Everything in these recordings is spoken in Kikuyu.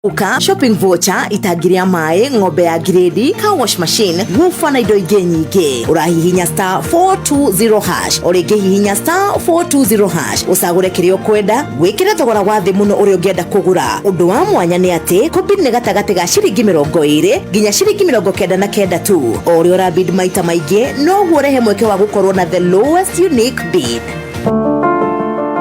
Uka shopping voucher, itangi rĩa maĩ, ng'ombe ya grade, car wash machine, woofer na indo ingĩ nyingĩ. Ũrahihinya star 420 hash, o rĩngĩ hihinya star 420 hash, ũcagũre kĩrĩa ũkwenda, wĩkĩre thogora wa thĩ mũno ũrĩa ũngĩenda kũgũra. Ũndũ wa mwanya nĩ atĩ kũbid nĩ gatagatĩ ga ciringi 20 nginya ciringi 99 tu. O ũrĩa ũrabid maita maingĩ, noguo ũrehe mweke wa gũkorwo na the lowest unique bid.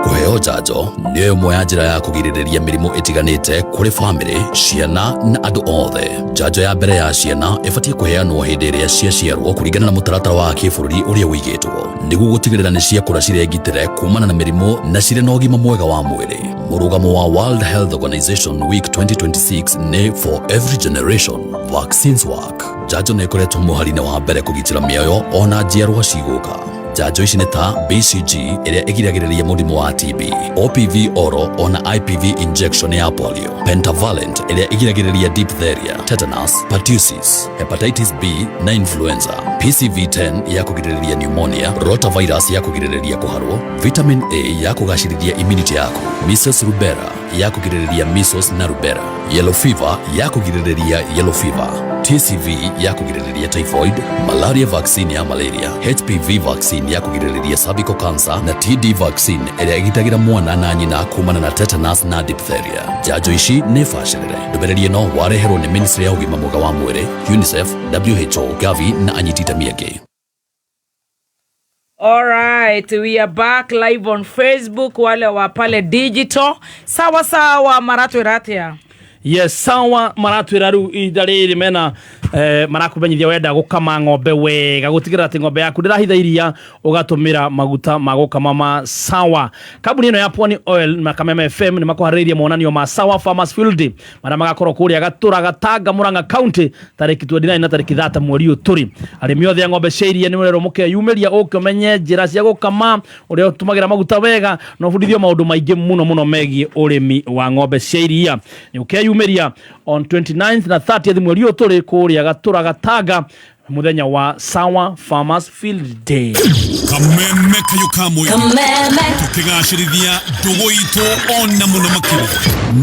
Kũheo njanjo nĩyo ĩmwe ya njĩra ya kũgirĩrĩria mĩrimũ ĩtiganĩte kũrĩ bamĩrĩ, ciana na andũ othe. Njanjo ya mbere ya ciana ĩbatiĩ kũheanwo hĩndĩ ĩrĩa ciaciarwo kũringana na mũtaratara wa kĩbũrũri ũrĩa ũigĩtwo, nĩguo gũtigĩrĩra nĩ ciakũra cirĩ ngitĩre kumana na mĩrimũ na cirĩ na ũgima mwega wa mwĩrĩ. Mũrũgamo wa World Health Organization Week 2026 nĩ For Every Generation Vaccines Work. Njanjo nĩ ĩkoretwo mũhari-inĩ wa mbere kũgitĩra mĩoyo ona njiarwa cigũka. Njanjo ici nĩ ta BCG ĩrĩa ĩgiragĩrĩria mũrimũ wa TB, OPV oro ona IPV injection ya polio, pentavalent ĩrĩa ĩgiragĩrĩria diphtheria, tetanus, pertussis, hepatitis B na influenza, PCV10 ya kũgirĩrĩria pneumonia, rotavirus ya kũgirĩrĩria kũharwo, vitamin A ya kũgacĩrithia immunity yaku, measles rubella ya kũgirĩrĩria measles na rubella, yellow fever ya kũgirĩrĩria yellow fever, TCV ya kũgirĩrĩria typhoid, malaria vaccine ya malaria, HPV vaccine ya kũgirĩrĩria cervical cancer na TD vaccine ĩrĩa ĩgitagĩra mwana na nyina kumana na tetanus na diphtheria. Njanjo ici nĩ bacĩrĩre. Ndũmĩrĩri ĩno wareherwo nĩ Ministry ya ũgima mwega wa mwĩrĩ, UNICEF, WHO, Gavi na anyiti itemi angĩ. All right, we are back live on Facebook, wale wa pale digital. Sawa sawa, maratwĩra atĩa? Yes, sawa, maratwĩra rĩu ihinda rĩrĩ mena marakumenyithia wenda gũkama ng'ombe wega, gũtigĩrĩra atĩ ng'ombe yaku ndĩrahitha iria, ũgatũmĩra maguta ma gũkama ma Sawa. Kambuni ĩno ya Pwani Oil na Kameme FM nĩ makũharĩrĩirie monanio ma Sawa Farmers Field Day marĩa magakorwo kũrĩa Gatũra, Gatanga, Murang'a County, tarĩki 29 na tarĩki 30 mweri ũyũ tũrĩ. Arĩmi othe a ng'ombe cia iria nĩ mũrerwo mũkeyumĩria ũke ũmenye njĩra cia gũkama, ũrĩa ũtũmagĩra maguta wega, na ũbundithio maũndũ maingĩ mũno mũno megiĩ ũrĩmi wa ng'ombe cia iria. Nĩ ũkeyumĩria on 29th na 30th mweri ũyũ tũrĩ kũrĩa Gatũra, Gatanga, mũthenya wa Sawa Farmers Field Day. Kameme kayo ka mũingĩ. Kameme. Tũkĩgacĩrithia ndũgũ itũ ona mũno makĩria.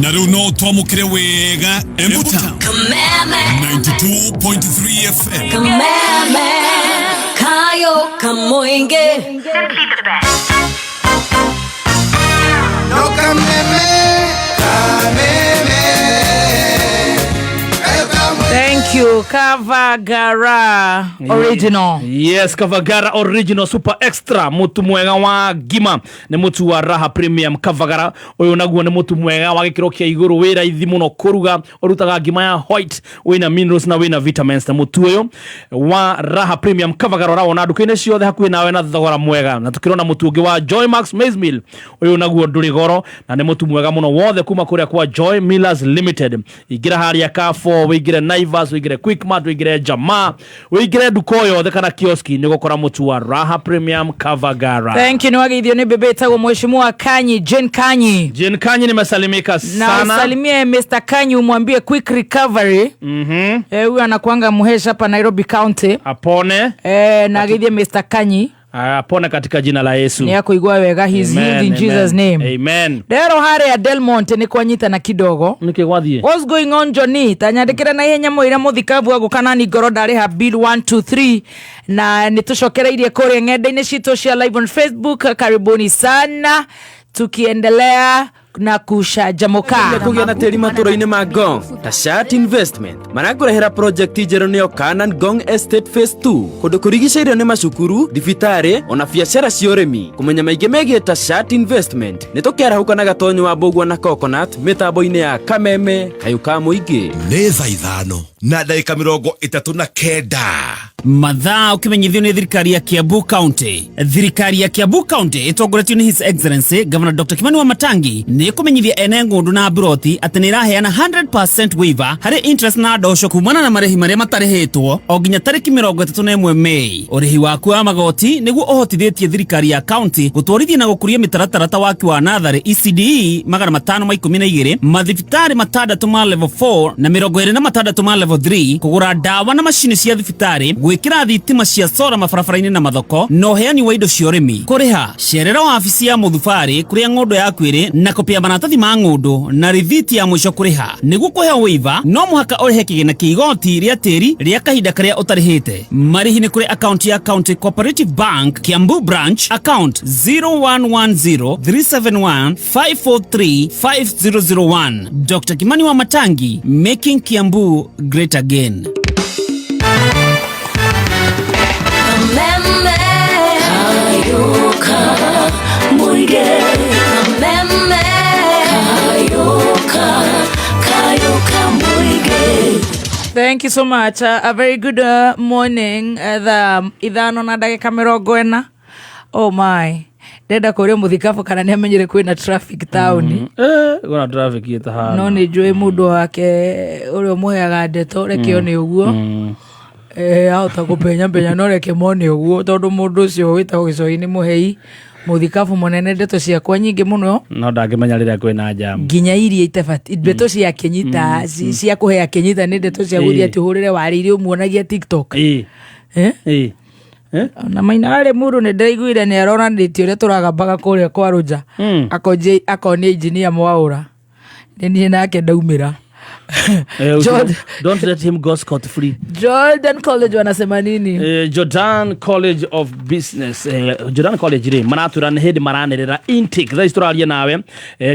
Na rĩu no twamũkĩre wega Embu Town. Kameme. 92.3 FM. Kameme. Kayo Kamoinge. Simply the best. No kameme, kameme. Kayo kamwe. Thank you, Kavagara Original. Yes, Kavagara Original Super Extra, mutu mwega wa ngima nĩ mũtu wa Raha Premium Kavagara. Ũyũ naguo nĩ mũtu mwega wa gĩkĩro kĩa igũrũ, wĩ raithi mũno kũruga, ũrutaga ngima ya white, wĩna minerals na wĩna vitamins. Na mũtu ũyũ wa Raha Premium Kavagara ũrawona nduka-inĩ ciothe hakuhĩ nawe na thogora mwega. Na tũkĩrona mũtu ũngĩ wa Joy Max Maize Meal, ũyũ naguo ndũrĩ goro na nĩ mũtu mwega mũno wothe kuma kũrĩa kwa Joy Millers Limited. Ingĩra harĩa Carrefour, wĩingĩre Naivas, wĩingĩre Quickmart, wĩingĩre Jamaa, wĩingĩre nduka o yothe kana kioski, nĩ ũgũkora mũtu wa Raha Premium Kavagara. Thank you, nĩ wageithio nĩ bebe ĩtagwo Mheshimiwa Kanyi, Jane Kanyi. Jane Kanyi, nimesalimika Na sana. usalimie Mr. Kanyi, umwambie quick recovery. Eh, huyu anakuanga muhesha hapa Nairobi County. Apone. Eh, na ageithie Mr. Kanyi. Apone katika jina la Yesu. Nĩ akũigua wega, he's Amen, healed in amen. Jesus name. Amen. Ndero harĩa Delmonte nĩ kwanyitana kidogo. Nĩkĩ gwathiĩ? What's going on, Johnny? Tanyandĩkĩra na ihenya mwĩre mũthikabu agũka nani ngoro ndarĩha bill 1 2 3, na nĩ tũcokereirie kũrĩa ng'enda-inĩ citũ cia live on Facebook. Karibuni sana, tukiendelea na kucanjamuka. Kũgĩa na tĩri matũra-inĩ ma Ngong ta Shat Investment marakũrehera project njerũ, nĩyo Canaan Ngong Estate Phase 2, kũndũ kũrigicĩirio nĩ macukuru, thibitarĩ ona biacara cia ũrĩmi. Kũmenya maingĩ megiĩ ta Shat Investment, nĩ tũkĩarahũka na Gatonyo wa Mbũgua na Coconut mĩtambo-inĩ ya Kameme Kayũ ka Mũingĩ. Nĩ thaa 5:39. Mathaa ũkĩmenyithio nĩ thirikari ya Kiambu County. Thirikari ya Kiambu County ĩtongoretio nĩ His Excellency Governor Dr. Kimani Wamatangi nĩ ĩkũmenyithia ene ng'ũndũ na mburoti atĩ nĩ ĩraheana 100% waiver harĩ interest na ndosho kumana na marĩhi marĩa matarĩhĩtwo o nginya tarĩki 31 Mei. Ũrĩhi waku wa magoti nĩguo ũhotithĩtie thirikari ya county gũtwarithia na gũkũria mĩtaratara ta waki wa natharĩ ECDE 512, mathibitarĩ 6 ma level 4 na 26 ma level 3, kũgũra ndawa na macini cia thibitarĩ, gwĩtia Gwĩkĩra thitima cia sora mabarabara-inĩ na mathoko na ũheani wa indo cia ũrĩmi. Kũrĩha cerera wabici ya mũthubarĩ kũrĩa ng'ũndũ yaku ĩrĩ na kopi ya maratathi ma ng'ũndũ na rithiti ya mũico kũrĩha. Nĩguo kũheo waiver no mũhaka ũrĩhe kĩgĩna kĩa igoti rĩa tĩri rĩa kahinda karĩa ũtarĩhĩte. Marĩhi nĩ kũrĩ akaunti ya County Cooperative Bank Kiambu Branch account 0110 371 543 5001. Dr. Kimani wa Matangi, making Kiambu great again. Kameme Kayuka Muige Kameme Kayuka Kayuka Muige. Thank you so much. A very good morning. Thaa 5:40. Oh my. Ndenda kũria mũthikabu kana nĩ amenyire kwĩna traffic taũni. Gona traffic ĩtahana. No nĩ njũĩ mũndũ wake ũrĩa ũmũheaga ndeto reke one ũguo. Ahota kũpenya penya no reke mone ũguo tondũ mũndũ ũcio wĩtagwo gĩcoi nĩ mũhei mũthikabu mũnene ndeto ciakwa nyingĩ mũno no ndangĩmenya rĩrĩa kwĩna jam nginya iria itabati ndeto cia Kenyita cia kũhea Kenyita nĩ ndeto cia gũthiĩ atĩ ũhũrĩre warĩ iria ũmuonagia TikTok. Eh? Na maina arĩ mũndũ nĩ ndĩraiguire nĩ aronanĩtie ũrĩa tũragambaga kũrĩa kwa Rũnja akonia injinia Mwaũra nĩ niĩ nake ndaumĩra. Don't let him go scot free. Jordan College wanasema nini? Jordan College of Business, Jordan College rĩ maratwĩra nĩ hĩndĩ maranĩrĩra intake thaa ici tũraria nawe.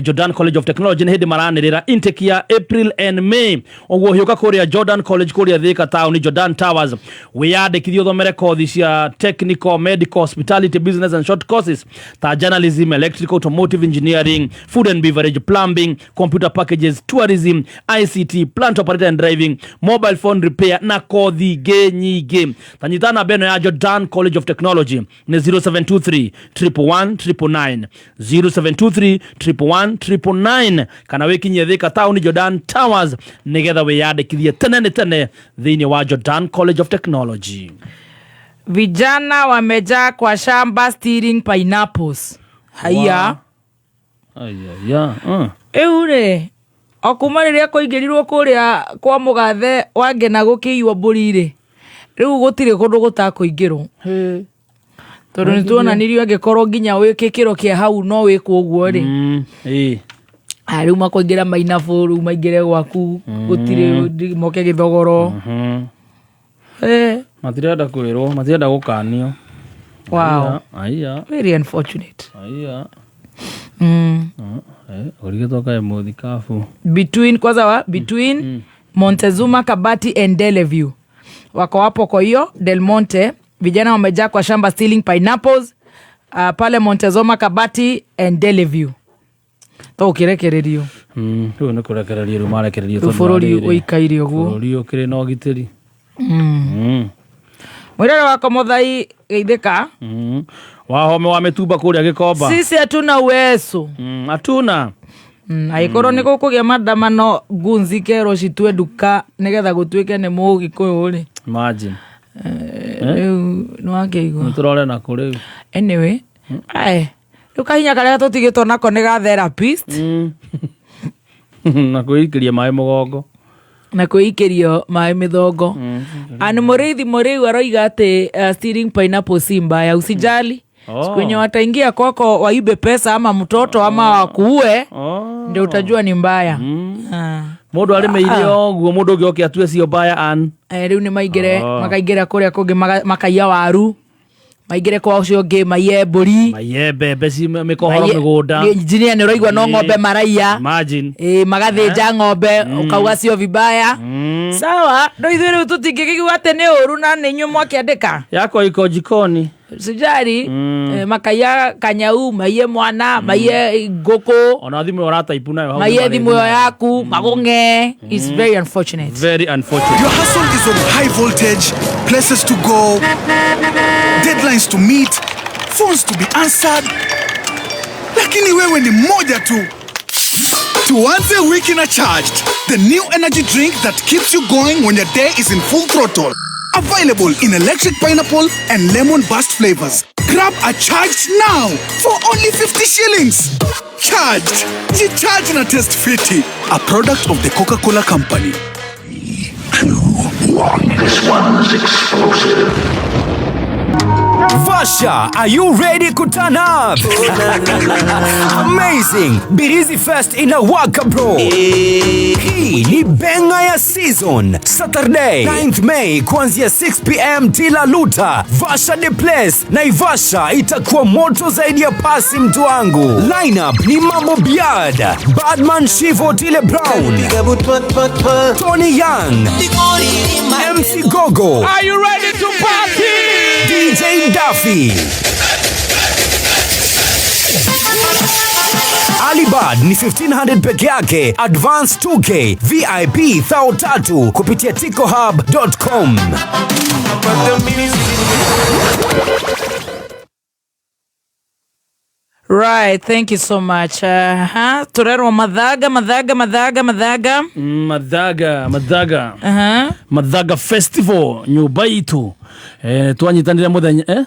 Jordan College of Technology nĩ hĩndĩ maranĩrĩra intake ya April and May, ũguo hiũka kũrĩa Jordan College kũrĩa Thika town Jordan Towers wĩyandĩkithie ũthomere kothi cia technical, medical, hospitality, business and short courses ta journalism, electrical, automotive engineering, food and beverage, plumbing, computer packages, tourism, ICT, plant operator and driving, mobile phone repair na kothi ingĩ nyingĩ. Tanyita namba ĩno ya Jordan College of Technology nĩ 0723 111 999, 0723 111 999, kana wĩkinyie Thika town Jordan Towers nĩgetha wĩyandĩkithie tene nĩ tene thĩinĩ wa Jordan College of Technology. Vijana wamejaa kwa shamba stealing pineapples. Haiya. Aya. Rĩu rĩ o kuma rĩrĩa kũingĩrirwo kũrĩa kwa mũgathe wa Ngena gũkĩiywo mbũri rĩ, rĩu gũtirĩ kũndũ gũtakũingĩrwo tondũ nĩ tuonanirio angĩkorwo nginya wĩ gĩkĩro kĩa hau no wĩkwo ũguo rĩ. Rĩu makũingĩra mainabũ, rĩu maingĩre gwaku gũtirĩ moke gĩthogoro. Matirenda kwĩrwo, matirenda gũkanio. Wow. Aya. Very unfortunate. Aya. Ũrigĩtwo kaĩ mũthikabu. Between kwanza wa between Montezuma Kabati and Deleview wako hapo kwa hiyo Del Monte, vijana wamejaa kwa shamba stealing pineapples, pale Montezuma Kabati and Deleview to ũkĩrekererio. Rĩu nĩ kũrekererio rĩu marekererio Rĩu bũrũri ũikaire ũguo. Bũrũri ũkĩrĩ na ũgitĩri. Mwĩrore wako Mũthai Geithĩka. Wahome wa mĩtumba kũrĩa Gĩkomba. Sisi hatuna uwezo. Hatuna. Angĩkorwo nĩ gũkũgĩa maandamano ngunzi kerwo citue nduka nĩgetha gũtuĩke nĩ mũgĩkũyũ rĩ. Imagine. Rĩu nĩwakĩigua. Nĩtũrore nakũ rĩu. Anyway, ae rĩu kahinya karĩa tũtigĩtwo nako nĩ ga therapist. Na kwĩikĩria maĩ mũgongo. Na kwĩikĩrio maĩ mĩthongo. Ani mũrĩithi mũrĩu aroiga atĩ stealing pineapple si mbaya, usijali. Siku yenye wataingia kwako waibe pesa ama mtoto ama wakuue, ndio utajua ni mbaya. Mũndũ arĩmĩire ũguo mũndũ ũngĩ oke atue cio mbaya an. Rĩu nĩ maingĩre, makaingĩra kũrĩa kũngĩ makaiya waru, maingĩre kwa ũcio ũngĩ maiye mbũri, maiye mbembe ci mĩkohoro mĩgũnda. Engineer nĩ ũraigua no ng'ombe maraiya. Imagine. Magathĩnja ng'ombe ũkauga cio vibaya. Sawa, no ithuĩ rĩu tũtingĩkĩigua atĩ nĩ ũru na nĩ inyuĩ mwakĩandĩka. Yako iko jikoni. Sijari, makaiya kanyau, maiye mwana, maiye ngũkũ. Ona thimũ ũrataipu nayo hau Maiye nĩ thimũ ĩyo yaku, magũng'e. It's very unfortunate. Very unfortunate. Your hustle is on high voltage, places to go, deadlines to meet, phones to be answered. Lakini wewe ni moja tu. Tuanze wiki na Charged, the new energy drink that keeps you going when your day is in full throttle. Available in electric pineapple and lemon burst flavors. Grab a Charged now for only 50 shillings. Charged. Charge na Test Fiti, a product of the Coca-Cola Company. 2, 1. This one's explosive. Vasha, are you ready to turn up? Amazing! Birizi Fest inawaka bro. Hii ni benga ya season. Saturday, 9th May kuanzia 6 p.m. Tila Luta, Vasha the place. Naivasha itakuwa moto zaidi ya pasi mtu wangu. Lineup ni Mambo Biad, Badman Shivo Tile Brown, Tony Young, MC Gogo. Are you ready to party? DJ Duffy. Alibad ni 1500 peke yake, advance 2K, VIP 3,000 kupitia ticohub.com. Right, thank you so much. Turerwo Mathaga, Mathaga, Mathaga, Mathaga. Mathaga, Mathaga. Mathaga Festival nyumba itu. Twanyitanire muthenya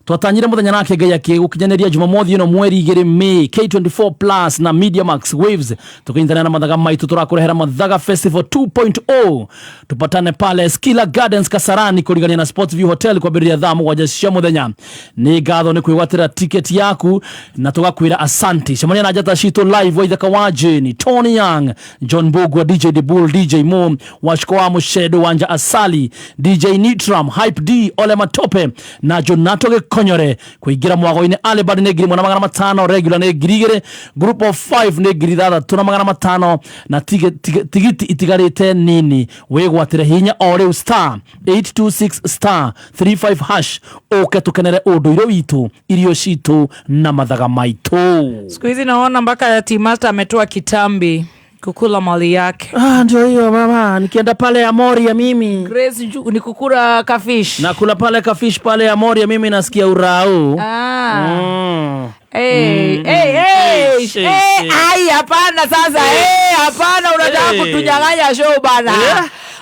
twatanyire muthenya nake Ngai akigukinyanĩria Jumamothi ĩno mweri 2 May K24 Plus na Media Max Waves tukinyitanĩra na mathaga maitu tũrakũrehera Mathaga Festival 2.0. Tupatane pale Skila Gardens Kasarani kũrigania na Sports View Hotel kwambĩrĩria thaa 7 cia mũthenya. Nĩ ngatho nĩ kwĩgwatĩra ticket yaku na tũgakwĩra asanti. Cemania na njata citũ live Waithaka wa Jane, Tony Young, John Bogwa, DJ The Bull, DJ Mo, Washiko wa Mushedo, Wanja Asali, DJ Nitram, Hype D, Ole Matope na Jonato Gĩkonyore. Kuingira mwago-inĩ Alibad nĩ 1,500, regular nĩ 2,000, group of 5 nĩ 6,500 na tigiti itigarĩte nini. Wĩgwatĩre hinya o rĩu star 826 star 35 hash ũke tũkenere ũndũire witũ, irio citũ na mathaga maitũ. Siku hizi naona mpaka Team Master ametoa kitambi kukula mali yake. Ah, ndio hiyo mama, nikienda pale Amoria mimi. Grace ni kukula kafish. Nakula pale kafish pale Amoria mimi nasikia urau. Hey, hey, hey, ai hapana sasa. Hey, hapana unataka kutunyang'anya show bana.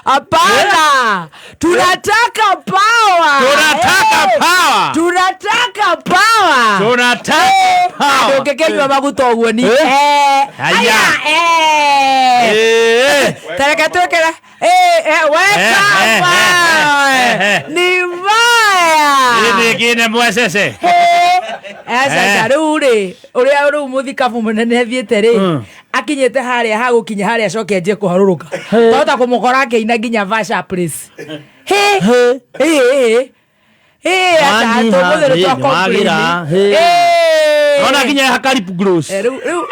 Hapana. Tunataka power. Tunataka power. Tunataka power. Tunataka power. Ndokekenywa maguta ũguo ni. Haya. Tareka twekera. Weka power. Ni mbaya. Ni kine mwesese. Aca rĩu rĩ ũrĩa rĩu mũthikabu mũnene athiĩte rĩ akinyĩte harĩa hagũkinya harĩa acoke anjie kũharũrũka twahota kũmũkora akĩina nginya Vasha place. He he he aca tũmũthĩ nĩ twa-complain. Ona nginya hakari gross. Rĩu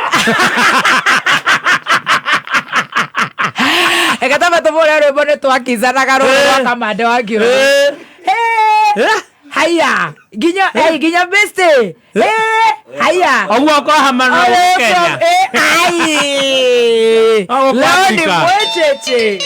Eka tũbũre rwĩmbo nĩ twakicanaga rũĩ rwa Kamande wa Kĩũrũ. Haya, ginya, hey, ginya beste. Haya. Oguo kwa hamano Kenya. Ai. Leo ni mwecheche.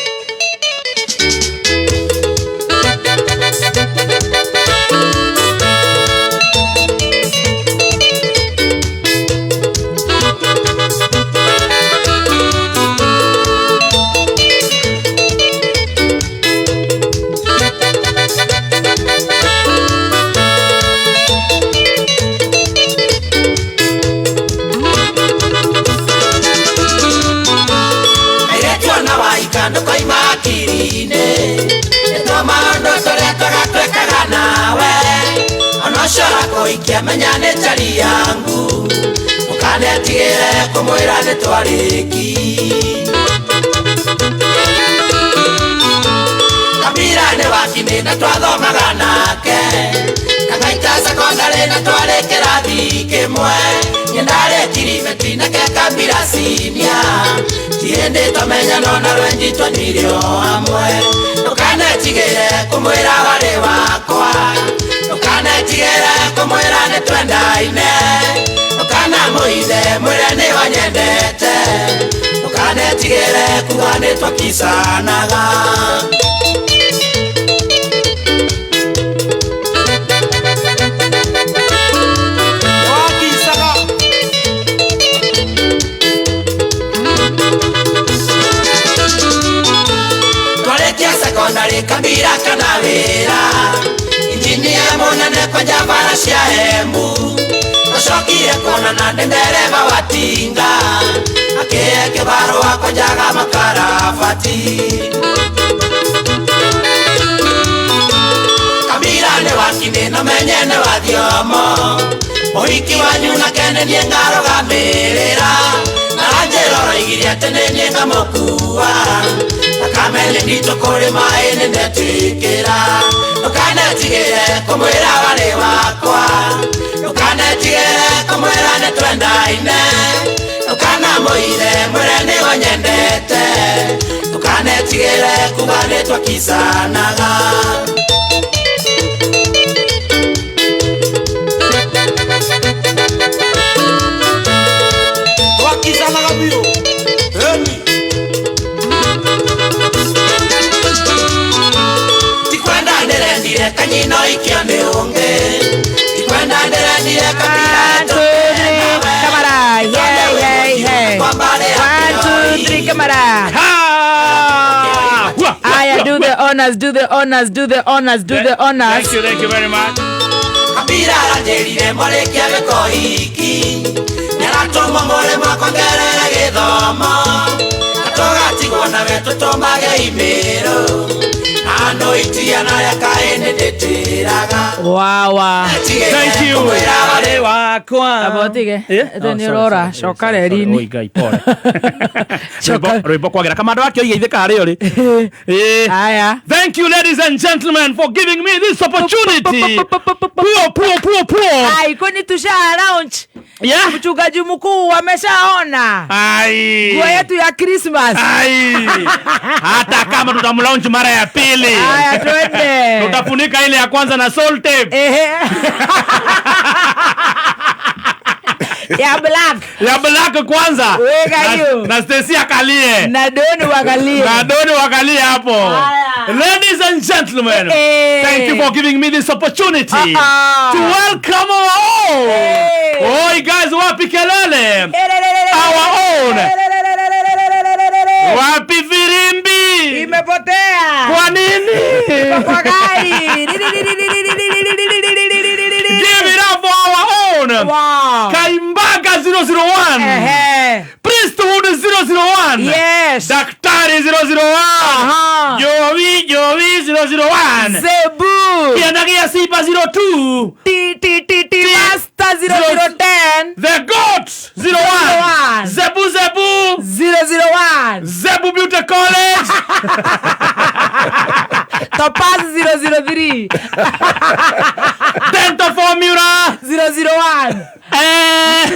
Menya nĩ njari yangu mũkanetigĩre kũmwĩra nĩ twarĩki Kabira nĩ wakinĩ na twathomaga nake Kang'aita sekondarĩ na twarĩ kĩrathi kĩmwe Niĩ ndarĩ kiribeti nake Kabira sinia Ti hĩndĩ twamenyano na rwenji twanyuire o hamwe Ndũkanetigĩre kũmwĩra warĩ wakwa Ndũkanetigĩre kũmwĩra nĩ twendaine Ndũkanamũithe mwĩre nĩ wanyendete Ndũkanetigĩre kuga nĩ twakicanaga Twarĩkia sekondarĩ Kabira kana wĩra Injinia mũnene kwanja bara cia Embu Tũcokire kuonana ndĩ ndereba wa tinga Akĩhe kĩbarũa kwenjaga makarabati. gathiomo Mũhiki wanyu na kene niĩ ngarũgamĩrĩra Na njĩra ũroigire atĩ nĩ niĩ ngamũkua Thakame nĩ nditũ kũrĩ maĩ nĩ ndetĩkĩra Ndũkanetigĩre kũmwĩra warĩ wakwa Ndũkanetigĩre kũmwĩra nĩ twendaine Ndũkanamũire mwĩre nĩwe nyendete Ndũkanetigĩre kuga nĩ twakicanaga Twakicanaga biũ Eni Tikwenda ndĩrendire kanyino ikio nĩ ũngĩ Tikwenda ndĩrendire kabira One, two, three, kamera. Yeah, yeah, yeah. One, two, three, kamera. Aya, do the honors, do the honors, do the honors, do the honors. Thank you very much. Kabira aranjĩrire mwarĩkia gĩko hiki Nĩaratũmwo mũrĩmo kwongerera gĩthomo Na tũgatigwo nawe tũtũmage imĩrũ Na andũ itia na arĩa kaĩ nĩndĩtĩraga Wawa. Thank you. Warĩ wakwa. Abotige. Eh? Ĩte nĩ ũrora, coka reri-inĩ. Oi Ngai, pole. Rwĩmbo kwagĩra kamando wake oiga ithe karĩ ũrĩ. Aya. Thank you ladies and gentlemen for giving me this opportunity. Puo puo puo puo. Ai, kwani tusha launch. Yeah. Mchungaji mkuu ameshaona. Ai. Nguo yetu ya Christmas. Ai. Hata kama tutamlaunch mara ya pili. Aya, twende. Tutafunika ile ya kwanza na salt tape. Ehe. Ya black. Ya black kwanza. Weka hiyo. Na Stacy akalie. Na Doni wakalie. Na Doni wakalie hapo. Ladies and gentlemen, thank you for giving me this opportunity to welcome our own. Oi guys, wapi kelele? Our own. Wapi firimbi? Imepotea. Kwa nini? Kwa gari. Give it up for our own. Wow. Kaimbaga 001. Priesthood 001. Yes. Daktari 001. Jovi Jovi 001. Zebu. Kianagia Sipa 02. T T T T Master 0010. The Goat 01. Zebu Zebu 001. Zebu Beauty College. Topaz 003. Dental Formula 001.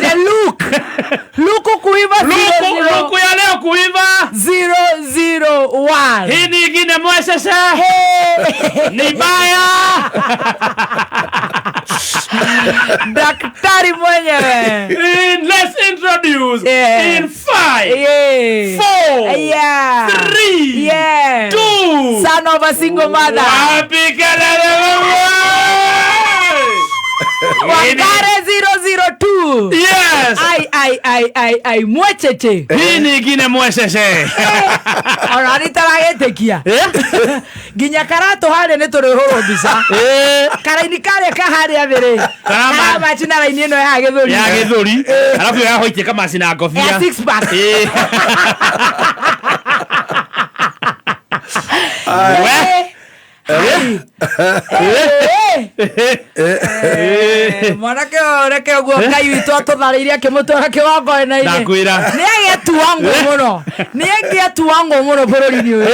The look. Luku kuiva 00. Luku ya leo kuiva 001. Hii ni ingine mwesheshe. Ni baya. Daktari mwenyewe. Let's introduce in 5, 4, 3, 2. Son of a single mother. Wapi kelele wewe? Wangare 002. Yes. Ai ai ai ai ai mwecheche. Hii ni ingine mwesheshe. Ona ni taragetekia. Ginya karato hare ni turihurwo mbica. Karaini karia kaharia thiri. Karamachi na raini ino ya githuri. Ya githuri. Alafu ya hoitie kama cina ngobia. Ya six pack. Mwanake reke ũguo Ngai witũ atũtharĩirie akĩmũtwara kĩgongona-inĩ. Ndakwĩra. Nĩ agĩtuangwo mũno. Nĩ angĩatuangwo mũno bũrũri-inĩ ũyũ.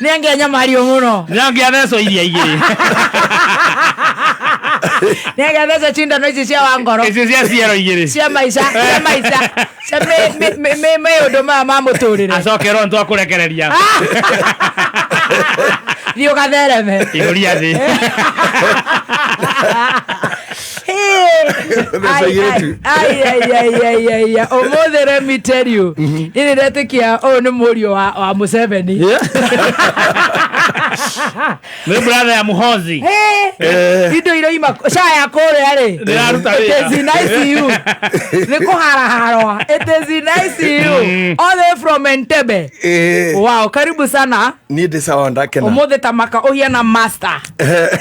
Nĩ angĩanyamario mũno. Nĩ angĩathecwo iria igĩrĩ. Nĩ angĩathecwo cindano ici cia wangoro. Ici cia ciero igĩrĩ. Cia maica, cia maica. Cia maũndũ maya ma mũtũrĩre. Acoke ro nĩtwakũrekereria. Thiĩ ũgathereme. Ihũria thĩ. Ai. Ũmũthĩ let me tell you. Niĩ nĩndetĩkia ũyũ nĩ mũriũ wa Museveni. Nĩ brother ya Muhozi. Indo iroima ca ya kũrĩa rĩ. Ndĩraruta wĩra. It is in ICU. Nĩ kũharaharwa. It is in ICU. All the way from Entebbe. Wow, karibu sana. Niĩ ndĩ sawa ndakena. Ũmũthĩ ta maka ũhiana master.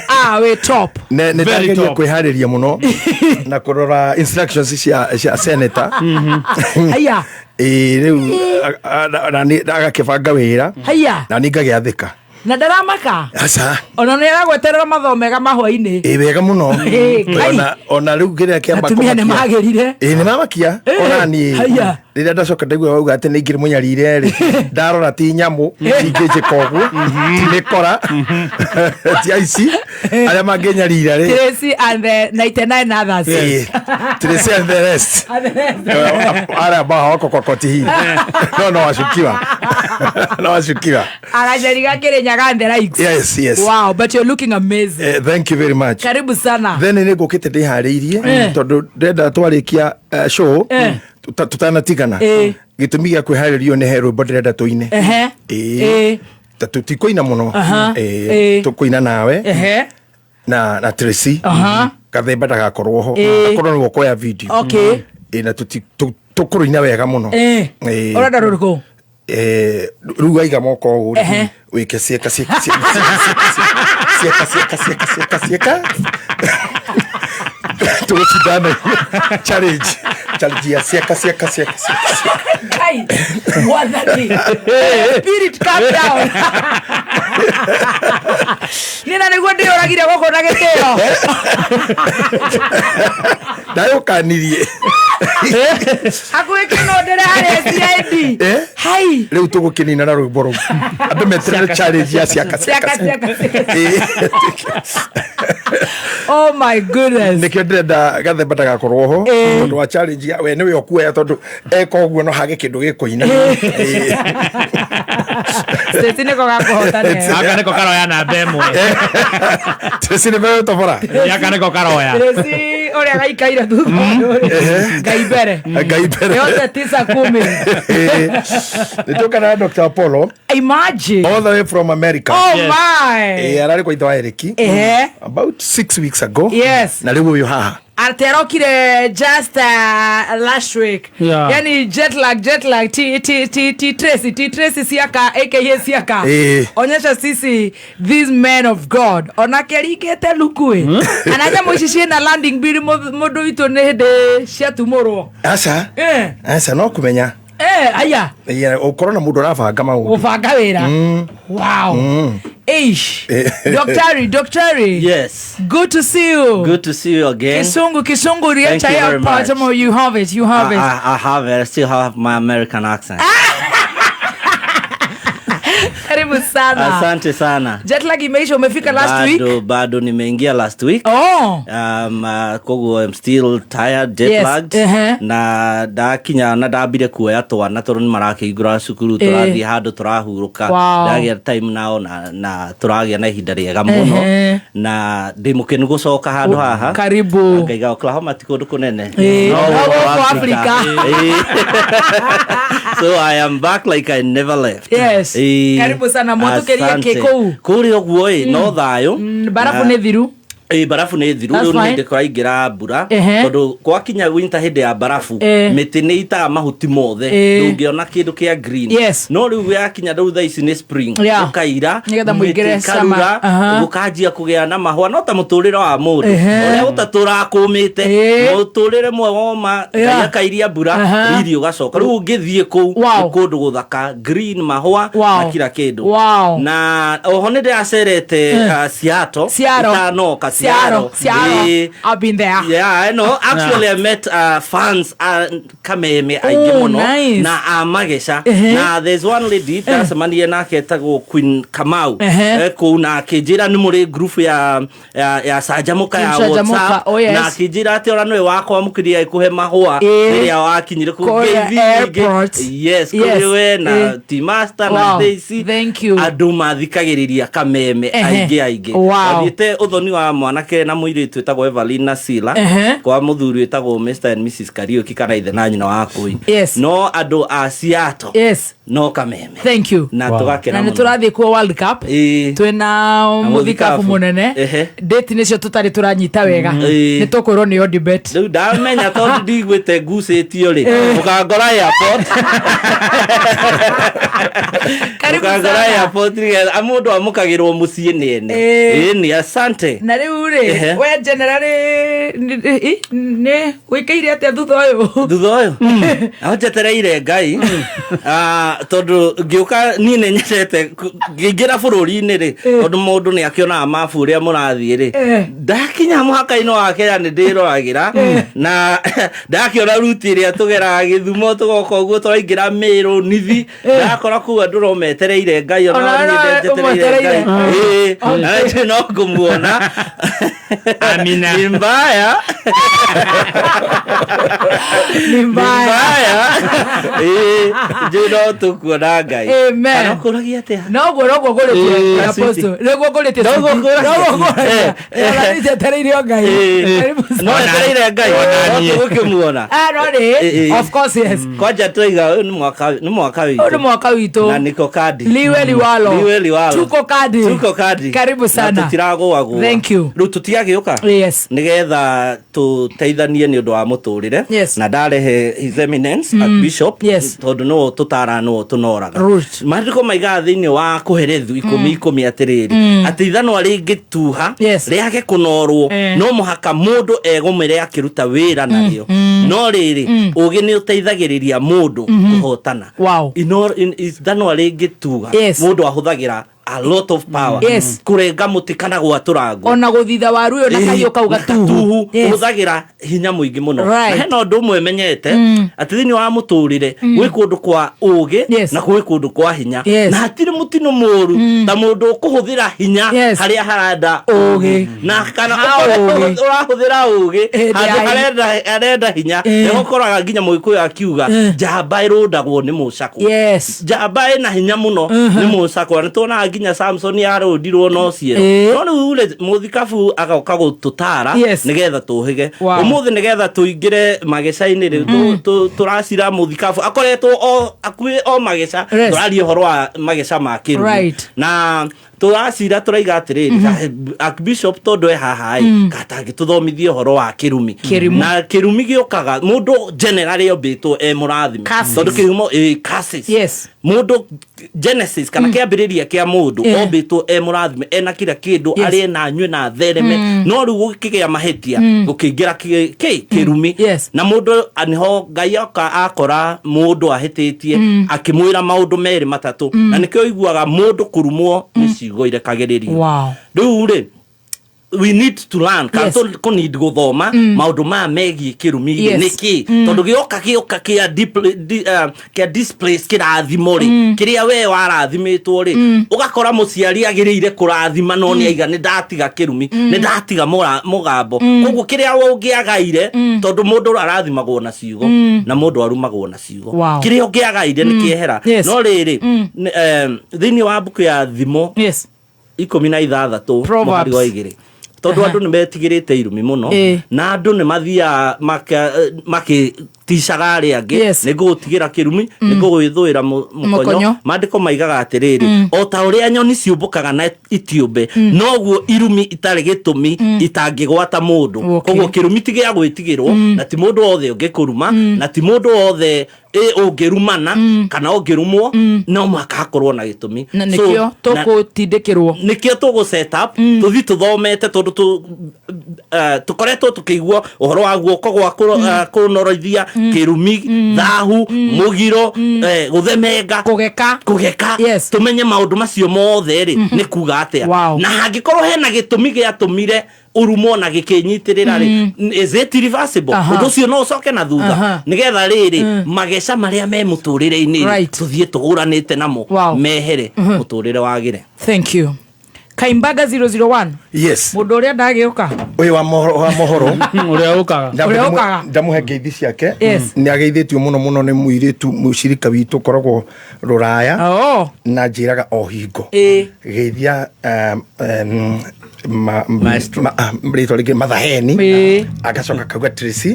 Ah, we top. Nĩ ndageria kwĩharĩria mũno na kũrora instructions cia senator. Haya. Rĩu agakĩbanga wĩra. Haya. Na niĩ ngagĩathĩka. Na ndaramaka. Aca. Ona nĩ aragweterera mathomo mega mahwainĩ. Ĩ wega mũno. Ĩ, Ngai. Ona rĩu kĩrĩa kĩamba Atumia nĩ kũmakia. magĩrire. Ĩ nĩ mamakia. Ona niĩ. Haiya. Rĩrĩa ndacoka ndaigua wauga atĩ nĩ ingĩrĩ mũnyarire rĩ, ndarora ti nyamũ ingĩnjĩka ũguo, ti mĩkora, ti aici arĩa mangĩnyarira rĩ. Tracy and the 99 others. Ĩ, Tracy and the rest. And the rest. Wale ambao hawako kwa koti hii no washukiwa, no washukiwa. Agaceriga Kirinyaga and the likes. Yes. Wow, but you're looking amazing. Thank you very much. Karibu sana. Then nä ngå kä te ndä harä irie tondå ndenda twarä kia show tutanatigana. Gä tå mi gä a kwä harä rio nä he rwä mbo ndä renda tå ine. Ta tå tikå ina må no. Tå kå ina nawe na Tracy. Gathemba ndagakorwo ho, akorwo nä wokoya video. Na tå kå rå ina wega må no. Ũrenda rũrĩkũ? Rĩu waiga moko ũũ rĩ, wĩke ciĩka ciĩka ciĩka ciĩka ciĩka ciĩka ciĩka ciĩka tũgũcindana challenge ya ciĩka ciĩka ciĩka ciĩka. Kai, mwathani. Spirit, calm down. Nina nĩguo ndĩyũragire gũkũ na gĩtĩo. Ndayũkanirie. Hakuhĩ kĩnũndĩre harĩa CID. Hai. Rĩu tũgũkĩnina na rwĩmbo rũu andũ meterere challenge ya ciaka ciaka ciaka. Oh my goodness. Nĩkĩo ndĩrenda Gathemba ndagakorwo ho tondũ wa challenge ya we nĩwe ũkuoya tondũ eka ũguo no hage kĩndũ gĩkũina. Stacy nĩko gakũhota neo. Aka nĩko karoya namba ĩmwe. Tracy nĩwe ũtobora. Aka nĩko karoya. Tracy ũrĩa gaikaire thutha ũyũ. Ngai mbere. Ngai mbere. Yote tisa kumi. Nĩ tũka na Dr. Apollo. Imagine. All the way from America. Oh my. Ararĩ kwa ithe wa Eriki. About 6 weeks ago. Yes. Na rĩu ũyũ haha. Aterokire just last week. Yeah. Yani jet lag T T T T Tracy T Tracy Siaka aka Siaka. Onyesha sisi these men of God. Onake rikete lukui. Ananya muici ciina landing bill mundu witu ni hindi ciatumurwo. Aca. Aca no kumenya. Aya. Ũkorwo na mũndũ ũrabanga maũndũ. Gũbanga wĩra. Wow. Eish. Doctor. Yes. Good to see you. Good to see you again. Kisungu Thank you very much. You have it. You have it. I have it. I still have my American accent. Karibu sana. Asante sana. Jet lag imeisha, umefika last week? Bado nimeingia last week. Oh. Koguo I'm still tired, jet lagged. Na ndakinya na ndambire kuoya twana tondu ni marakĩingũra cukuru, tũrathiĩ handũ tũrahurũka. Ndagĩa time nao na tũragĩa na ihinda rĩega mũno. Na ndĩ mũkenu gũcoka handũ haha. Karibu. Ngaiga Oklahoma ti kũndũ kũnene. No gũkũ Africa. So I am back like I never left. Yes. Karibu sana mwatũkĩrie kĩ kũu? Kũrĩa ũguo ĩ no thayũ. Barabu nĩ thiru. Barabu nĩ thiru. Rĩu nĩ hĩndĩ kũraingĩra mbura tondũ gwakinya winter hĩndĩ ya barabu mĩtĩ nĩ itaga mahuti mothe, ndũngĩona kĩndũ kĩa green. No rĩu yakinya rĩu thaa ici nĩ spring, gũkaira nĩgetha mũingĩre summer, gũkanjia kũgĩa na mahũa, no ta mũtũrĩre wa mũndũ ũrĩa ũtatũraga kũmĩte mũtũrĩre mwe woma Ngai akairia mbura riri ũgacoka. Rĩu ũngĩthiĩ kũu nĩ kũndũ gũthaka, green, mahũa na kila kĩndũ. Na oho nĩ ndĩracerete Seattle itanoka. Seattle. I've been there. Yeah, I know. Actually, I met fans Kameme aingĩ mũno na a Mageca. Na there's one lady ndacemanirie nake etagwo Queen Kamau kũu, na akĩnjĩra nĩ mũrĩ group ya Canjamũka ya WhatsApp. Na akĩnjĩra atĩ ona nĩwe wakwamũkĩria agĩkũhe mahũa rĩrĩa wakinyire kũu. Yes, kũrĩ we na T Master na Stacy. Thank you. Andũ mathikagĩrĩria Kameme aingĩ aingĩ. Thiĩte ũthoni wa mwanake na mũirĩtu wĩtagwo Evelyn na Sila kwa mũthuri wĩtagwo Mr and Mrs Kariuki kana ithe na nyina wa Kũi. No andũ a Seattle. Yes. No Kameme. Thank you. Na tũgakena Na nĩ tũrathiĩ kuo World Cup. Twĩna mũthikabu mũnene. Date nĩcio tũtarĩ tũranyita wega. Nĩ tũkwĩrwo nĩ Odibet. Rĩu ndamenya tondũ ndigwĩte ngucĩtio rĩ, mũkangora airport. Karibu sana. Airport nĩgetha mũndũ amũkagĩrwo mũciĩ nĩ ene. Ĩĩ, asante. Na rĩu Rĩu rĩ, we generally nĩ wĩkĩire atĩa thutha ũyũ? Thutha ũyũ aho njetereire Ngai. Ah, tondũ ngĩũka niĩ nĩ nyendete ngĩingĩra bũrũri-inĩ rĩ, tondũ mũndũ nĩ akĩonaga mabu ũrĩa mũrathiĩ rĩ, ndakinya mũhaka-inĩ wa Kenya nĩ ndĩroragĩra na ndakĩona ruti ĩrĩa tũgeraga Gĩthumo, tũgoka ũguo tũraingĩra Mĩrũ nithi, ndakora kũu andũ no metereire Ngai, ona Ona niĩ no njetereire Ngai. ũmwetereire. Ĩĩ, na nĩ no ngũmuona. Amina. Ni mbaya. Ni mbaya. Mbaya. Ĩĩ, njũĩ no tũkuona Ngai. Amen. Kana ũkũragia atĩa? Noguo noguo ngũrĩtie, Ĩĩ, Apostle. Nĩguo ngũrĩtie. Noguo ngũragia. Noguo ngũragia. Ona niĩ njetereire o Ngai. Ĩĩ. Karibu sana. No wetereire Ngai. No tũgũkĩmuona. Ah, no rĩ. Ĩĩ. Of course, yes. Kwanja twaiga ũyũ nĩ mwaka witũ. Ũyũ nĩ mwaka witũ. Na niko kadi. Liwe liwalo. Liwe liwalo. Tuko kadi. Tuko kadi. Karibu sana. Na tũtiragũagũa. Thank you. Rĩu tũtiagĩũka. Yes. Nigetha tũteithanie nĩ ũndũ wa mũtũrĩre. Yes. Na ndarehe His Eminence Archbishop, Yes. tondũ nĩwe tũtara, nĩwe tũnoraga. Right. Maandĩko maigaga thĩinĩ wa Kũherethu 10:10 atĩrĩrĩ, atĩ ithanwa rĩngĩtuha, Yes. rĩage kũnorwo, no mũhaka mũndũ egũmĩre akĩruta wĩra narĩo. No rĩrĩ, ũgĩ nĩ ũteithagĩrĩria mũndũ kũhotana. Wow. Ithanwa rĩngĩtuha, mũndũ ahũthagĩra a lot of power kũrenga mũtĩ kana gwatũra ngũ. Ona gũthitha waru ũyũ na kahiũ kau na gatuhu. gatuhu. Ũhũthagĩra hinya mũingĩ mũno. Na hena ũndũ ũmwe menyete, atĩ thĩinĩ wa mũtũrĩre gwĩ kũndũ kwa ũgĩ na gwĩ kũndũ kwa hinya. Na hatirĩ mũtino mũru ta mũndũ ũkũhũthĩra hinya harĩa harenda Ũgĩ. Na kana Ha ũkorwo ũgĩ. ũrahũthĩra ũgĩ Hĩndĩ handũ ya hinya. harenda hinya. Nĩho ũkoraga nginya Mũgĩkũyũ akiuga njamba ĩrũndagwo nĩ mũcakũ. Njamba ĩna hinya mũno nĩ mũcakũ. Na nĩtuonaga nginya Samson arũndirwo no ciero. No rĩu rĩ, mũthikabu agoka gũtũtara nĩgetha tũhĩge. Ũmũthĩ nĩgetha tũingĩre mageca-inĩ rĩ, tũracira mũthikabu akoretwo o akuĩ o mageca. Tũraria ũhoro wa mageca ma kĩrumi. Na tũracira tũraiga atĩrĩrĩ, Archbishop tondũ e haha ĩ, katangĩtũthomithia ũhoro wa kĩrumi. Kĩrimũ. Na kĩrumi gĩũkaga mũndũ generally ombĩtwo e mũrathime. Curses. Tondũ kĩhumo curses. Mũndũ Genesis kana kĩambĩrĩria kĩa mũndũ, ombĩtwo e mũrathime, ena kila kĩndũ, arĩe na anyue na athereme. No rĩu gũkĩgĩa mahĩtia, gũkĩingĩra kĩrumi. Na mũndũ nĩho Ngai oka akora mũndũ ahĩtĩtie, akĩmwĩra maũndũ merĩ matatũ. Na nĩkĩo ũiguaga mũndũ kũrumwo nĩ ciugo irekagĩrĩrio. Rĩu rĩ, we need to learn kana kũ need gũthoma maũndũ maya megiĩ kĩrumi rĩ, nĩkĩ, tondũ gĩoka kĩa displace kĩrathimo rĩ, kĩrĩa we warathimĩtwo rĩ, ũgakora mũciari agĩrĩire kũrathima, no nĩ aiga nĩ ndatiga kĩrumi, nĩ ndatiga mũgambo. Koguo kĩrĩa ũngĩagaire, tondũ mũndũ arathimagwo na ciugo na mũndũ arumagwo na ciugo, kĩrĩa ũngĩagaire nĩ kĩehera. No rĩrĩ, thĩinĩ wa mbuku ya Thimo 16 Proverbs. mũhari wa 2, tondũ andũ nĩ metigĩrĩte irumi mũno, na andũ nĩ mathiaga makĩticaga arĩa angĩ, nĩ ngũgũtigĩra kĩrumi, nĩ ngũgwĩthũĩra Mũkonyo. mũkonyo. Maandĩko maigaga atĩrĩrĩ, o ta ũrĩa nyoni ciũmbũkaga na itiũmbe, noguo irumi itarĩ gĩtũmi itangĩgwata mũndũ. Koguo kĩrumi ti gĩa gwĩtigĩrwo, na ti mũndũ wothe ũngĩkũruma, na ti mũndũ wothe ũngĩrumana kana ũngĩrumwo, no mũhaka hakorwo na gĩtũmi. Na So, nĩkĩo tũkũtindĩkĩrwo. Nĩkĩo tũgũ set up tũthi tũthomete, tondũ tũkoretwo tũkĩigua ũhoro wa guoko gwa kũnoroithia, kĩrumi, thahu, mũgiro, gũthemenga, kũgeka. Kũgeka. Tũmenye maũndũ macio mothe rĩ, nĩ kuga atĩa, na hangĩkorwo hena gĩtũmi gĩatũmire ũrumwo na gĩkĩnyitĩrĩra rĩ, is it reversible? Ũndũ ũcio no ũcoke na thutha? Nĩgetha rĩrĩ, mageca marĩa me mũtũrĩre-inĩ rĩ, tũthiĩ tũhũranĩte namo, mehere, mũtũrĩre wagĩre. Thank you. Kaimbaga 001. Yes. Mũndũ ũrĩa ndagĩũka. Ũyũ wa mohoro, wa mohoro. Ũrĩa ũkaga. Ũrĩa ũkaga. Ndamũhe ngeithi ciake. Nĩ ageithĩtio mũno mũno nĩ mũirĩtu mũcirika witũ ũkoragwo rũraya. Na njĩraga o hingo, geithia rĩtwa rĩngĩ Mathaheni. Agacoka akauga Tracy.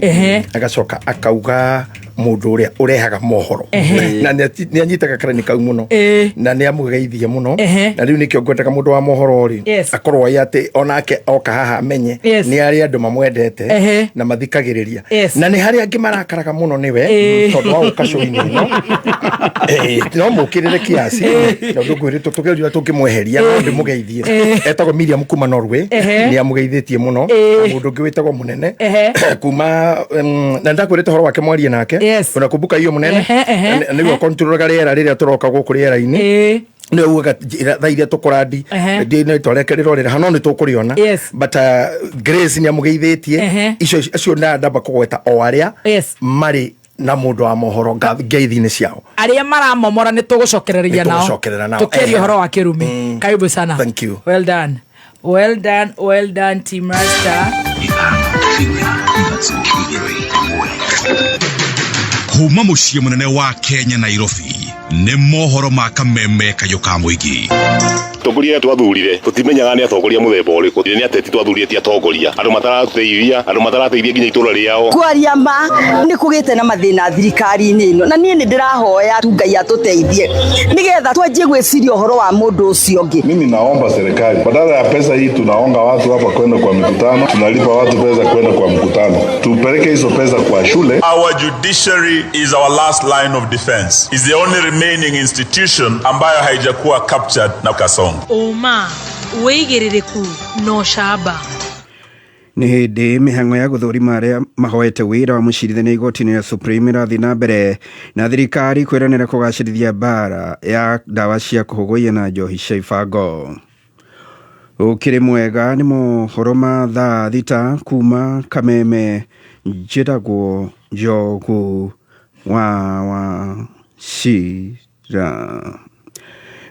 Agacoka akauga Mũndũ ũrĩa ũrehaga mohoro. Na nĩ anyitaga karani kau mũno. Na nĩ amũgeithia mũno. Na rĩu nĩkĩo ngwendaga mũndũ wa mohoro rĩ, akorwo ĩ atĩ onake oka haha amenye nĩ arĩ andũ mamwendete na mathikagĩrĩria. Na nĩ harĩ angĩ marakaraga mũno nĩwe tondũ wa gũka show-inĩ ĩno. No mũkĩrĩre kiasi, tondũ ngwĩrĩtwo tũgeria tũngĩmweheria, no ndĩmũgeithie. Etagwo Miriam kuma Norway. Nĩ amũgeithĩtie mũno. Na mũndũ ũngĩ wĩtagwo Mũnene kuma na ndakwĩrĩte ũhoro wake mwarie nake. Unakumbuka hiyo Mũnene? Ehe. Nĩguo kontrolaga rĩera rĩrĩa tũroka gũkũ rĩera-inĩ. Nĩ ugaga njĩra thaa iria tũkũrandi. Ndĩ twareke rĩrorĩra hano nĩ tũkũrĩona. But Grace nĩ amũgeithĩtie. Icio acio na ndamba kũgweta o arĩa marĩ na mũndũ wa mohoro ngeithi-inĩ ciao. Arĩa maramomora nĩ tũgũcokereria Nĩ nao. Tũgũcokerera nao. Tũkĩaria ũhoro wa kĩrumi. Karibu sana. Thank you. Well done, well done, well done, team Rasta. Kuma mũciĩ mũnene wa Kenya, Nairobi, nĩ mohoro ma kameme kayũ ka mũingĩ. Atongoria arĩa twathurire tũtimenyaga nĩ atongoria mũthemba ũrĩkũ, nĩ ateti twathurire, ti atongoria, andũ mataratũteithia, andũ matarateithia nginya itũra rĩao. Kwaria ma, nĩ kũgĩte na mathĩna thirikari-inĩ ĩno, na niĩ nĩ ndĩrahoya tu Ngai atũteithie nĩgetha twanjie gwĩciria ũhoro wa mũndũ ũcio ũngĩ. Mimi naomba serikali, badala ya pesa hii tunaonga watu hapa kwenda kwa mikutano, tunalipa watu pesa kwenda kwa mkutano, tupeleke hizo pesa kwa shule. Our judiciary is our last line of defense. Is the only remaining institution ambayo haijakuwa captured na Kasongo. Ũma, wĩigĩrĩrĩku na ũcamba. Nĩ hĩndĩ mĩhang'o ya gũthũrima arĩa mahoete wĩra wa mũcirithania igoti-inĩ rĩa Supreme ĩrathiĩ na mbere, na thirikari kwĩranĩra kũgacĩrithia mbara ya ndawa cia kũhũgũiya na njohi cia ibango. Ũkĩrĩ mwega, nĩ mohoro ma thaa 6 kuma Kameme. Njĩtagwo Njogu wa Wachira.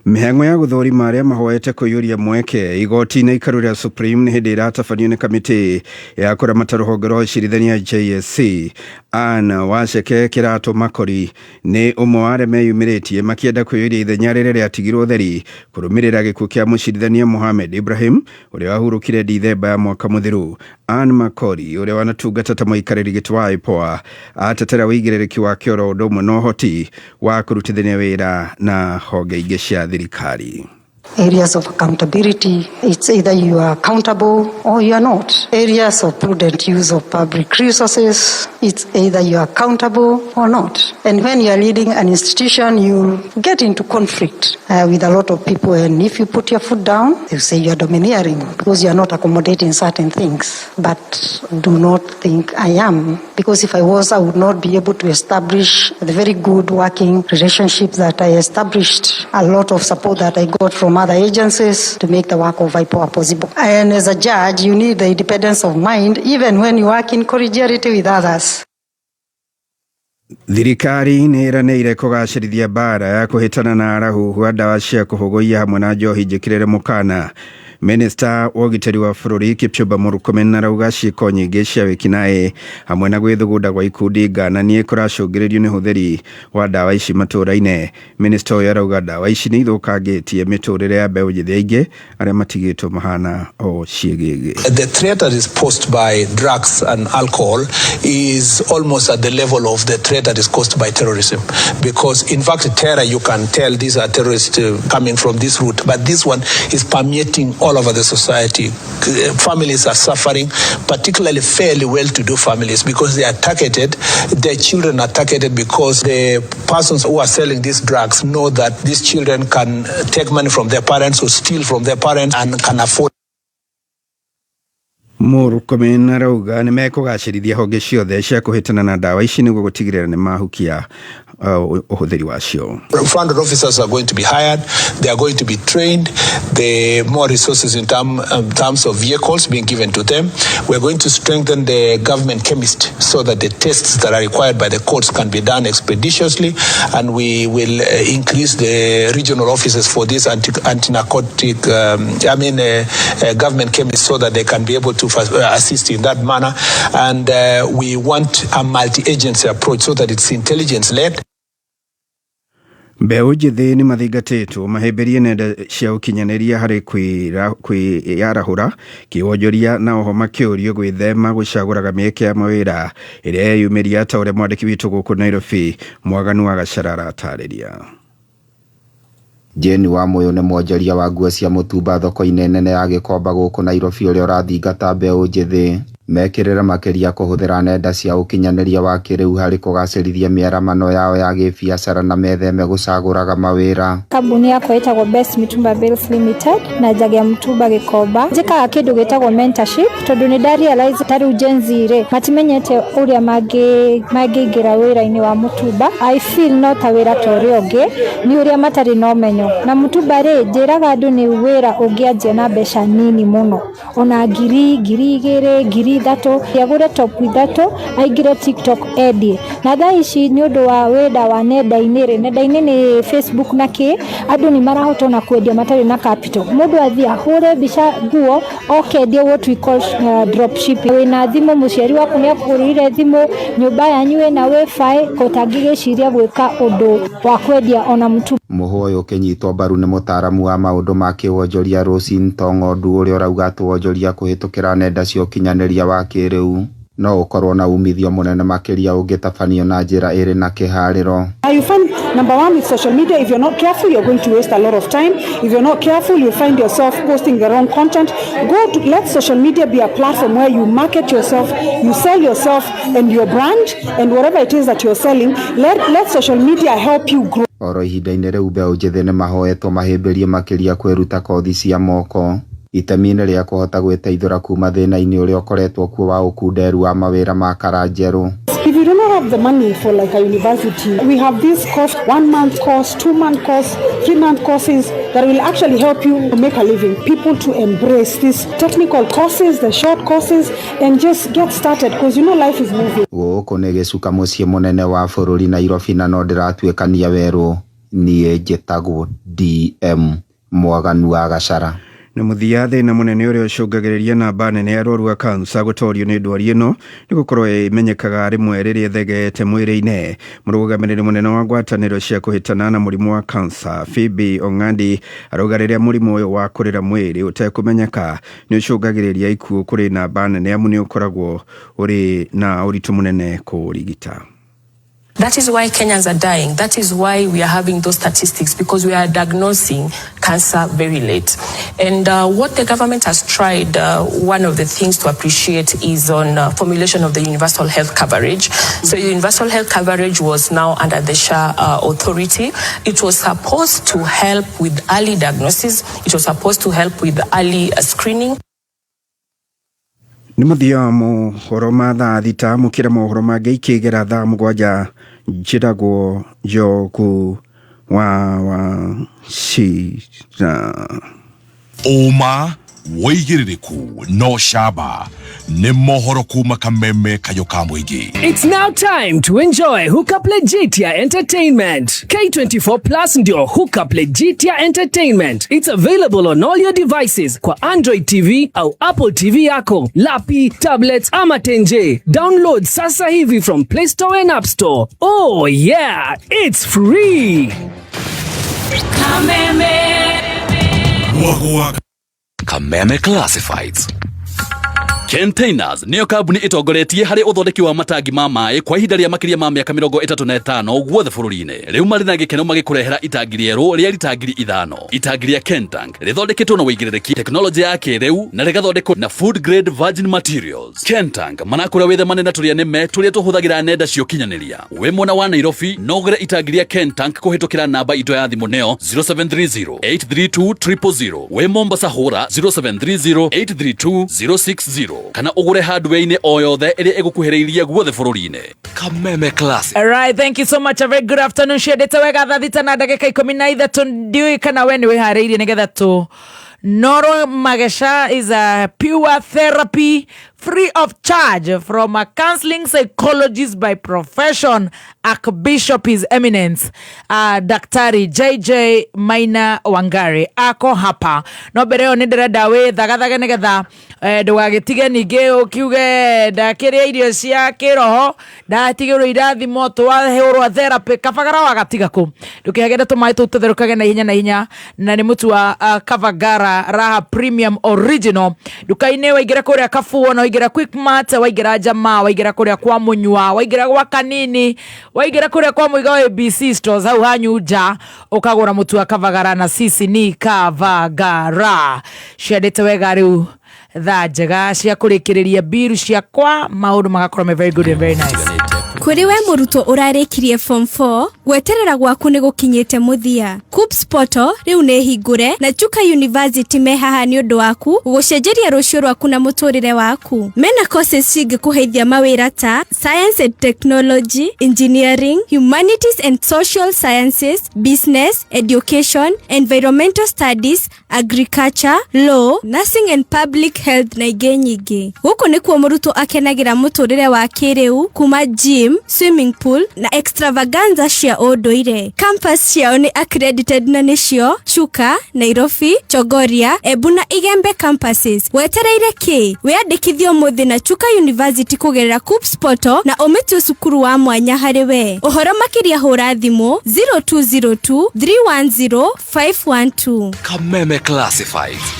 Mĩhang'o ya gũthũrima arĩa mahoete kũiyũria mweke igoti-inĩ ikaru rĩa Supreme nĩ hĩndĩ ĩratabanio nĩ kamĩtĩ ya kũramata rũhonge rwa ũcirithania JSC. Ann Waceke Kĩratũ Makori nĩ ũmwe wa arĩa meyumĩrĩtie makĩenda kũiyũria ithenya rĩrĩa rĩatigirwo theri kũrũmĩrĩra gĩkuũ kĩa mũcirithania Mohamed Ibrahim, ũrĩa wahurũkire Dithemba ya mwaka mũthiru. Ann Makori, ũrĩa wanatungata ta mũikarĩri gĩtĩ wa IPOA, atetera wĩigĩrĩrĩki wake oro ũndũ ũmwe na ũhoti wa kũrutithania wĩra na honge ingĩ cia thirikari. Areas of accountability, it's either you are accountable or you are not. Areas of prudent use of public resources, it's either you are accountable or not. And when you are leading an institution, you get into conflict with a lot of people. And if you put your foot down, they say you are domineering because you are not accommodating certain things. But do not think I am, because if I was, I would not be able to establish the very good working relationship that I established, a lot of support that I got from other agencies to make the work of IPOA possible. And as a judge, you need the independence of mind, even when you work in collegiality with others. Thirikari nĩ ĩranĩire kũgacĩrithia mbara ya kũhĩtana na arahuhu a ndawa cia kũhũgũiya hamwe na njohi njĩkĩrĩre mũkana. Minista wa ũgitĩri wa bũrũri Kipchumba Murkomen arauga ciĩko nyingĩ cia wĩkinaĩ hamwe na gwĩthugunda gwa ikundi ngananie kũracũngĩrĩrio nĩ ũhũthĩri wa ndawa ici matũũra-inĩ. Minista ũyũ arauga ndawa ici nĩ ithũkangĩtie mĩtũrĩre ya mbeũ njĩthĩ aingĩ arĩa matigĩtwo mahana o ciĩgĩgĩ. The threat that is posed by drugs and alcohol is almost at the level of the threat that is caused by terrorism. Because, in fact, terror, you can tell these are terrorists coming from this route, but this one is permeating all over the society. Families are suffering, particularly fairly well to do families, because they are targeted, their children are targeted, because the persons who are selling these drugs know that these children can take money from their parents or steal from their parents and can afford. Murkomen arauga nĩ mekũgacĩrithia honge ciothe cia kũhĩtana na ndawa ici nĩguo gũtigĩrĩra nĩ mahukia ũhũthĩri wacio. Funded officers are going to be hired, they are going to be trained, the more resources in terms of vehicles being given to them. We are going to strengthen the government chemist so that the tests that are required by the courts can be done expeditiously, and we will increase the regional offices for this anti-narcotic, I mean, government chemists, so that they can be able to assist in that manner. And we want a multi-agency approach so that it's intelligence-led. Mbeũ njĩthĩ nĩ mathingatĩtwo mahĩmbĩrie nenda cia ũkinyanĩria harĩ kwĩyarahũra kĩwonjoria na oho makĩũrio gwĩthema gũcagũraga mĩeke ya mawĩra ĩrĩa yeyumĩria ta ũrĩa mwandĩki witũ gũkũ Nairobi Mwaganu wa Gacara aratarĩria. Jane Wamuyu nĩ mwonjoria wa nguo cia mũtumba thoko-inĩ nene ya Gĩkomba gũkũ Nairobi ũrĩa ũrathingata mbeũ njĩthĩ mekĩrĩre makĩria kũhũthĩra nenda cia ũkinyanĩria wa kĩrĩu harĩ kũgacĩrithia mĩaramano yao ya gĩbiacara na metheme gũcagũraga mawĩra. Kambuni yakwa ĩtagwo Best Mitumba Bales Limited na njagia mũtumba Gĩkomba. Njĩkaga kĩndũ gĩtagwo mentorship tondũ nĩ nda realize ta rĩu Gen Z rĩ matimenyete ũrĩa mangĩingĩra wĩra-inĩ wa mũtumba. I feel no ta wĩra ta ũrĩa ũngĩ, nĩ ũrĩa matarĩ na ũmenyo. Na mũtumba rĩ, njĩraga andũ nĩ wĩra ũngĩanjia na mbeca nini mũno, ona ngiri, 2000, 3000, agũre top ithatũ, aingĩre TikTok endie. Na thaa ici nĩ ũndũ wa wĩra wa nenda-inĩ rĩ, nenda-inĩ nĩ Facebook na kĩ, andũ nĩ marahota ona kwendia matarĩ na capital. Mũndũ athiĩ ahũre mbica nguo, oke endie what we call drop shipping. Wĩna thimũ, mũciari waku nĩ akũgũrĩire thimũ, nyũmba yanyu ĩna wifi, ko ũtangĩgĩciria gwĩka ũndũ wa kwendia ona mũtu. Mũhũ ũyũ ũkĩnyitwo mbaru nĩ mũtaaramu wa maũndũ ma kĩwonjoria Rosin Tong'ondu ũrĩa ũrauga atĩ wonjoria kũhĩtũkĩra nenda cia ũkinyanĩria wa kĩrĩu no ũkorwo na umithio mũnene makĩria ũngĩtabanio na njĩra ĩrĩ na kĩharĩro. You find, number one, with social media, if you're not careful, you're going to waste a lot of time. If you're not careful, you'll find yourself posting the wrong content. Let social media be a platform where you market yourself, you sell yourself and your brand and whatever it is that you're selling. Let social media help you grow. Oro ihinda-inĩ rĩu mbeũ njĩthĩ nĩ mahoetwo mahĩmbĩrie makĩria kwĩruta kothi cia moko itemi-inĩ rĩa kũhota gwĩteithũra kuma thĩna-inĩ ũrĩa ũkoretwo kuo wa ũkunderu wa mawĩra ma kara njerũ. If you do not have the money for a university, we have this course, 1 month course, 2 month course, 3 month courses that will actually help you make a living. People to embrace these technical courses, the short courses, and just get started because life is moving. Gũkũ nĩ gĩcuka mũciĩ mũnene wa bũrũri Nairobi na no ndĩratuĩkania werũ. Niĩ njĩtagwo DM Mwaganu wa Gacara. Na mũthia thĩna mũnene ũrĩa ũcũngagĩrĩria namba nene ya arwaru a kansa gũtorio nĩ ndwari ĩno nĩ gũkorwo ĩmenyekaga rĩmwe rĩrĩa ĩthegeete mwĩrĩ-inĩ. Mũrũgamĩrĩri mũnene wa ngwatanĩro cia kũhĩtana na mũrimũ wa kansa Phoebe Ong'andi arauga rĩrĩa mũrimũ ũyũ wa kũrĩra mwĩrĩ ũtekũmenyeka nĩ ũcũngagĩrĩria ikuũ kũrĩ namba nene amu nĩ ũkoragwo ũrĩ na ũritũ mũnene kũũrigita. That is why Kenyans are dying. That is why we are having those statistics, because we are diagnosing cancer very late. And what the government has tried, one of the things to appreciate is on formulation of the universal health coverage. So universal health coverage was now under the SHA authority. It was supposed to help with early diagnosis. It was supposed to help with early screening. Nĩ mũthia mohoro ma thaa thita mũkĩra mohoro mangĩ ikĩgera thaa mũgwanja njĩtagwo Njogu wa Wachira. Ũma wĩigĩrĩrĩku no camba nĩ mohoro kuma Kameme Kayũ ka mũingĩ. It's now time to enjoy Hookup Legitia Entertainment. K24 Plus ndio Hookup Legitia Entertainment. It's available on all your devices kwa Android TV au Apple TV yako, lapi, tablets ama tenje. Download sasa hivi from Play Store and App Store. Oh yeah, it's free. Kameme. Kameme Classifieds. Containers nĩyo kambuni ĩtongoretie harĩ ũthondeki wa matangi ma maĩ kwa ihinda rĩa makĩria ma mĩaka 35 guothe bũrũri-inĩ. Rĩu marĩ na gĩkeno magĩkũrehera itangi rĩerũ rĩa rita 5000. Itangi rĩa Kentank rĩthondeketwo na wĩigĩrĩrĩki, tekinoronjĩ ya kĩrĩu na rĩgathondekwo na food grade virgin materials. Kentank manakũra wĩthemane na tũrĩa nĩme tũrĩa tũhũthagĩra nenda cia ũkinyanĩria. Wĩ mwena wa Nairobi no ũgũre itangi rĩa Kentank kũhĩtũkĩra namba itũ ya thimũ nĩyo 0730 832 000. Wĩ Mombasa hũra 0730 832 060. Kana ũgũre hardware-inĩ o yothe ĩrĩa ĩgũkuhĩrĩirie guothe bũrũri-inĩ. Kameme Classic. All right, thank you so much. A very good afternoon. Ciendete wega thaa thita na ndagĩka 13 ndiũĩ kana we nĩ wĩharĩirie nĩgetha tũ Noro Magesha is a pure therapy Free of charge from a counseling psychologist by profession, Archbishop His Eminence Daktari JJ Maina Wangari ako hapa. No mbere ĩyo nĩ ndĩrenda wĩthagathage nĩgetha ndũgagĩtige ningĩ ũkiuge ndakĩrĩa irio cia kĩroho, ndatigĩrwo irathimo, twahũrwo therapy, kabagara wagatiga kũ. Ndũkĩhagĩre tũmaĩ tũu tũtherũkage na ihenya na ihenya, na nĩ mũtu wa Kavagara Raha Premium Original. Nduka-inĩ waingĩra kũrĩa Kabuo, na waingĩra Quickmart, waingĩra Jamaa, waingĩra kũrĩa kwa Mũnyua, waingĩra gwa Kanini, waingĩra kũrĩa kwa Mũiga wa ABC Stores hau hanyu nja, ũkagũra mũtu wa Kavagara, na sisi ni Kavagara. Ciendete wega rĩu thaa njega cia kũrĩkĩrĩria mbiru ciakwa, maũndũ magakorwo me very good and very nice. Kũrĩ we mũrutwo ũrarĩkirie form 4, gweterera gwaku nĩ gũkinyĩte mũthia. KUCCPS portal rĩu nĩ hingũre na Chuka University me haha nĩ ũndũ waku gũcenjeria rũciũ rwaku na mũtũrĩre waku. Mena courses cingĩkũheithia mawĩra ta Science and Technology, Engineering, Humanities and Social Sciences, Business, Education, Environmental Studies, Agriculture, Law, Nursing and Public Health na ingĩ nyingĩ. Gũkũ nĩkuo mũrutwo akenagĩra mũtũrĩre wa kĩrĩu kuma gym, swimming pool na extravaganza cia ũndũire. Campus ciao nĩ accredited na nĩcio Chuka, Nairobi, Chogoria, Embu na Igembe campuses. Wetereire kĩ? Wĩyandĩkithie ũmũthĩ na Chuka University kũgerera KUCCPS portal na ũmĩtue cukuru wa mwanya harĩ we. Ũhoro makĩria hũra thimũ 0202 310 512. Kameme Classifieds.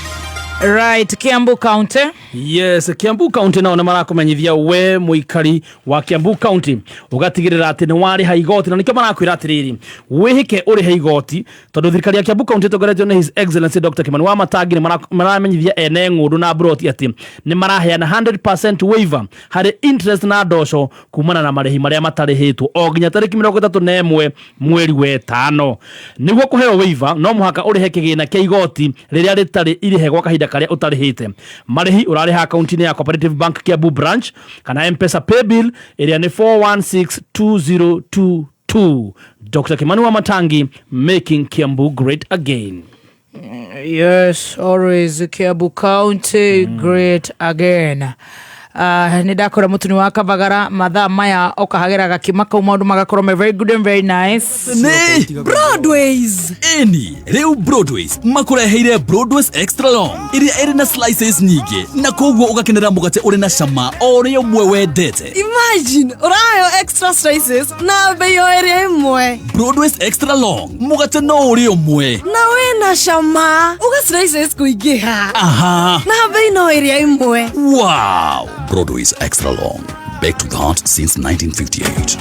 Right, Kiambu County. Yes, Kiambu County nao nĩ marakumenyithia we mũikari wa Kiambu County ũgatigĩrĩra atĩ nĩ warĩha igoti, na nĩkĩo marakwĩra atĩrĩrĩ, wĩhĩke ũrĩhe igoti, tondũ thirikari ya Kiambu County ĩtongoretio nĩ His Excellency Dr. Kimani Wamatangi nĩ maramenyithia ene ng'ũndũ na mburoti atĩ nĩ maraheana 100% waiver harĩ interest na ndoco kumana na marĩhi marĩa matarĩhĩtwo o nginya tarĩki 31 mweri wetano. Nĩguo kũheo waiver no mũhaka ũrĩhe kĩgĩna kĩa igoti rĩrĩa rĩtarĩ irĩhe gwa kahinda karĩa ũtarĩhĩte. Marĩhi ũrarĩha akaunti-inĩ ya Cooperative Bank Kiambu branch kana M-Pesa paybill ĩrĩa nĩ 4162022. Dr. Kimani Wamatangi, making Kiambu great again. Yes, always Kiambu County great again. Nĩ ndakora mũtuni wa Kavagara mathaa maya ũkahagĩra gakima kau, maũndũ magakorwo me very good and very nice. Nĩ Broadways. Eni rĩu Broadways makũreheire Broadways Extra Long ĩrĩa ĩrĩ na slices nyingĩ, na koguo ũgakenera mũgate ũrĩ na cama o ũrĩa ũmwe wendete. Imagine ũrayo extra slices na bei o ĩrĩa ĩmwe. Broadways Extra Long, mũgate no ũrĩa ũmwe na wĩna cama, uga slices kũingĩha. Aha. Na bei no ĩrĩa ĩmwe. Wow. Broadways Extra Long, baked with heart since 1958.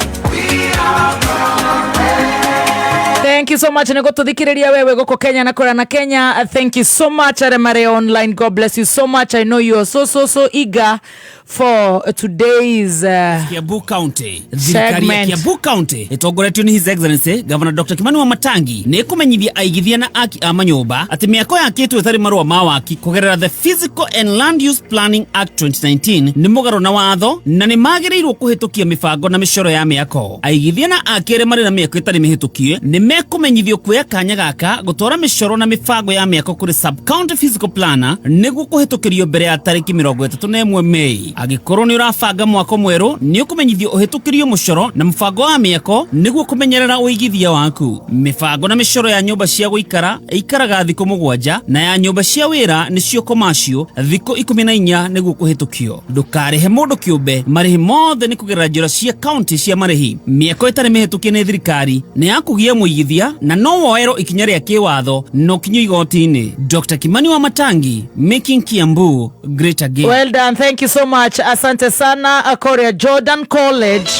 Thank you so much nĩ gũtũthikĩrĩria wewe gũkũ Kenya na kũrĩa na Kenya. Thank you so much arĩa marĩ online. God bless you so much. I know you are so so so eager for today's Kiambu County. Thirikari ya segment. Kiambu County ĩtongoretio nĩ His Excellency Governor Dr. Kimani Wamatangi nĩ ĩkũmenyithia aigithia na aki a manyũmba atĩ mĩako yakĩtwo ĩtarĩ marũa ma waki kũgerera the Physical and Land Use Planning Act 2019 nĩ mũgarũ na watho na nĩ magĩrĩirwo kũhĩtũkia mĩbango na mĩcoro ya mĩako. Aigithia na aki arĩa marĩ na mĩako ĩtarĩ mĩhĩtũkie nĩ mekũmenyithio kuoya kanya gaka gũtwara mĩcoro na mĩbango ya mĩako kũrĩ sub county physical planner nĩguo kũhĩtũkĩrio mbere ya tarĩki 31 Mei. Angĩkorwo nĩ ũrabanga mwako mwerũ nĩ ũkũmenyithio ũhĩtũkĩrio mũcoro na mũbango wa mĩako nĩguo kũmenyerera ũigithia waku. Mĩbango na mĩcoro ya nyũmba cia gũikara ĩikaraga thikũ 7 na ya nyũmba cia wĩra nĩcio commercial thikũ 14 nĩguo kũhĩtũkio. Ndũkarĩhe mũndũ kĩũmbe, marĩhi mothe nĩ kũgerera njĩra cia county cia marĩhi. Mĩako ĩtarĩ mĩhĩtũkie nĩ thirikari nĩ ya kũgia mũigithia na no woerwo ikinya rĩa kĩwatho na ũkinyio igoti-inĩ. Dr. Kimani Wamatangi, making Kiambu great again. Well done, thank you so much. Asante sana Korea Jordan College.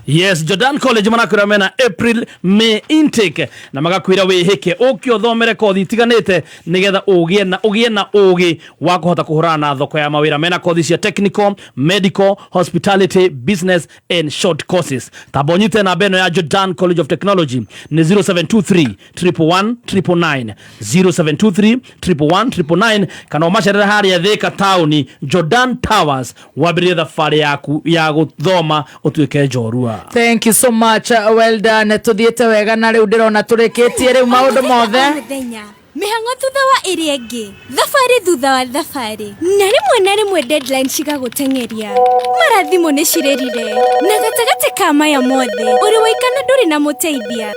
Yes, Jordan College marakwĩra mena April May intake na magakwĩra wĩhĩke ũke ũthomere kothi itiganĩte nĩgetha ũgĩe na ũgĩ wa kũhota kũhũrana na thoko ya mawĩra. Mena kothi cia technical, medical, hospitality, business and short courses. Tamba ũnyite namba ĩno ya Jordan College of Technology nĩ 0723 111 999, 0723 111 999, kana ũmacerere harĩa Thika taũni Jordan Towers wambĩrĩrie thabarĩ yaku ya gũthoma ũtuĩke njorua. Thank you so much. Well done. Tuthiĩte wega na rĩu ndĩrona tũrĩkĩtie rĩu maũndũ mothe. Mũthenya. Mĩhang'o thutha wa ĩrĩa ĩngĩ, thabarĩ thutha wa thabarĩ, na rĩmwe na rĩmwe deadline cigagũteng'eria. Mara thimũ nĩ cirĩrire, na gatagatĩ ka maya mothe, ũrĩ waika na ndũrĩ na mũteithia.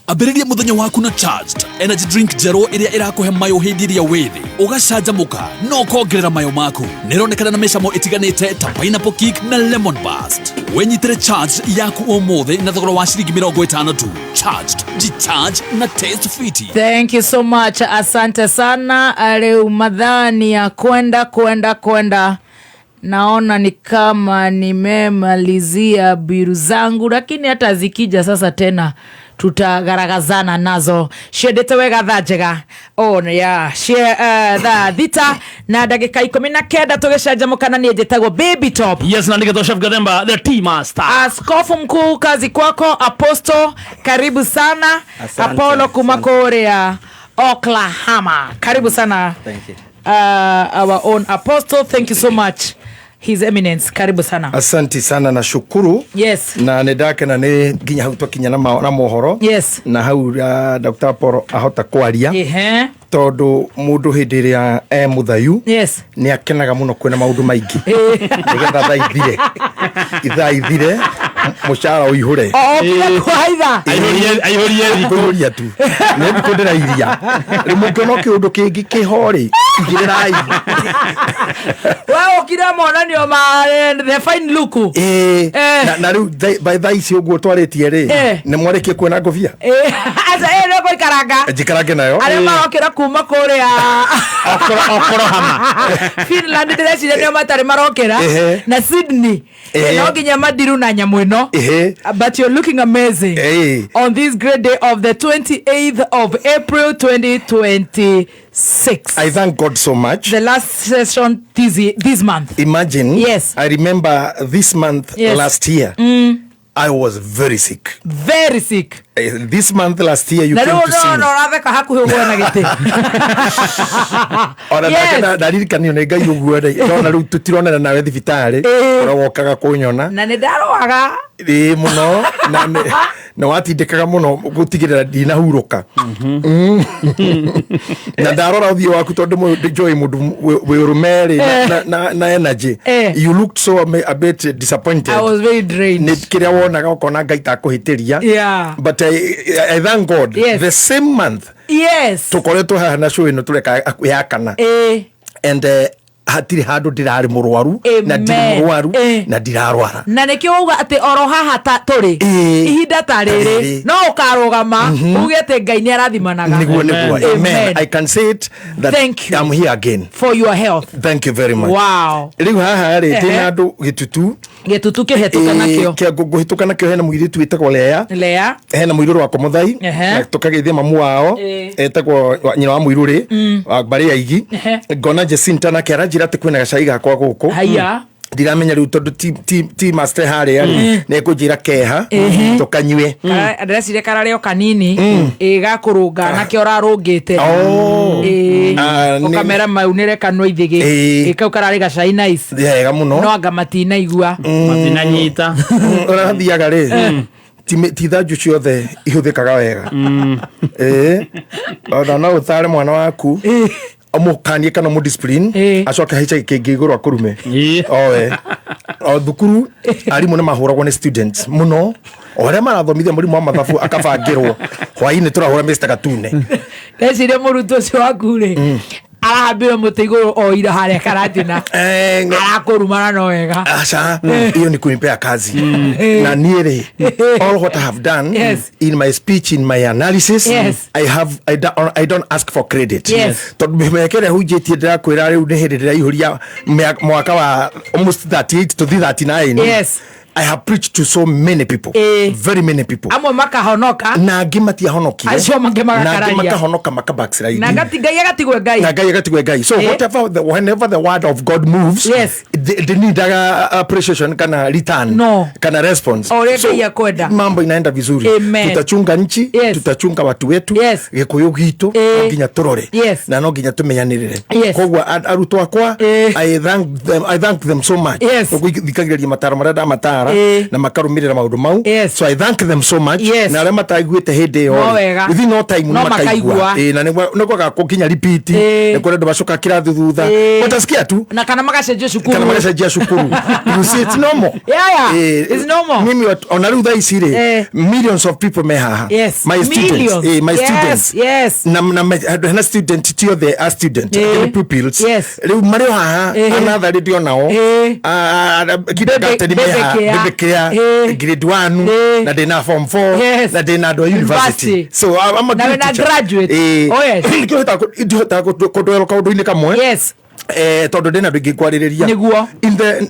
Ambĩrĩria mũthenya waku na Charged energy drink njerũ ĩrĩa ĩrakũhe mayũ hĩndĩ ĩrĩa wĩ thĩ, ũgacanjamũka na ũkongerera mayũ maku. Nĩĩronekana na mĩcamo ĩtiganĩte ta pineapple kick na lemon burst. Wĩnyitĩre Charged yaku ũmũthĩ na thogora wa ciringi 50 tu. Charged, recharge na taste fiti. Thank you so much, asante sana. Rĩu madhani ya kwenda kwenda kwenda, naona ni kama nimemalizia biru zangu, lakini hata zikija sasa tena tutagaragazana nazo. Ciendete wega thaa njega. Oh, yeah. Thaa 6 na ndagĩka 19 tũgĩcanjamũka, na niĩ njĩtagwo Baby Top. Yes, na nĩgetwo Chef Gathemba, the tea master. Askofu mkuu, kazi kwako. Apostle, karibu sana. Asante, Apollo kuma asante. kũrĩa Oklahoma, karibu sana. Thank you. Our own apostle, thank you so much. His Eminence, karibu sana. Asanti sana na shukuru. Na nä ndakena nä nginya hau twakinya na mohoro. Na hau Dr. Apollo ahota kwaria. Tondå må ndå hä ndä ä rä a e må thayu nä akenaga må no kwä na maå ndå maingä nä getha thaa ithire, ithaa ithire, må cara å ihå re. Okire kwaitha. Aihũrie thikũ. Kũihũria tu nä thikå ndä rairia rä må ngä ona kä å ndå kä ngä kä horä igä rä rai. We okire monanio ma the fine look. Ĩĩ, na rĩu by thaa ici ũguo twarĩtie rĩ, nĩ mwarĩkie kuona ngũbia. Aca, no gũikaranga. Njikarange nayo. Arĩa marokĩra kuma kũrĩa Oklahoma, Finland, ndĩreciria nĩo matarĩ marokĩra. Na Sydney. No nginya madiru na nyamũ ĩno. But you're looking amazing on this great day of the 28th of April 2026. I thank God so much. The last session this month. Imagine. Yes. I remember this month last year, I was very sick. Very sick. This month last year you Na came rĩu to see no me. No ũratheka hakuhĩ ũguo na gĩtĩ. Ona ndaririkanio nĩ Ngai ũguo rĩ, ndona rĩu tũtironana nawe thibitarĩ, ũrĩa wokaga kũnyona. Na nĩ ndarwaga. Ĩĩ mũno, na nĩ watindĩkaga mũno gũtigĩrĩra ndinahurũka. Na ndarora ũthiũ waku, tondũ njũĩ mũndũ wĩ ũrũme rĩ, na energy. You looked so a bit disappointed. I was very drained. Nĩ kĩrĩa wonaga ũkona Ngai takũhĩtĩria. But I thank God. The same month tũkoretwo haha na show ĩno tũreka ya kana. And hatirĩ handũ ndĩrarĩ mũrwaru na ndirĩ mũrwaru na ndirarwara. Na nĩkĩo wauga atĩ oro haha ta tũrĩ ihinda ta rĩrĩ Rĩrĩ. no ũkarũgama uge atĩ Ngai nĩ arathimanaga. Nĩguo, nĩguo. Amen. Amen. I can say it that Thank you. I'm here again. For your health. Thank you very much. Wow. Rĩu haha rĩ, ndĩna andũ gĩtutu. Gĩtutu kĩhetũka nakĩo. Kĩa ngũhĩtũka nakĩo, hena mũirĩtu wĩtagwo Lea. Lea. Hena mũirũrĩ wakwa Mũthai. Na tũkageithia mamu wao. Etagwo nyina wa mũirũrĩ wa mbarĩ ya Igi. Ngona Jacinta nake aranjĩra atĩ kwĩna gacai gakwa gũkũ. Haiya. Ndiramenya rĩu tondũ ti master harĩa rĩ, nĩekũnjĩra keha tũkanyue. Ndĩreciria kararĩ o kanini ĩ gakũrũnga nakĩo ũrarũngĩte. Oh. Ĩ, Ah, ũkamera maunĩre kanua ithĩgĩ. Ĩ, kau kararĩ gacai nice. Wega mũno. No anga matinaigua. Matinanyita. Ũrathiaga rĩ, ti thanju ciothe ihũthĩkaga wega. Ĩĩ, ona no ũtare mwana waku, ũmũkanie kana ũmũ acoke haica kĩngĩ igũrũ akũrume owe. O thukuru arimũ nĩ mahũragwo nĩ students mũno, o arĩa marathomithia mũrimũ wa mathabu akabangĩrwo hwainĩ tũrahũra Mr. Gatune. Ndeciria mũrutwo ũcio waku rĩ, arahambire mũtĩ igũrũ o ira harĩa karatina arakũrumana no wega. Aca, hiyo ni kunipea kazi. Na niĩ rĩ, all what I have done in my speech, in my analysis, I don't ask for credit. Tondũ mĩaka ĩrĩa hunjĩtie, ndĩrakwĩra rĩu nĩ hĩndĩ ndĩraihũria mwaka wa almost 38 to 39. I have preached to so many people, very many people. Amwe makahonoka. Na angĩ matiahonokire. Acio mangĩ Na angĩ magakararia. makahonoka maka backslide. Na Ngai agatigwe Ngai. Na Ngai agatigwe Ngai. So whenever the word of God moves, they need a appreciation kana return. No. Kana response. O ũrĩa So, Ngai akwenda. mambo inaenda vizuri. Amen. Tutachunga nchi, tutachunga watu wetu, gĩkũyũ gitũ, no nginya tũrore. Na no nginya tũmenyanĩrĩre. Koguo arutwo akwa, I thank them so much. Gũthikagĩrĩria mataro marĩa ndamatara. matara na makarũmĩrĩra maũndũ mau. So I thank them so much. Na arĩa mataiguĩte hĩndĩ ĩyo No rĩ, wega. within no time No nĩ makaigua. makaigua. Ĩĩ, na nĩ kwaga kũkinya repeat, nĩ kũrĩ andũ macoka kĩrathi thutha, utasikia tu na kana magacenjio cukuru. Kana magacenjia cukuru. You see, it's normal. Yeah. Eh, It's normal. Mimi ona rĩu thaa ici rĩ, Eh. millions of people me haha. Yes. My students. Millions. Eh, my Yes, students. yes. Na hena student ti othe a student. Eh. Angĩ nĩ pupils. Yes. Rĩu marĩ o haha. Eh. Anatharĩ ndĩ onao. Kindergarten me Baby haha, care. baby care, Eh. grade 1, na ndĩna form 4, Yes. na ndĩna andũ a university. University. So I'm a Na great wĩna teacher. graduate. Eh. Oh, yes. Nĩkĩo ndihotaga kũndwero kaũndũ-inĩ kamwe. Yes. Eh, tondå ndä na ndå ingä kwarä ria. Nĩguo. In the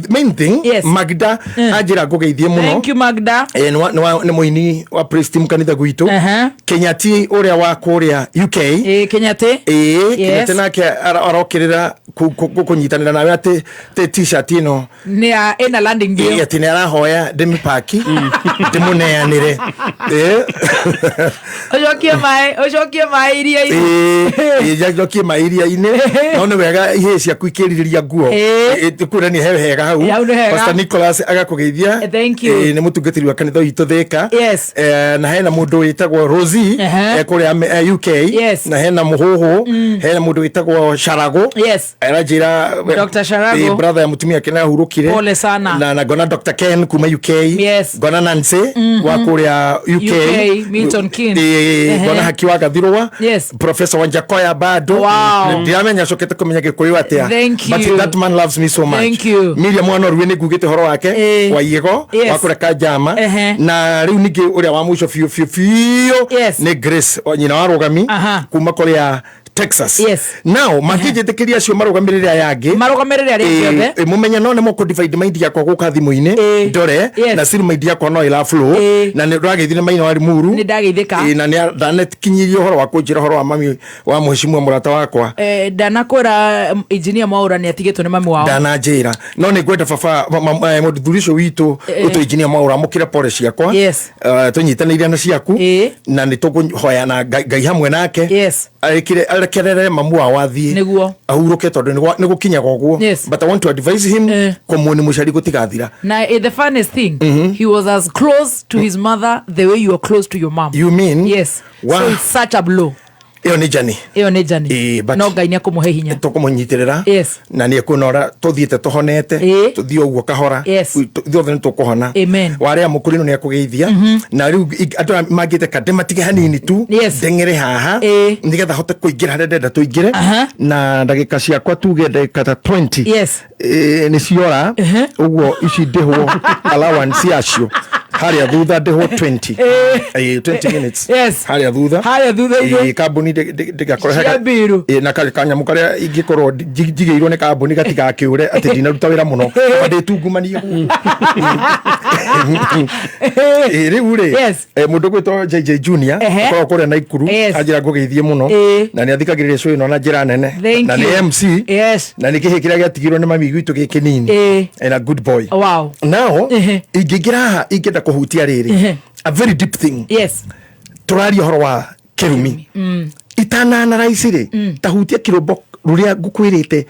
main thing, Yes. Magda anjä ra ngå geithie må no. Thank you, Magda. Eh, nĩ mũini wa praise team kanitha gwitũ. Kenyati ũrĩa wa kũrĩa UK. Ĩĩ, Kenyati. Ĩĩ, Yes. Kenyati nake arokĩrĩra kũnyitanĩra nawe atĩ t-shirt ĩno. Nĩ ya ĩna landing bill. Ĩĩ, atĩ nĩ arahoya ndĩmĩpaki ndĩmũneanĩre. Ĩĩ. Ũcokie maĩ, ũcokie maĩ iria-inĩ. Ĩĩ, njokie maĩ iria-inĩ, no nĩ wega ihĩĩ ciaku ikĩrirĩria nguo. Ĩĩ. Kwĩra nĩ he hega hau. Hau nĩ hega. Pastor Nicholas agakũgeithia. Thank you. Ĩĩ, nĩ mũtungatĩri wa kanitha witũ Thĩka. Yes. Eh, na hena mũndũ wĩtagwo Rosie, Ehe. eh, kũrĩa UK. Yes. Na hena mũhũhũ, hena mũndũ wĩtagwo Sharago. Yes. Aranjĩra Dr. Sharago. Ĩĩ, brother ya mũtumia wake nĩahurũkire. Pole sana. Na ngona Dr. Ken kuma UK. Yes. Ngona Nancy wa kũrĩa UK. UK, Milton Keynes. Ĩĩ, Ehe. ngona Haki wa Gathirũa. Yes. Professor Wanjakoya bado. Wow. Ndiramenya acokete kũmenya gĩkũyũ atĩa. Thank But you. that man loves me so much. Thank you. Miriam Mwanorue nĩ ngugĩte ũhoro wake wa Iego Yes. wa kũrĩa Kanjama. Ehe. Na rĩu ningĩ ũrĩa wa mũico biũ biũ biũ Yes. nĩ Grace wa nyina wa Rũgami Aha. kuma kũrĩa Texas. Yes. Now mangĩnjĩtĩkĩria acio marũgamĩrĩre aya angĩ. Marũgamĩrĩre arĩa angĩ othe. Ĩĩ, mũmenye no nĩ mũkũ divide mind yakwa gũka thimũ-inĩ ndore Yes. na still mind yakwa no ĩra flow na nĩ ndĩrageithire maina wa Limuru. Nĩ ndageithĩka. Ĩĩ, na nĩ ndanekinyirie ũhoro wa kũnjĩra ũhoro wa mami wa mheshimiwa mũrata wakwa. Eh, ndanakwĩra engineer Mwaũra nĩ atigĩtwo nĩ mami wao. Ndananjĩra no nĩ ngwenda baba mũthuri ũcio witũ Eh. ũtũ engineer Mwaũra amũkĩre pole ciakwa. Yes. Tũnyitanĩire na ciaku na nĩ tũkũhoya na Ngai hamwe nake. Yes. Arekerere mamu wao athiĩ Nĩguo. ahurũke tondũ nĩ gũkinyaga ũguo. Yes. But I want to advise him kũmwo nĩ mũciari gũtigathira. Na the funniest thing, he was as close to his mother the way you are close to your mom. You mean? Yes. Wow. So it's such a blow. Ĩyo nĩ journey. Ĩyo nĩ journey. Ĩĩ, but No Ngai nĩ akũmũhe hinya. Tũkũmũnyitĩrĩra. Yes. Na nĩ ekũnora tũthiĩte tũhonete, tũthiĩ ũguo kahora. Yes. Ithuothe nĩ tũkũhona. Amen. Warĩa mũkũrinũ nĩ akũgeithia. Na rĩu andũ aya mangĩte ka ndĩmatige hanini tu, ndeng'ere haha nĩgetha hote kũingĩra harĩa ndĩrenda tũingĩre. Na ndagĩka ciakwa tuge ndagĩka ta 20. Yes. Ĩĩ, nĩ ciora ũguo ici ndĩhwo allowance yacio harĩa thutha ndĩhwo 20. Ĩĩ, 20 minutes. Yes. Harĩa thutha. Harĩa thutha-inĩ. Ĩĩ, kambuni ndĩgakorwo Cia mbiru. Ĩĩ, na kanyamũ karĩa ingĩkorwo njigĩirwo nĩ kambuni gatigakĩũre atĩ ndinaruta wĩra mũno. Kaba ndĩtungumanie. Ĩĩ, rĩu rĩ, Yes. mũndũ gwĩtwo JJ Junior Ehe. akoragwo kũrĩa Naikuru Yes. anjĩra ngũgeithie mũno Ĩĩ. na nĩ athikagĩrĩria show ĩno na njĩra nene Thank na nĩ you. MC. Yes. Na nĩ kĩhĩ kĩrĩa gĩatigirwo nĩ mami gwitũ gĩ kĩnini. Ĩĩ. And a good boy. Wow. Now ingĩingĩra haha ingĩenda kũhutia rĩrĩ, Ehe. a very deep thing. Yes. Tũraria ũhoro wa kĩrumi. Itananaraici rĩ, tahutia kĩrũmbo rũrĩa ngũkwĩrĩte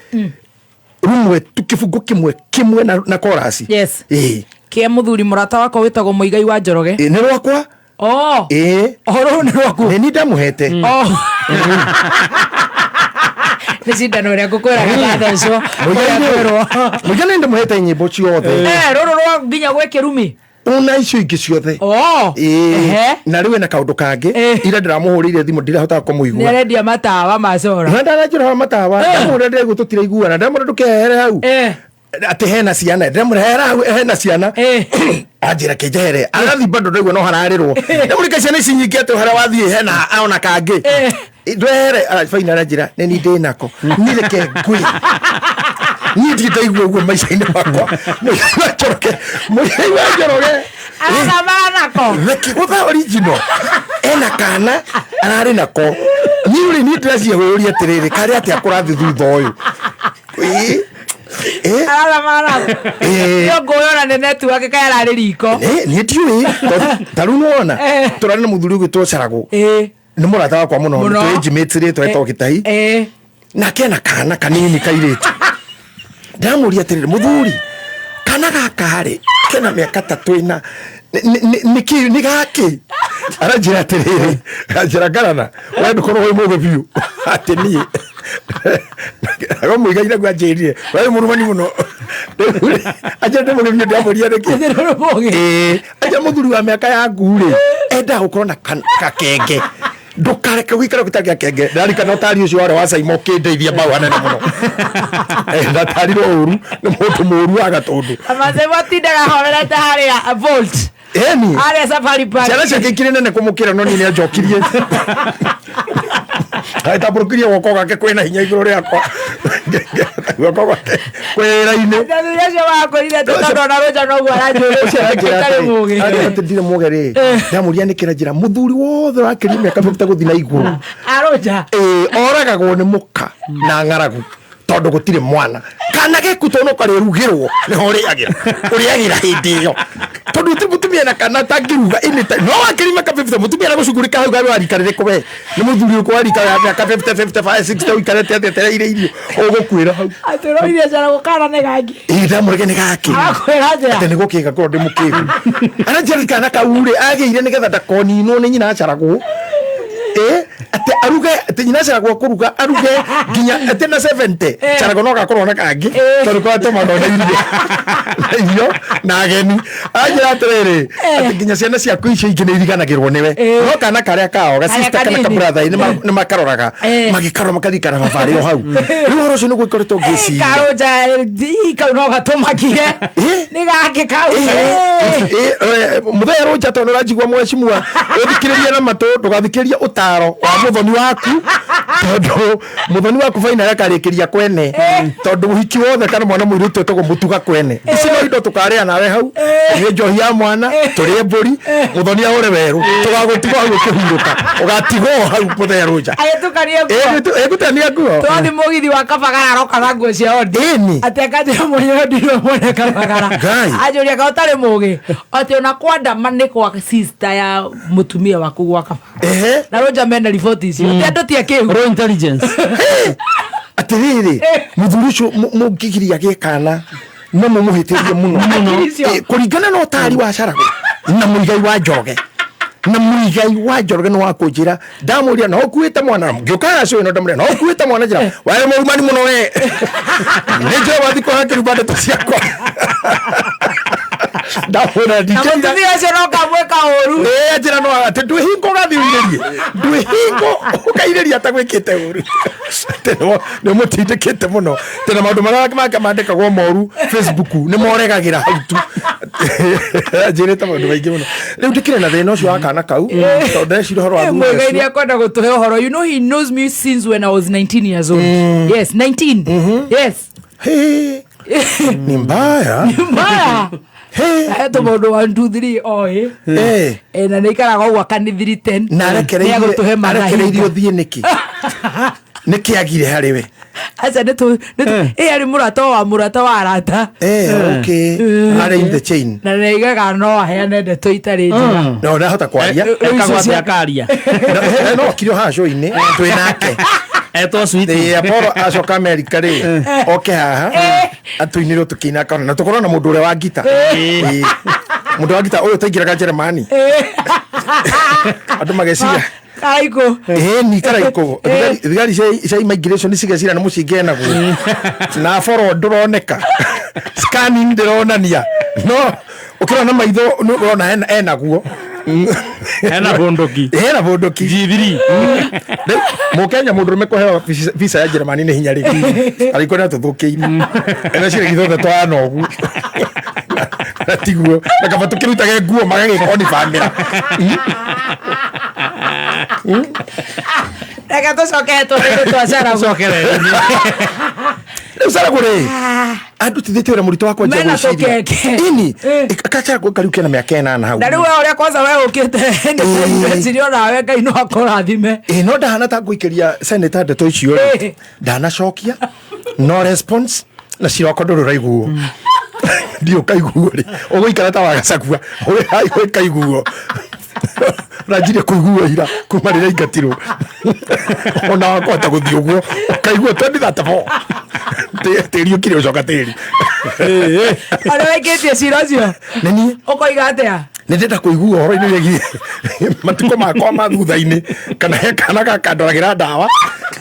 rumwe tu kĩbungo kĩmwe kĩmwe na chorus. Yes. Ĩĩ. Kĩa mũthuri mũrata wakwa wĩtagwo Mũigai wa Njoroge. Ĩĩ, nĩ rwakwa. Oh. Ĩĩ. Ũhoro ũyũ nĩ rwaku. Nĩ niĩ ndamũhete. Oh. Nĩ cindano ĩrĩa ngũkwĩraga ndathecwo. Mũigai Mũigai nĩ ndĩmũhete nyĩmbo ciothe. Eh, rũrũ rwa nginya gwĩ kĩrumi. Ona icio ingĩ ciothe. Oh. Ĩĩ. Ehe. Na rĩu ena kaũndũ kangĩ ira ndĩramũhũrĩire thimũ ndirahotaga Nĩ kũmũigua. arendia matawa ma cora. Na ndananjĩra wa matawa ndamũhũrĩra ndĩraigua tũtiraiguana ndamũra ndũkehere hau atĩ hena ciana ndĩramũra hera hau hena ciana anjĩra kĩnjehere agathiĩ bado ndaigua no hararĩrwo ndamũrĩka ciana ici nyingĩ atĩ harĩa wathiĩ hena ona kangĩ ndwehere baina aranjĩra nĩ ni ndĩnako niĩ reke ngwĩ niĩ ndirĩ ndaigua ũguo maica-inĩ makwa. Mũigai wa Njoroge, Mũigai wa Njoroge Arathamaga nako. Reke gũtha original ena kana ararĩ nako. Niĩ rĩ, niĩ ndĩracia kwĩyũria atĩrĩrĩ, karĩ atĩa kũrathiĩ thutha ũyũ? Ĩĩ. Ĩĩ. Arathamaga nako. Ĩĩ. Nĩ ngũyona nĩ network kaĩ ararĩ riko. Ĩĩ, niĩ ndiũĩ tondũ ta rĩu nĩwona tũrarĩ na mũthuri ũgwĩtwo Caragũ. Nĩ mũrata wakwa mũno. Mũno. Twĩ age mates rĩ, twetagwo Gĩtahi. Nake ena kana kanini kairĩtu. Ndamũria atĩrĩrĩ, mũthuri, kana gaka rĩ Kena mĩaka ta twĩna nĩkĩ nĩ gakĩ aranjĩra atĩrĩrĩ, anjĩra ngarana we ndũkorwo wĩ mũgĩ biũ atĩ niĩ ago mũigai naguo anjĩrire we wĩ mũrumani mũno. Anjĩra ndĩ mũgĩ biũ, ndamũria nĩkĩ. Ĩĩ, anjĩra mũthuri wa mĩaka yaku rĩ endaga gũkorwo na gakenge, ndũkareke gũikara gũtarĩ gakenge. Ndarikana ũtari ũcio warĩ wa Saimo ũkĩndeithia mbau hanene mũno. Ndatarirwo ũru nĩ mũndũ mũru wa gatũndũ. Amazemo atindaga horerete harĩa Volt. Eni. Harĩa Safari Park. Ciana ciake ikĩrĩ nene kũmũkĩra no niĩ nĩ anjokirie, agĩtambũrũkirie guoko gwake kwĩna hinya igũrũ rĩakwa, guoko gwake kwĩ wĩra-inĩ. Athuri acio makwĩrire atĩ tondũ ona Rũnja noguo aranjũrĩtie ũtarĩ mũgĩ. Atĩ ndirĩ mũgĩ rĩ, ndamũria nĩkĩ, na njĩra mũthuri wothe ũrakĩria mĩaka 50 gũthiĩ na igũrũ Arũnja. Ĩĩ, oragagwo nĩ mũka na ng'aragu tondũ gũtirĩ mwana kana gĩku, tondũ no karĩrugĩrwo nĩho ũrĩagĩra ũrĩagĩra hĩndĩ ĩyo, tondũ ti mũtumia na kana tangĩruga anytime. No wakĩria mĩaka 50 mũtumia na gũcugurĩka hau gawe warika rĩrĩkũ we nĩ mũthuri ũrĩkũ warika ya mĩaka 50, 55, 60 ũikarĩte atĩ etereire irio ũgũkuĩra hau? Atĩ ũroire njara gũkana nĩ gangĩ. Ĩĩ, ndamũrege nĩ gakĩ. Arakwĩra atĩa? Atĩ nĩ gũkĩga korwo ndĩ mũkĩgu. Aranjĩra kana kau rĩ agĩire nĩgetha ndakoninwo nĩ nyina acaragwo, ĩ atĩ aruge, atĩ nyina acaragwo kũruga, aruge nginya atĩ na 70 caragwo no gakorwo na kangĩ tondũ kwatũmaga na irio na irio na ageni. Anjĩra atĩrĩrĩ, atĩ nginya ciana ciaku icio ingĩ nĩ iriganagĩrwo nĩwe, no kana karĩa kao gacista kana kanini. Kabratha nĩ makaroraga, magĩkarora makarikana baba arĩ o hau. Rĩu ũhoro ũcio nĩguo ikoretwo ngĩciria. Karũnja kau no gatũmakie nĩ gakĩ kau. Mũthenya rũnja tondũ ũranjigua mwecimua, ũthikĩrĩrie na matũ, ndũgathikĩrĩrie ũtaro wa mũthoni waku, tondũ mũthoni waku baina akarĩkĩria kwene, tondũ ũhiki wothe kana mwana mũirĩtu etagwo mũtuga kwene. Ici no indo tũkarĩa nawe hau, tũnyue njohi ya mwana, tũrĩe mbũri, mũthoni ahũre werũ, tũgagũtigwo hau ũkĩhurũka, ũgatigwo hau mũthenya rũnja. Agĩtukania nguo. Ĩgũtania nguo. Twathi mũgithi wa Kabagara aroka na nguo cia ondi. Ĩni. Atĩ akanjĩra mũrĩ ondi nĩwe mwene Kabagara. Ngai. Anjũria ka ũtarĩ mũgĩ atĩ ona kwandama nĩ kwa sister ya mũtumia waku gwa Kabagara. Na Rũnja mena riboti icio atĩ andũ ti akĩgu. Raw intelligence. Atĩrĩrĩ, mũthuri ũcio mũngĩgiria gĩe kana no mũmũhĩtĩrie mũno. Hakiri icio. Kũringana na ũtari wa Caragũ na mũigai wa Njoroge, na mũigai wa Njoroge nĩ wa kũnjĩra, ndamũria no ũkuĩte mwana, ngĩũka hacu ĩno, ndamũria no ũkuĩte mwana, njĩra warĩ mũrumani mũno we, nĩ njũĩ wathi kũhakĩrumba ndeto ciakwa, ndamwĩra Na ndingĩira. mũtumia ũcio no kamwĩka ũru. Ĩĩ, anjĩra no atĩ ndwĩ hingo ũgathiĩ ũirĩrie, ndwĩ hingo ũkairĩria atagwĩkĩte ũru, atĩ nĩ ũmũtindĩkĩte mũno, atĩ na maũndũ marĩa make mandĩkagwo moru Facebook nĩ moregagĩra hau tu. Anjĩrĩte maũndũ maingĩ mũno. Rĩu ndĩkĩrĩ na thĩna ũcio wa kana kau tondũ ndeciria ũhoro wa thutha Mũigai ũcio. nĩ akwenda gũtũhe ũhoro. You know he knows me since when I was 19 years old. Yes, 19. Yes. Hey, ni mbaya. Mbaya. Ahetwo maũndũ 1 2 3 oĩ. Na nĩ ikaraga ũguo akanithiri 10. Na Nĩ agũtũhe arekereirio manahinda. thiĩ nĩkĩ, nĩkĩ agire harĩ we? Aca nĩ tũ ĩ arĩ mũrata wa mũrata wa arata. Okay, arĩ in the chain. Na nĩ aigaga no aheane ndeto itarĩ njega. No ndahota kwaria. Ekagwo atĩ akaria. No okire haha show-inĩ twĩ nake. Etwo sweet. Ĩĩ, Apollo acoka Amerika rĩ, oke haha atũinĩrwo tũkĩina kana na tũkorwo na mũndũ ũrĩa wa ngita. Ĩĩ. Mũndũ wa ngita ũyũ ũtaingĩraga Jeremani, andũ mageciria Karaikũ. Ĩni karaikũ. Thigari cia immigration cigecira nĩ mũcinga enaguo na boro ndũroneka, scanning ndĩronania, no ũkĩrora na maitho nĩ ũrona enaguo. Hena bunduki. Hena bunduki. G3. Rĩu mũkenya mũndũrũme kũheo visa ya Jeremani nĩ hinya rĩ, arĩkwo nĩ atũthũkĩire ena ciregi thothe twahana ũguo na tiguo, na kaba tũkĩrutage nguo magagĩkorwo nĩ bamĩra. Reke tũcoke tũrĩrĩ twa Caragũ. Rĩu Caragũ rĩ andutithĩtie wĩra mũritũ wa kwanjia Mena gwĩciria. tũkenge. Ini kacagũ kariu kena mĩaka 8 hau. Na rĩu we ũrĩa kwanza we ũkĩte nĩcirio nawe Ngai no akũrathime. Ĩ, no ndahana ta ngũikĩria seneta ndeto icio rĩ, ndanacokia no response na cira wakwa ndũrĩ ũraiguo, ndiũ ũkaiguo rĩ, ũgũikara ta wagacagua ũkaiguo ranjirie kũiguo ira kuma rĩrĩa ingatirwo, ona wakũhota gũthiĩ ũguo ũkaiguo 2034 tĩri ũkire ũcoka tĩri. Arĩa wekĩtie cira ũcio Nĩ niĩ. Ũkoiga atĩa? Nĩ ndĩrenda kũigua ũhoro-inĩ wĩgiĩ matukũ makwa ma thutha-inĩ, kana he kana gakandoragĩra ndawa,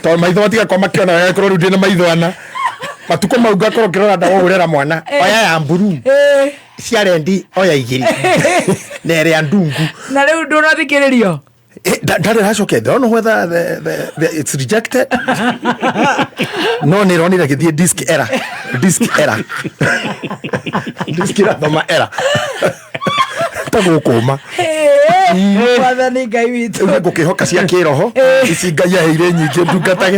tondũ maitho matigakorwo makĩona wega, korwo rĩu ndĩna maitho ana, matukũ mau ngakorwo ngĩrora ndawa ũrera mwana, oya ya mburu, cia rendi oya igĩrĩ na ĩrĩa ndungu. Na rĩu ndũnathikĩrĩrio? Ndarĩ racokia. I don't know whether it's rejected, no nĩ ronire gĩthiĩ disk error, disk error, disk irathoma error ta gũkũma. Mwathani Ngai witũ. Rĩu ngũkĩhoka cia kĩroho ici Ngai aheire nyingĩ ndungatage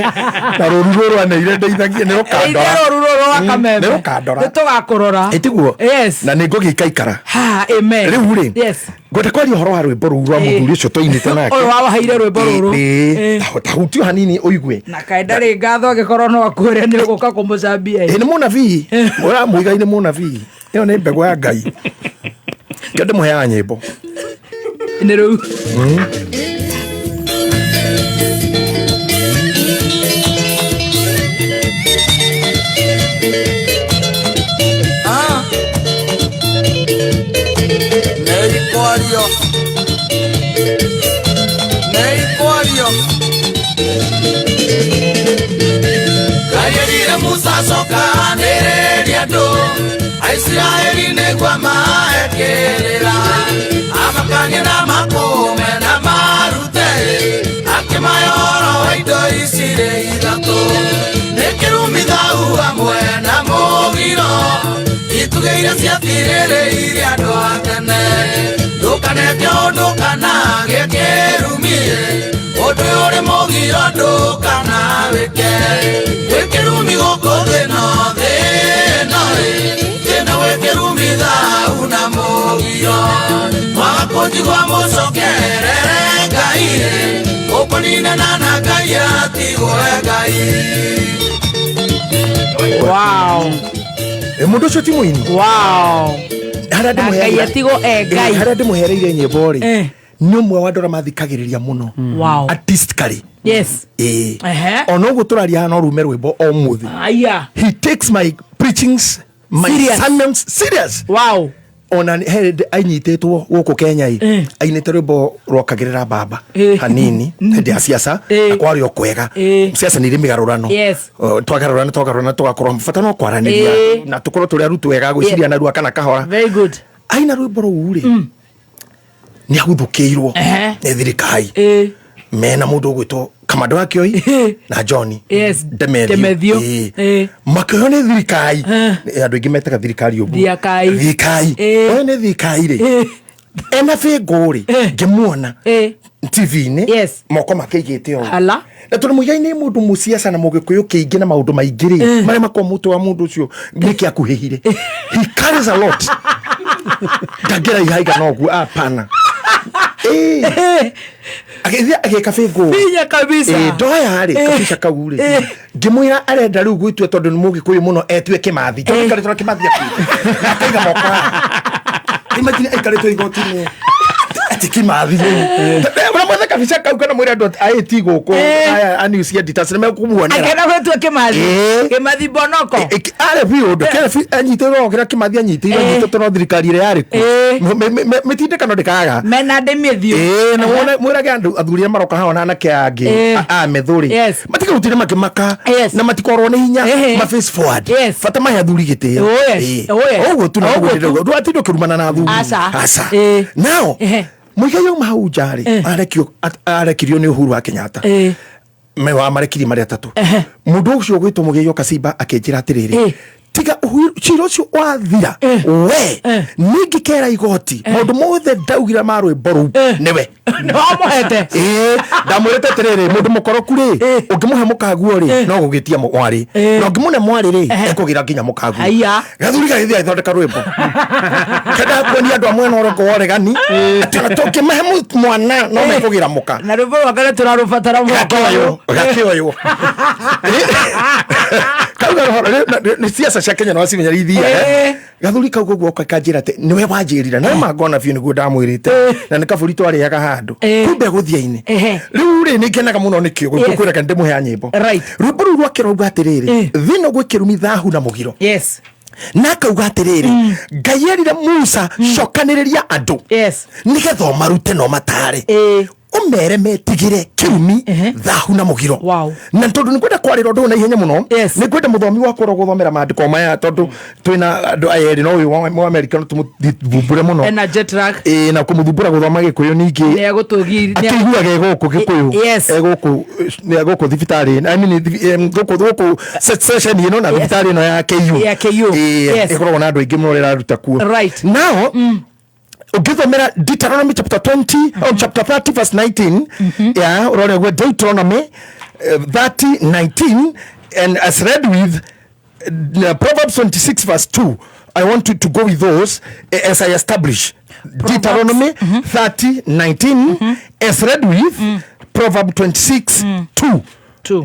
na rũru rũrũ aneire ndeithagie nĩ rũkandora. Rũru rũrũ rwa Kameme. Nĩ rũkandora. Nĩ tũgakũrora. Ĩtiguo? Yes. Na nĩ ngũgĩikaikara. Ha, amen. Rĩu rĩ, Yes. ngwenda kwaria ũhoro wa rwĩmbo rũu rwa mũthuri ũcio twainĩte nake. Ũyũ wawaheire rwĩmbo rũrũ. Ĩĩ, ta hutio hanini ũigue. Na kaĩ ndarĩ ngatho angĩkorwo no akwĩre nĩ ũgũka kũmũcambia. Ĩ, nĩ mũnabii ũra Mũigai, nĩ mũnabii, ĩyo nĩ mbegũ ya Ngai kĩo ndĩmũheaga nyĩmbo. Nĩ rĩu. Ah. Neikwario, neikwario, Ngai Musa coka anĩrĩrie andũ Aisiraeli nĩguo maekĩrĩra, amakanie na makũme na marute, akĩmahe ũhoro wa indo ici irĩ ithatũ, nĩ kĩrumi, thau hamwe na mũgiro, itugĩ iria ciatirĩrĩire andũ a tene. Ndũkaneke ũndũ kana gĩkĩrumi, ũndũ ũyũ ũrĩ mũgiro ndũkana wĩke, gwĩ kĩrumi gũkũ thĩ no thĩ no ĩ thĩna, gwĩ kĩrumi, thau na mũgiro, mwaga kũnjigua mũcokerere Ngai ũkũninana na Ngai atigwo Ngai. Wow. Ĩ, mũndũ ũcio ti mũini. Wow. Harĩa Na Ngai atigwo e Ngai. Harĩa ndĩmũhereire nyĩmbo rĩ, nĩ ũmwe wa andũ arĩa mathikagĩrĩria mũno artistically. Ĩĩ. Ona ũguo tũraria haha no rume rwĩmbo o mũthĩ. Aya. He takes my preachings, my Serious. sermons serious. Ona he hĩndĩ ainyitĩtwo gũkũ Kenya ĩ, ainĩte rwĩmbo rwokagĩrĩra baba hanini hĩndĩ ya siasa, na kwarĩ o kwega. Siasa nĩ irĩ mĩgarũrano. O, twagarũrana twagarũrana tũgakorwo bata no kwaranĩria na tũkorwo tũrĩ arutwo ega gwĩciria narua kana kahora. Very good. Aina rwĩmbo rũu rĩ, nĩ aguthũkĩirwo nĩ thirikari mena mũndũ ũgwĩtwo Kamando wa Kĩoi na John Demethio. Demethio. Makĩoywo nĩ thirikari. Andũ aingĩ metaga thirikari ũguo. Thiakai. Thirikari. Oyo nĩ thirikari rĩ, ena bĩngũ rĩ, ngĩmuona TV-inĩ moko make igĩte ũũ. Ala. Na tondũ Mũigai nĩ mũndũ mũciaca na mũgĩkũyũ kĩingĩ na maũndũ maingĩ rĩ, marĩa makorwo mũtwe wa mũndũ ũcio nĩkĩ akuhĩhire, he carries a lot, ndangĩraiha igana ũguo, apana. Agĩthiĩ agĩka bĩngũ. Binya kabisa. Ndoya rĩ kabica kau rĩ, ngĩmwĩra arenda rĩu gwĩtua, tondũ nĩ mũgĩkũyũ mũno, etue Kĩmathi, tondũ aikarĩtwo na Kĩmathi akuĩte na akaiga moko haha. Imagine aikarĩtwo igoti-inĩ ati Kĩmathi rĩu ũramwetha kabica kau kana mwĩre andũ aĩ ti gũkũ aya a news editors nĩ mekũmuonera. Akĩenda gwĩtua Kĩmathi. Kĩmathi Bonoko. Arĩ biũ ũndũ anyitĩrwo kĩrĩa Kĩmathi anyitĩirwo, anyitĩtwo no thirikari ĩrĩa yarĩ kuo. Mĩtindĩkano ndĩkaga. Mena ndĩmĩthiũ. Ĩĩ, na wone mwĩrage andũ athuri arĩa maroka haha na anake angĩ a methũrĩ matikarutire makĩmaka na matikorwo nĩ hinya ma face forward, bata mahe athuri gĩtĩo. Oh, yes. Oh, yes. Ũguo tu. Ũguo tu. Naguo ndũgatinda ũkĩrumana na athuri. Aca. Aca. Nao Mũigai auma hau nja rĩ, arekirio nĩ Uhuru wa Kenyatta, me wa marekirie marĩ atatũ. Mũndũ ũcio ũgwĩtwo Mũgĩi Kacimba akĩnjĩra atĩrĩrĩ, tiga cira ũcio wathira, we ningĩkera igoti maũndũ mothe ndaugire ma rwĩmbo rũu nĩwe. Nĩwamũhete. Ĩĩ, ndamwĩrĩte atĩrĩrĩ, mũndũ mũkoroku rĩ, ũngĩmũhe mũkaguo rĩ, no gũgĩtia mwarĩ, na ũngĩmũne mwarĩ rĩ, ekũgĩra nginya mũkaguo. Haiya. Gathuri gagĩthiĩ agĩthondeka rwĩmbo kenda kuonia andũ a mwena ũrĩkũ wa ũregani atĩ ona tũngĩmahe mwana no mekũgĩra mũka. Na rwĩmbo rwake nĩ tũrarũbatara mwaka ũyũ. Gakĩoywo kauga nĩ siasa cia Kenya nĩwacimenya ithiaga. Gathuri kau guo kanjĩra atĩ nĩwe wanjĩrire na mangona biũ nĩguo ndamwĩrĩte, na nĩ kabũri twarĩaga handũ kumbe gũthia-inĩ. Rĩu rĩ, nĩ ngenaga mũno nĩkĩo kwĩra kana ndĩmũhea nyĩmbo. Rwĩmbo rũu rwake rwauga atĩrĩrĩ, thĩna gwĩ kĩrumi, thahu na mũgiro. Na akauga atĩrĩrĩ, Ngai erire Musa, cokanĩrĩria andũ nĩgetha ũmarute na ũmataare, ũmere metigĩre kĩrumi, thahu na mũgiro. Na tondũ nĩ ngwenda kwarĩra ũndũ ũyũ na ihenya mũno, nĩ ngwenda mũthomi wakwa ũrĩa ũgũthomera maandĩko maya, tondũ twĩna andũ aya erĩ, no ũyũ wa America no tũmũthumbũre mũno. Ena jet lag. Ĩĩ, na kũmũthumbũra gũthoma Gĩkũyũ ningĩ. Nĩ egũtũgi Akĩiguaga gũkũ Gĩkũyũ. Egũkũ nĩ gũkũ thibitarĩ, I mean, gũkũ session ĩno na thibitarĩ ĩno ya KU. Ya KU. Ĩĩ, ĩkoragwo na andũ aingĩ mũno ĩraruta kuo. Now ũngĩthomera Deuteronomy chapter 20 oh, chapter 30 verse 19, yeah, ũrore ũguo Deuteronomy 30 19 and as read with Proverbs 26 verse 2. I want you to go with those as I establish Deuteronomy 30 19 as read with Proverb 26 2.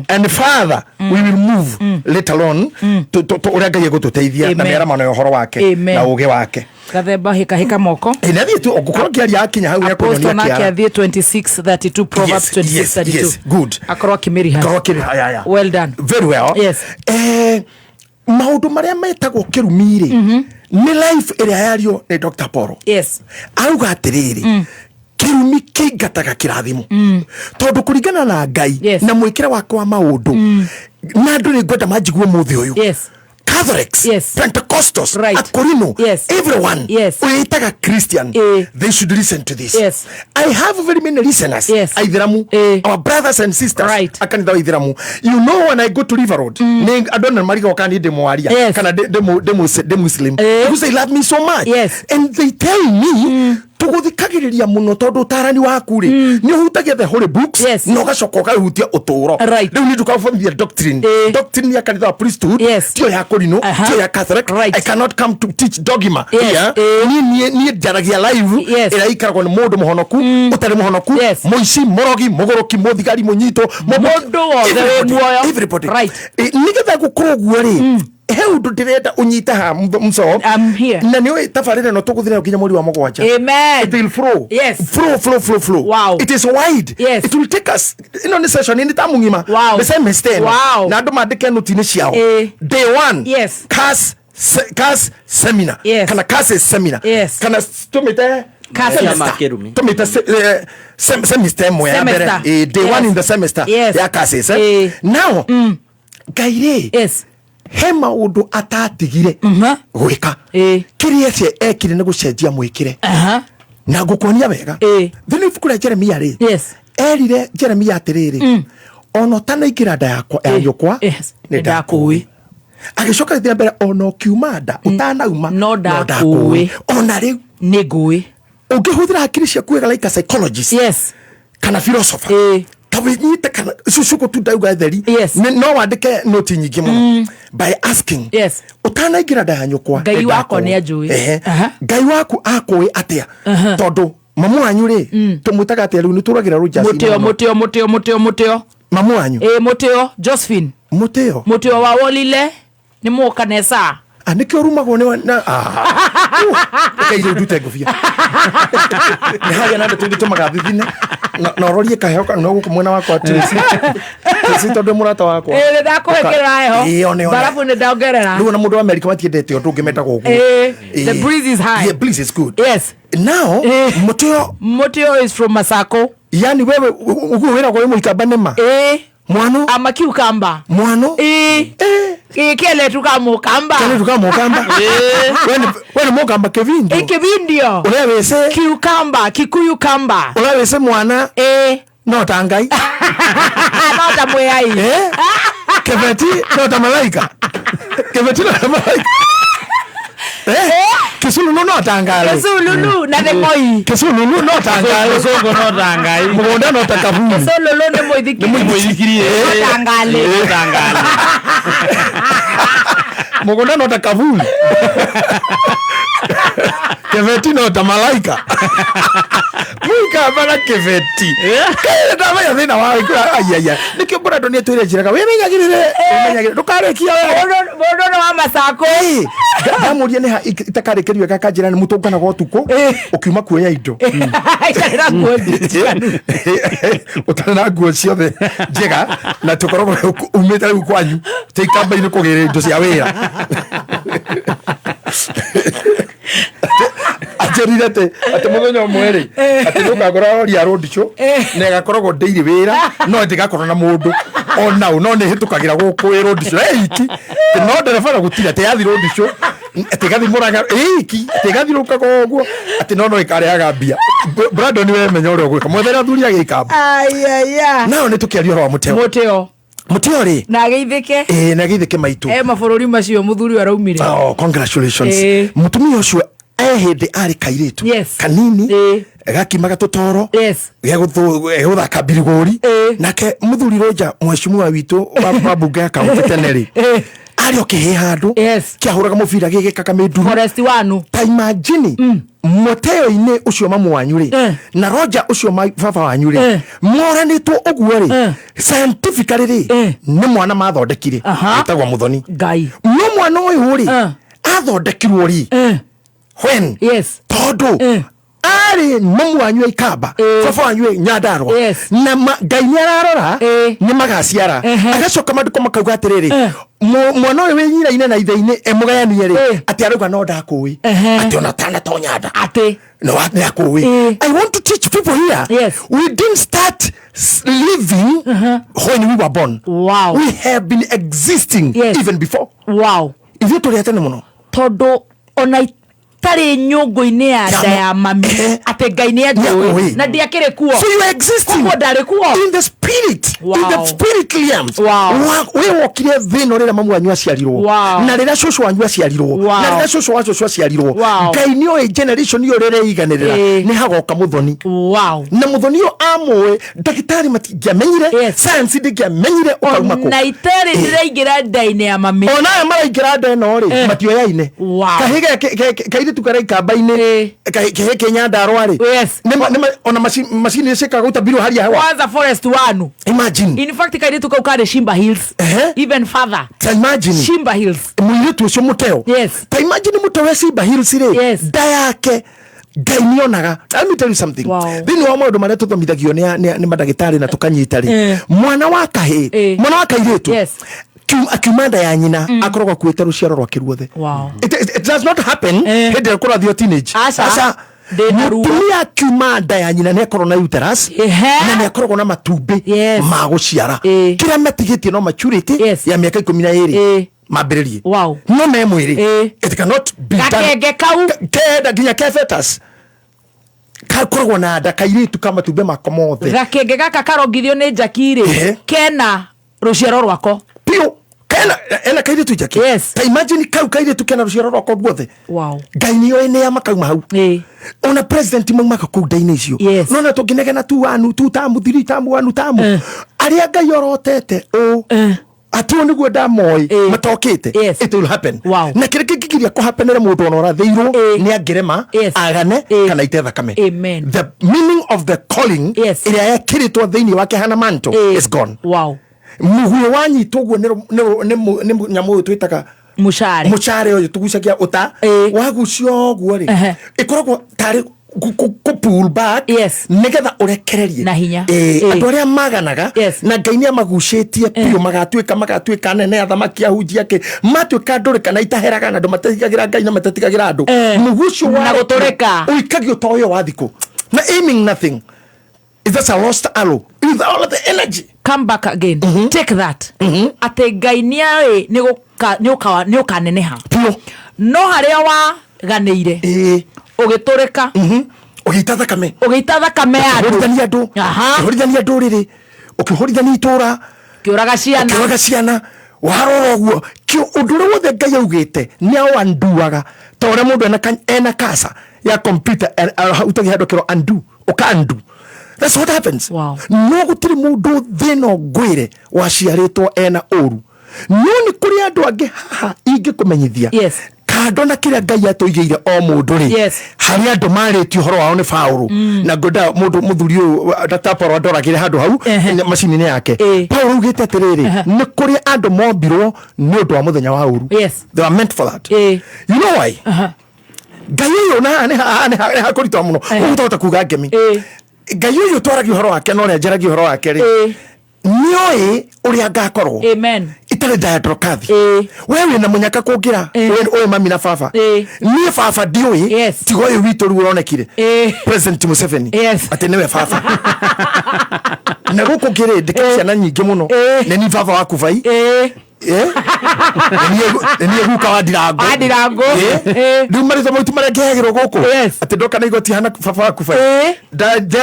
And further we will move later on to ũrĩa Ngai egũtũteithia na Amen. mĩaramano ya ũhoro wake Amen. na ũgĩ wake. Gathemba hĩkahĩka moko. Ĩ, na thiĩ tu ũngũkorwo ngĩaria akinya hau Apostle nĩekũnyonia nake kĩara. athiĩ 26:32, Proverbs 26:32. Yes, good. Akorwo akĩmĩriha. Akorwo akĩrĩha, ya. Well done. Very well. Maũndũ marĩa metagwo kĩrumi rĩ, nĩ life ĩrĩa yario nĩ Dr. Paul. Auga atĩrĩrĩ, kĩrumi kĩingataga kĩrathimo, tondũ kũringana na Ngai na mwĩkĩre wakwa wa maũndũ na andũ, nĩ ngwenda manjigue mũthĩ ũyũ. Catholics, Pentecostals, Akorino, everyone wĩtaga Christian, they should listen to this. I have very many listeners, Aithiramu, our brothers and sisters, akanitha wa Ithiramu. You know, when I go to River Road, nĩ andũ nĩ marigagwo kana niĩ ndĩ mwaria kana ndĩ Muslim, because they love me so much. And they tell me, tũgũthikagĩrĩria mũno tondũ ũtarani waku rĩ nĩ ũhutagia the holy books na ũgacoka ũkahutia ũtũũro. Rĩu nĩ ndũkabothithia doctrine ya kanitha wa priesthood, tiyo ya Korino, tiyo ya Catholic. I cannot come to teach dogma here. Niĩ njaragia live ĩrĩa ikaragwo nĩ mũndũ mũhonoku, ũtarĩ mũhonoku, mũici, mũrogi, mũgũrũki, mũthigari, mũnyitwo. Mũndũ wothe wĩ muoyo. Everybody. Nĩgetha gũkorwo ũguo rĩ, he ũndũ ndĩrenda ũnyite ha mso. Na nĩ ũĩ tabarĩra ĩno tũgũthiĩ nayo nginya mweri wa mũgwanja. Amen. It will flow. Flow, flow, flow, flow. It is wide. It will take us, ĩno nĩ session nĩ ta mũng'ima. Nĩ semester ĩno. Na andũ mandĩke nũti-inĩ ciao. Day one. Curse seminar. Kana curses seminar. Kana tũmĩte Curses. semester. Tũmĩte semester ĩmwe ya mbere. Semester. Day one in the semester ya curses, eh? Now Ngai rĩ, he maũndũ atatigire gwĩka. Kĩrĩa cio ekire nĩ gũcenjia mwĩkĩre na ngũkuonia wega thĩinĩ ibuku rĩa Jeremia rĩ, erire Jeremia atĩrĩrĩ, ona ũtanaingĩra nda yakwa ya nyũkwa nĩ ndakũĩ. Agĩcoka gĩthiĩ na mbere, ona ũkiuma nda ũtanauma no ndakũĩ. Ona rĩu nĩ ngũĩ. Ũngĩhũthĩra hakiri ciaku wega like a psychologist kana philosopher, ta wĩnyite kana cucu tu ndauga theri. No wandĩke noti nyingĩ mũno by asking, ũtanaingĩra nda ya nyũkwa Ngai nĩ wakwa ndakũĩ. nĩ anjũĩ. Ehe. Ngai waku akũĩ atĩa? Tondũ mamu wanyu rĩ, tũmwĩtaga atĩa rĩu? Nĩ tũragĩra rũjaci. Mũtĩo, mũtĩo, mũtĩo, mũtĩo, mũtĩo. Mamu wanyu. Ĩ, mũtĩo Josephine. Mũtĩo. Mũtĩo wa wolile nĩ mũkanesa. Ah, nĩkĩo rumagwo nĩ na reke rĩu ndute ngũbia nĩ hagĩa na ndeto ingĩ tũmaga thithine na ũrorie kaheo no gũkũ mwena wakwa Tracy. Tracy, tondũ mũrata wakwa. Ĩ, nĩ ndakũhe kĩraheho. Ĩ, one, one. Barabu nĩ ndongerera. Rĩu ona mũndũ wa America matiendete ũndũ ũngĩ mendagwo ũguo. Ĩ, the breeze is high. Yeah, breeze is good. Now mũtĩo. Mũtĩo is from Masako. Yani wewe ũguo wĩragwo wĩ mũikamba nĩma? Ĩ. Mwano. Ama cucumber. Mwano. Ĩ. Ĩ, keletu ka mũkamba. Keletu ka mũkamba. We nĩ mũkamba kĩvindio. Ĩ, kĩvindio. Ũrĩa wĩce. Cucumber, Kikuyu kamba. Ũrĩa wĩce mwana. Ĩ. No ta Ngai. No ta mwĩai. Kĩbeti no ta malaika. Kĩbeti no ta malaika. Kisululu no ta Ngai. Kisululu na nĩ moi. Kisululu no ta Ngai. Gĩcũngũ no ta Ngai. Mũgũnda no ta kaburi. Kisululu nĩ mũithikiri. Nĩ mũithikiri, No ta Ngali. No ta Ngali. Mũgũnda no ta kaburi. Kĩbeti no ta malaika. Mũikamba na kĩbeti. Kaĩ ndamenya thĩna wa ai ai ai. Nĩkĩo Brandon nĩatwĩre njĩraga wĩmenyagĩrĩre, wĩmenyagĩrĩre ndũkarĩkia wega. Mũndũ nĩ wa Masako. Ndamũria nĩ ha itakarĩkĩrio wega, akanjĩra nĩ mũtũnganaga ũtukũ ũkiuma kuoya indo. Itarĩ na nguo njiganu. Ũtarĩ na nguo ciothe njega na tũkoragwo umĩte rĩu kwanyu tĩikamba-inĩ kũgĩra indo cia wĩra. Anjĩrire atĩ mũthenya ũmwe rĩ, atĩ nĩũkagũra rori ya road show na ĩgakoragwo ndĩirĩ wĩra no ndĩgakorwo na mũndũ ona ũ, no nĩ ĩhĩtũkagĩra gũkũ ĩ road show ĩ iki. Atĩ no ndereba na gũtirĩ, atĩ yathi road show atĩ ĩgathiĩ Mũrang'a ĩ iki, atĩ ĩgathiũrũrũkaga ũguo, atĩ no no ĩkarehaga mbia. Brandon, we menya ũrĩa ũgwĩka, mwethere athuri a gĩikamba. Ayaya. Nao nĩ tũkĩaria ũhoro wa mũteo. Mũteo. Mũteo rĩ, na ageithĩke. Ĩ, na geithĩke maitũ. E mabũrũri macio mũthuri ũyũ araumire. Oh, congratulations. Mũtumia ũcio e hĩndĩ arĩ kairĩtu kanini gakimaga tũtoro gĩa gũthaka mbirigũri, nake mũthuri Roger, mheshimiwa witũ wa bunge ya kaunti tene rĩ, arĩ o kĩhĩ handũ kĩahũraga mũbira gĩgĩkaga mĩnduru. Forest wanu. Ta imagine mũteo-inĩ ũcio mamu wanyu rĩ na Roger ũcio baba wanyu rĩ moranĩtwo ũguo rĩ, scientifically rĩ, nĩ mwana mathondekire wĩtagwo Mũthoni. Ngai. No mwana ũyũ rĩ, athondekirwo rĩ when? Tondũ arĩ mamu wanyu e Ikamba, baba wanyu e Nyandarua, na Ngai nĩ ararora nĩ magaciara. Agacoka mandĩko makauga atĩrĩrĩ, mwana ũyũ wĩ nyina-inĩ na ithe-inĩ emũgayanie rĩ, atĩ arauga no ndakũĩ, atĩ ona tanatonya nda atĩ no nĩ akũĩ. I want to teach people here, we didn't start living when we were born. We have been existing even before. Ithuĩ tũrĩ a tene mũno. Tondũ ona itarĩ nyũngũ-inĩ ya nda ya mami, atĩ Ngai nĩ anjũĩ Nĩakũĩ. na ndiakĩrĩ kuo. So you are existing. Koguo ndarĩ kuo. In the spirit. In the spirit realms. We wokire thĩ ĩno rĩrĩa mamu wanyu aciarirwo. Na rĩrĩa cũcũ wanyu aciarirwo. Na rĩrĩa cũcũ wa cũcũ aciarirwo. Ngai nĩ oĩ generation ĩyo rĩrĩa ĩiganĩrĩra nĩ hagoka Mũthoni. Na Mũthoni ũyũ amũĩ, ndagĩtarĩ matingĩamenyire, science ndĩngĩamenyire ũkauma kũ. Na itarĩ ndĩraingĩra nda-inĩ ya mami. Ona aya maraingĩra nda ĩno rĩ, matioyaine. Kahĩ kairĩtu karĩa Ikamba-inĩ, kĩhĩ kĩ Nyandarũa rĩ, ona macini ciĩkaga gũtabirwo hali ya hewa. Kwanza Forest Wanu. Imagine. In fact, kairĩtu kau karĩ Shimba Hills, even further. Ta imagine. Shimba Hills. Mũirĩtu ũcio mũteo. Ta imagine mũteo we Shimba Hills rĩ, nda yake Ngai nĩonaga. Let me tell you something. Thĩinĩ wa maũndũ marĩa tũthomithagio nĩ mandagĩtarĩ na tũkanyita rĩ, mwana wa kahĩ, mwana wa kairĩtu akiuma nda ya nyina akoragwo akuĩte rũciaro rwake ruothe. It does not happen hĩndĩ ĩrĩa kũrathio teenage. Aca. Aca. Ndĩna ruo. Mũtumia akiuma nda ya nyina nĩ akorwo na uterus na nĩ akoragwo na matumbĩ ma gũciara kĩrĩa matigĩtie no maturity ya mĩaka 12 mambĩrĩrie. No me mwĩrĩ, it cannot be done. Gakenge kau. Kenda nginya ke fetus gakoragwo na nda kairĩtu ka matumbĩ mako mothe. Gakenge gaka karongithio nĩ Njaki rĩ, kena rũciaro rwako. Piũ, kena ena kairĩtu Njaki. Ta imagine kau kairĩtu kena rũciaro rwako guothe. Ngai nĩoĩ nĩa makauma hau. Ona president maumaga kũu nda-inĩ icio. Nona tũngĩnegena tu wanu tu tamu thiri tamu wanu tamu, arĩa Ngai orotete ũ atĩ ũũ nĩguo ndamoĩ matokĩte, it will happen. Na kĩrĩa kĩngĩgiria kũhapenere mũndũ ona ũrathĩirwo nĩ angĩrema, agane kana ite thakame. Amen. The meaning of the calling ĩrĩa yekĩrĩtwo thĩinĩ wake hana mantle is gone. Mũguĩ wanyitwo ũguo nĩ nyamũ ũyũ twĩtaga Mũcare. Mũcare ũyũ tũgucagia ũta, wagucio ũguo rĩ, ĩkoragwo tarĩ kũ pull back nĩgetha ũrekererie na hinya. Andũ arĩa maganaga na Ngai nĩ amagucĩtie biũ, magatuĩka anene, athamaki, ahunjia, kĩ matuĩka ndũrĩka na itaheraga na andũ matetigagĩra Ngai na matetigagĩra andũ. Mũgucio Na gũtũrĩka. Ũikagio ta ũyũ wa thikũ na aiming nothing. Is that a lost arrow with all the energy? Come back again. Take that, atĩ Ngai nĩoĩ nĩ ũkaneneha, no harĩa waganĩire ũgĩtũrĩka, ũgĩita thakame, ũgĩita thakame ya andũ. Ũkĩhũrithania andũ, ũkĩhũrithania ndũrĩrĩ, ũkĩhũrithania itũra, ũkĩũraga ciana. Ũkĩũraga ciana. Warora ũguo ũndũ ũrĩa wothe Ngai augĩte nĩ awanduaga, ta ũrĩa mũndũ ena kasa ya computer utagia handũ kĩro undo, ũka undo. That's what happens. No gũtirĩ mũndũ thĩna ngwĩre waciarĩtwo ena ũru, no nĩ kũrĩ andũ angĩ haha ingĩkũmenyithia kando na kĩrĩa Ngai atũigĩire o mũndũ rĩ, harĩ andũ marĩtie ũhoro wao nĩ Paũlũ. Na ngwenda mũndũ mũthuri ũyũ Dr. Paul andoragĩre handũ hau macini-inĩ yake. Paũlũ augĩte atĩrĩrĩ, nĩ kũrĩ andũ mombirwo nĩ ũndũ wa mũthenya wa ũru. They were meant for that. You know why? Ngai ũyũ na haha nĩ hakũritũha mũno ũgũtahota kuga ngemi. Ngai ũyũ twaragia ũhoro wake na ũrĩa njaragia ũhoro wake rĩ, nĩoĩ ũrĩa ngakorwo. Amen. It Itarĩ ndaya ndorokathi we wĩna mũnyaka kũngĩra ũyũ mami na baba. Niĩ baba ndiũĩ, tiga ũyũ witũ rĩu ũronekire, President Museveni, atĩ nĩwe baba. Na gũkũ ngĩrĩ ndĩkĩrĩ ciana nyingĩ mũno, nĩ ni baba wa Kubai. Nĩ niĩ guka wa Ndirango. Wa Ndirango. Rĩu marĩtwa maitu marĩa ngĩheagĩrwo gũkũ atĩ ndoka na igoti hana baba wa Kubai.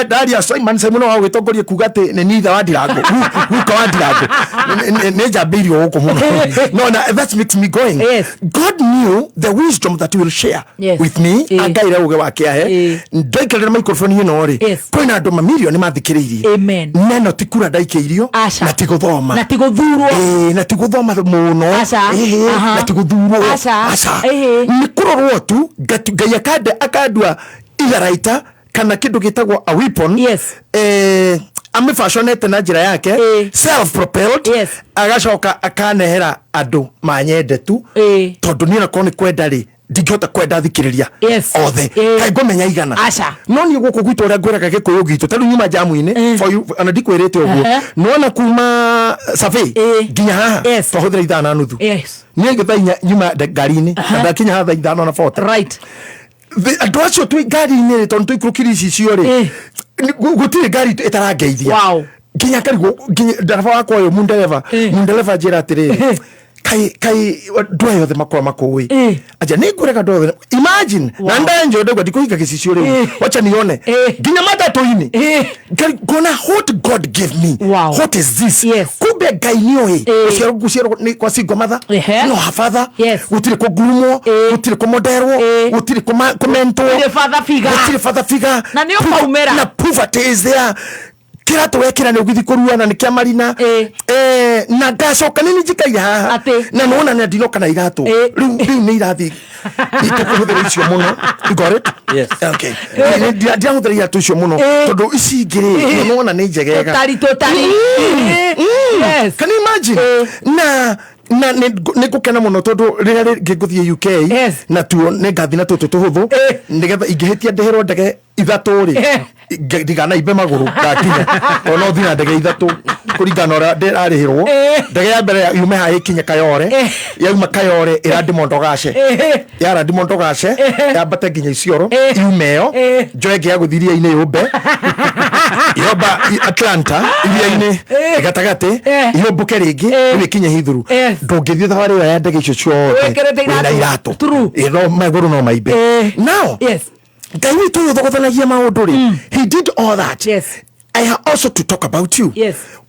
Ndaria Simon Simon wa gwĩtongoria kuga atĩ nĩ niĩ ithe wa Ndirango, guka wa Ndirango. Nĩ njambĩirio gũkũ mũno. No na that makes me going. God knew the wisdom that he will share with me. Angaire ũgĩ wake ahe ndaikarĩra microphone ĩno rĩ, kwĩna andũ mamirioni mathikĩrĩirie. Amen. Neno ti kura ndaikĩirio na ti gũthoma na ti gũthurwo. Ĩĩ, na ti gũthoma mũno. Aca. Ĩhĩ, na ti gũthurwo. Aca. Aca. Ĩhĩ. Nĩ kũrorwo tu Ngai akandua itharaita kana kĩndũ gĩtagwo a weapon. Amĩbaconete na njĩra yake self propelled. Agacoka akanehera andũ manyende tu, tondũ niĩ nakorwo nĩ kwenda rĩ, ndingĩhota kwenda thikĩrĩria othe kaĩ ngũmenya igana. Aca. No niĩ gũkũ gwitũ ũrĩa ngwĩraga gĩkũyũ gitũ, ta rĩu nyuma jamu-inĩ for you, ona ndikwĩrĩte ũguo, nona kuma survey nginya haha twahũthĩra 5:30. Niĩ ngĩ 4:00 nyuma ngari-inĩ na ndakinya haha 5:40. Andũ acio twĩ ngari-inĩ rĩ, tondũ tũikũrũkire icicio rĩ, gũtirĩ ngari ĩtarangeithia. Nginya ngarigwo, nginya ndereba wakwa ũyũ mundereba njĩra atĩrĩrĩ, kai kai andũ aya othe makorwo makũĩ anja nĩ ngwĩraga andũ othe, imagine, na ndenjo ndauga ndikũhinga gĩcicio rĩu, wacha nione nginya matatũ-inĩ. Ngona what God gave me. What is this? Kumbe Ngai nĩoĩ gũciarwo gũciarwo nĩ kwa single mother, no her father, gũtirĩ kũngurumwo, gũtirĩ kũmoderwo, gũtirĩ kũmentwo. Gũtirĩ father figure. Gũtirĩ father figure. Na nĩ ũkaumĩra. Na poverty is there. Kĩratũ wekĩra nĩ ũgĩthiĩ kũrua na nĩ kĩa marina. Na ngacoka nĩ njikaire haha na nĩwona nĩ ndinoka na iratũ rĩu nĩ irathiĩ itekũhũthĩra icio mũno. You got it? Yes. Okay. Ndirahũthĩra iratũ icio mũno tondũ ici ingĩ rĩ, nĩwona nĩ njegega. Tũtari, tũtari. Can you imagine? Na nĩ ngũkena mũno tondũ rĩrĩa rĩngĩ ngũthiĩ UK na tuo nĩ ngathi na tũtũ tũhũthũ, nĩgetha ingĩhĩtia ndĩhĩrwo ndege 3 rĩ, ndiganaimbe magũrũ ngakinya, tondũ no thiĩ na ndege 3 kũringana na ũrĩa ndĩrarĩhĩrwo. Ndege ya mbere yume haha ĩkinye Kayore, yauma Kayore ĩrandi Mondogashe, yarandi Mondogashe yambate nginya Isiolo, yume ĩyo njoe ĩngĩ ya gũthiĩ iria-inĩ yũmbe yomba Atlanta iria-inĩ gatagatĩ, yũmbũke rĩngĩ rĩu ĩkinye Heathrow. Ndũngĩthiĩ thabarĩ ĩyo ya ndege icio ciothe Wĩkĩrĩte wĩna iratũ. iratũ. No magũrũ no maimbe. Now, Ngai witũ ũyũ ũthogothanagia maũndũ rĩ, he did all that. I have also to talk about you.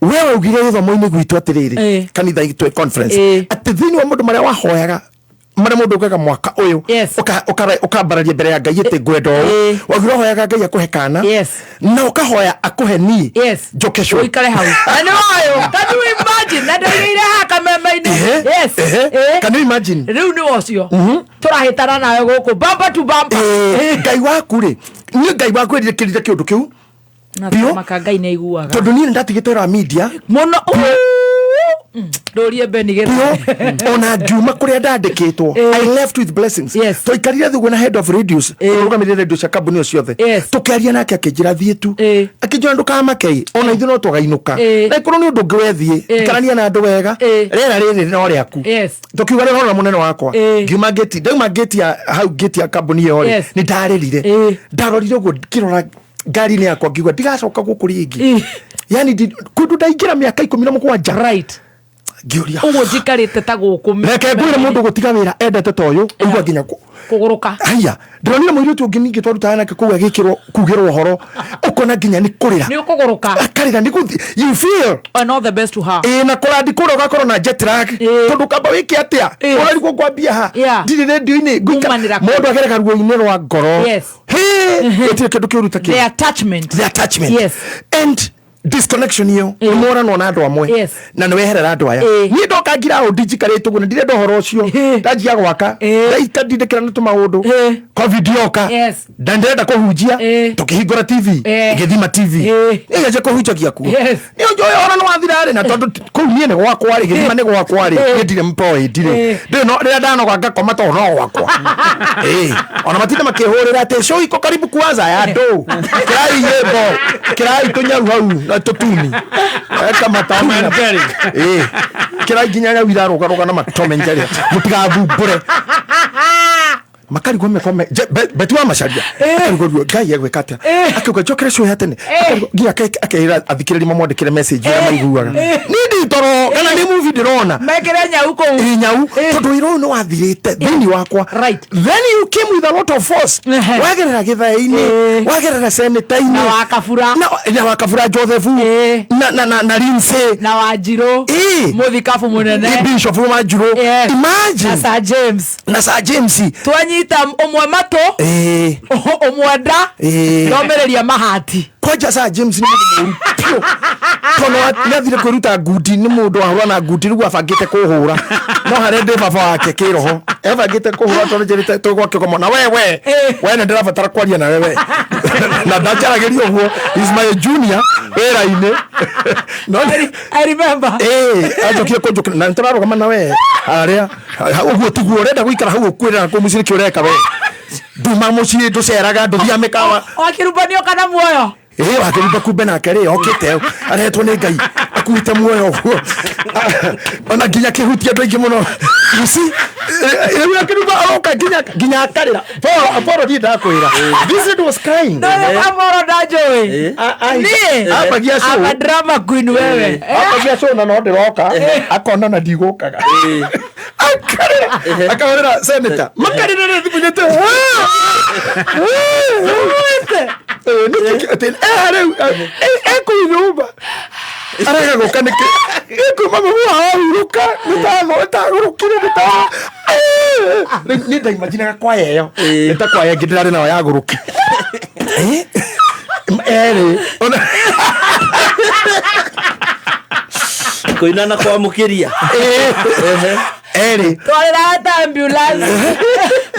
We waugire gĩthomo-inĩ gwitũ atĩrĩrĩ, kanitha itũ conference, atĩ thĩinĩ wa maũndũ marĩa wahoyaga, marĩa mũndũ ugaga mwaka ũyũ, ũkambararia mbere ya Ngai atĩ ngwenda ũũ, waugire ũhoyaga Ngai akũhe kana, na ũkahoya akũhe niĩ njoke cũrũ. Ũikare hau. Na nĩ ũyũ. Can you imagine? Na ndaigĩire haha kameme-inĩ. Can you imagine? Rĩu nĩ ũcio. Tũrahĩtana nawe gũkũ bumper to bumper. Ngai waku rĩ, niĩ Ngai waku erĩkĩrire kĩũndũ kĩu Na biũ. maka Ngai nĩ aiguaga. Tondũ niĩ nĩndatigĩte wĩra wa media mũno. Ndũrie Beni gĩthomo. Biũ. Ona ngiuma kũrĩa ndandĩkĩtwo, I left with blessings. Twaikarire thĩ ũguo na head of radios, ũrũgamĩrĩire radio cia kambuni ĩyo ciothe, tũkĩaria nake akĩnjĩra thiĩ tu, akĩnjĩra ndũkamake, ona ithuĩ no tũgainũka, na ĩkorwo nĩ ũndũ ũngĩ wethiĩ, ikarania na andũ wega, rĩera rĩrĩ no rĩaku. Tũkiuga rĩu hona mũnene wakwa, ngiuma ngĩti, ndauma ngĩti ya hau, ngĩti ya kambuni ĩyo rĩ, nĩ ndarĩrire, ndarorire ũguo ngĩrora ngari-inĩ yakwa ngiuga ndigacoka gũkũ rĩngĩ, yani kũndũ ndaingĩra mĩaka 17. Ngĩũria ũguo njikarĩte ta gũkũ. Reke ngwĩre, mũndũ gũtiga wĩra endete ta ũyũ ũigua nginya kũgũrũka. Haiya, ndĩronire mũirĩtu ũngĩ ningĩ twarutaga nake kũu agĩkĩrwo kugĩrwo ũhoro, ũkona nginya nĩ kũrĩra. Nĩ ũkũgũrũka. Akarĩra nĩ gũthi, you feel. And all the best to her. Ĩĩ, na kũrandi kũrĩa ũgakorwo na jet lag, tondũ kamba wĩke atĩa, ũrarigwo ngwambia ha, ndirĩ rĩndiũ-inĩ. Kumanĩra kũ? Mũndũ agereka ruo-inĩ rwa ngoro. Hĩ, gũtirĩ kĩndũ kĩũru ta kĩu. The attachment. The attachment. And disconnection ĩyo, nĩ mworanwo na andũ amwe na nĩ weherera andũ aya. Niĩ ndoka ngira ũndĩ njikarĩte ũguo na ndirenda ũhoro ũcio, ndanjia gwaka, ndaika ndindĩkĩra nĩ tũmaũndũ, COVID yoka na ndĩrenda kũhunjia, tũkĩhingũra TV, ĩgĩthima TV, ĩgĩanjia kũhunjagia kuo. Nĩ ũnjũ ũyũ ũhoro nĩ wathira rĩ, na tondũ kũu niĩ nĩ gwakwa rĩ, gĩthima nĩ gwakwa rĩ, niĩ ndirĩ employed rĩ, ndĩrĩ no rĩrĩa ndanoga ngakoma tondũ no gwakwa. Ona matinda makĩhũrĩra atĩ show iko karibu kuanza ya andũ, kĩrai nyĩmbo, kĩrai tũnyau hau na tũtuni eka matamu. Kĩra nginya nyau irarũgarũga na matome njaria mũtigathumbũre. Makarigwo mekome beti wa macaria akarigwo ruo Ngai egwĩka atĩa, akiuga njokere show ya tene. Akarigwo nginya akeĩra athikĩrĩria mamwandĩkĩre message ĩrĩa maiguaga niĩ ndi toro kana nĩ movie ndĩrona. Mekĩre nyau kũu. Ĩ, nyau, tondũ wĩra ũyũ nĩ wathirĩte thĩinĩ wakwa. Then you came with a lot of force, wagerera gĩthaĩ-inĩ, wagerera seneta-inĩ. Na wakabura. Na wakabura Joseph na Lindsay. Na Wanjirũ. Mũthikabu mũnene. Bishop Wanjirũ. Imagine. Na Sir James. Na Sir James. Twanyita ũmwe matũ, ũmwe nda, ndomĩrĩria mahati. Kwanja Sir James nĩ mũndũ mũru biũ, tondũ nĩathire kwĩruta ngundi, nĩ mũndũ wahũra na ngundi, rĩu abangĩte kũhũra no harĩa ndĩ baba wake kĩroho ebangĩte kũhũra, tondũ njĩrĩte twĩ gwake ũkomo na we we nĩ ndĩrabatara kwaria nawe we na ndanjaragĩria ũguo. Is my junior wĩra-inĩ. No I remember. Anjokire kũnjũkĩra na nĩtũrarũgama na we harĩa ũguo tiguo ũrenda gũikara hau ũkuĩre na kũu mũciĩ, nĩkĩ ũreka we nduma mũciĩ, ndũceraga, ndũthiaga mĩkawa. Wakĩrumbanio kana muoyo. Ĩ, wakĩrumba kumbe nake rĩ okĩte aretwo nĩ Ngai akuĩte muoyo ũguo ona nginya kĩhutia andũ aingĩ mũno. You see, rĩu akĩrumba aroka nginya akarĩra. Paul, niĩ ndakwĩra this lady was crying. No Apollo ndanjũĩ. Niĩ Ambagia show. I'm a drama queen wewe. Ambagia show na no ndĩroka akona na ndigũkaga, akarĩra, akahũrĩra senator, makarĩra rĩ thimũ nyete rĩu ekũu nyũmba arega gũka nĩkĩ ĩkuma mũhu ahurũka nĩtagũrũkire nĩta nĩ ndaimaginaga kwaya ĩyo nĩ ta kwaya ĩngĩ ndĩrarĩ nayo yagũrũki erĩ ona. Kũina na kwamũkĩria. Erĩ. Twarĩraga ta ambulance.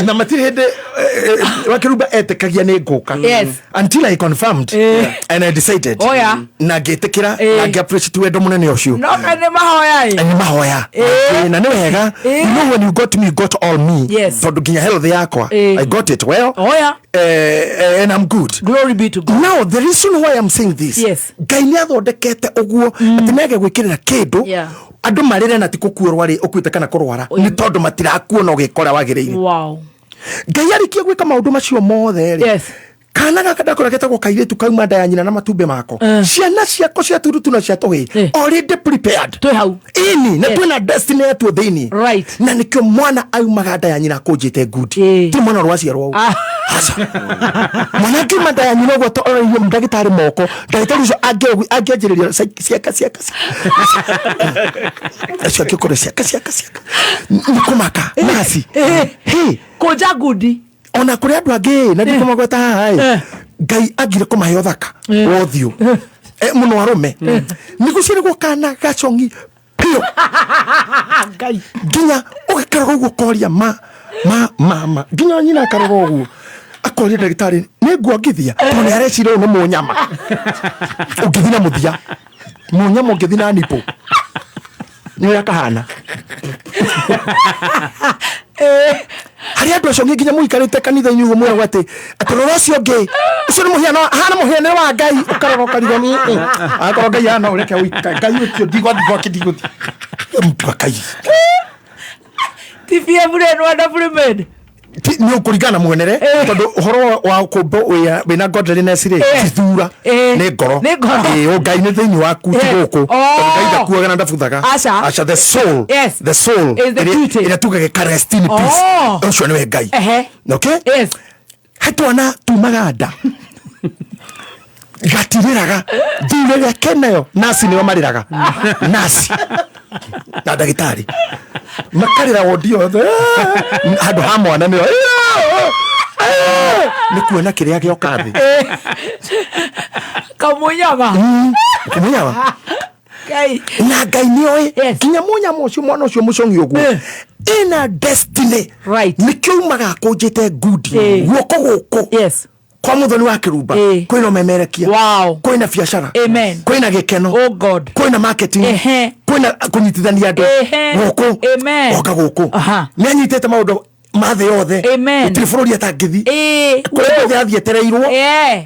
Na matirĩ hĩndĩ wakĩrumba etĩkagia nĩ ngũka until I confirmed and I decided. Oh, yeah. Na ngĩtĩkĩra na ngĩ appreciate wendo mũnene ũcio. No ka nĩ mahoya ĩ. Nĩ mahoya. Na nĩ wega. You know, when you got me, you got all me. Tondũ nginya health yakwa, I got it well. Oh, yeah. And I'm good. Glory be to God. Now the reason why I'm saying this, Ngai nĩ athondekete ũguo atĩ nĩage gwĩkĩrĩra kĩndũ andũ marĩre na ti gũkuo rwarĩ ũkuĩte kana kũrwara, nĩ tondũ matirakuona ũgĩkora wagĩrĩire. Ngai arĩkia gwĩka maũndũ macio mothe rĩ, kana gaka ndakora getagwo kairĩtu kauma nda ya nyina na matumbĩ mako, ciana ciako cia turutu na cia tũhĩĩ already prepared. Twĩ hau. Ini na twĩna destiny yatuo thĩinĩ. Na nĩkĩo mwana aumaga nda ya nyina akũnjĩte ngundi, ti mwana ũrwaciarwo ũguo. Aca. Mwana angiuma nda ya nyina ũguo oroirio ndagĩtarĩ moko, ndagĩtarĩ ũcio angĩanjĩrĩria ciaka ciaka acio angĩkorwo ciaka ciaka ciaka nĩ kũmaka nasi. Hey. Kũnja ngundi. Ona kũrĩ andũ angĩ na ndikũmagweta haha ĩ, Ngai angire kũmahe ũthaka wa ũthiũ mũno arũme nĩ gũciarĩgwo kana gacong'i biũ. Ngai. Nginya ũgakarora ũguo ũkoria ma ma ma ma, nginya nyina akarora ũguo akoria ndagĩtarĩ nĩ nguongithia, tondũ nĩ areciria ũyũ nĩ mũnyama ũngĩthiĩ na mũthia, mũnyama ũngĩthiĩ na nipple nĩ ũrĩa kahana. Harĩ andũ acio nginya mũikarĩte kanitha-inĩ ũguo mwĩragwo atĩ rora ũcio ũngĩ, ũcio nĩ mũhiano, ahana mũhianĩre wa Ngai, ũkarora ũkarigwo, akorwo Ngai ahana ũreke ũika Ngai ũcio ndigwathiĩ gwake, ndigũthiĩ mtu akai. Ti BM rĩ, wonderfully made. Nĩ ũkũringana na muonere, tondũ ũhoro wa kũmbwo wĩna godliness rĩ, ti thura, nĩ ngoro. Nĩ ngoro. Ũngai nĩ thĩinĩ waku, ti gũkũ. Tondũ Ngai ndakuaga na ndabuthaga. Aca. Aca, the soul. The soul. Is the beauty. Ĩrĩa tugaga ka rest in peace. Ũcio nĩwe Ngai. Okay? He twana tumaga nda gatirĩraga, thura ĩrĩa kenayo, nasi nĩo marĩraga, nasi na ndagĩtarĩ makarĩra wondi yothe handũ ha mwana nĩo nĩ kuona kĩrĩa gĩoka thĩ. Kamunyama. Kamunyama. Ngai. Na Ngai nĩ oĩ nginya mũnyama ũcio, mwana ũcio mũcong'i ũguo ĩna destiny. Nĩkĩo umaga akũnjĩte ngundi guoko gũkũ kwa muthoni wa kĩrumba kwĩna ũmemerekia, kwĩna biacara, kwĩna gĩkeno, Oh God. kwĩna marketing, kwĩna kũnyitithania andũ gũkũ. Amen. Oka gũkũ nĩ anyitĩte maũndũ Ma thĩ yothe. Amen. Gũtirĩ bũrũri atangĩthi. Ĩĩ. Kũrĩa guothe athiĩ etereirwo.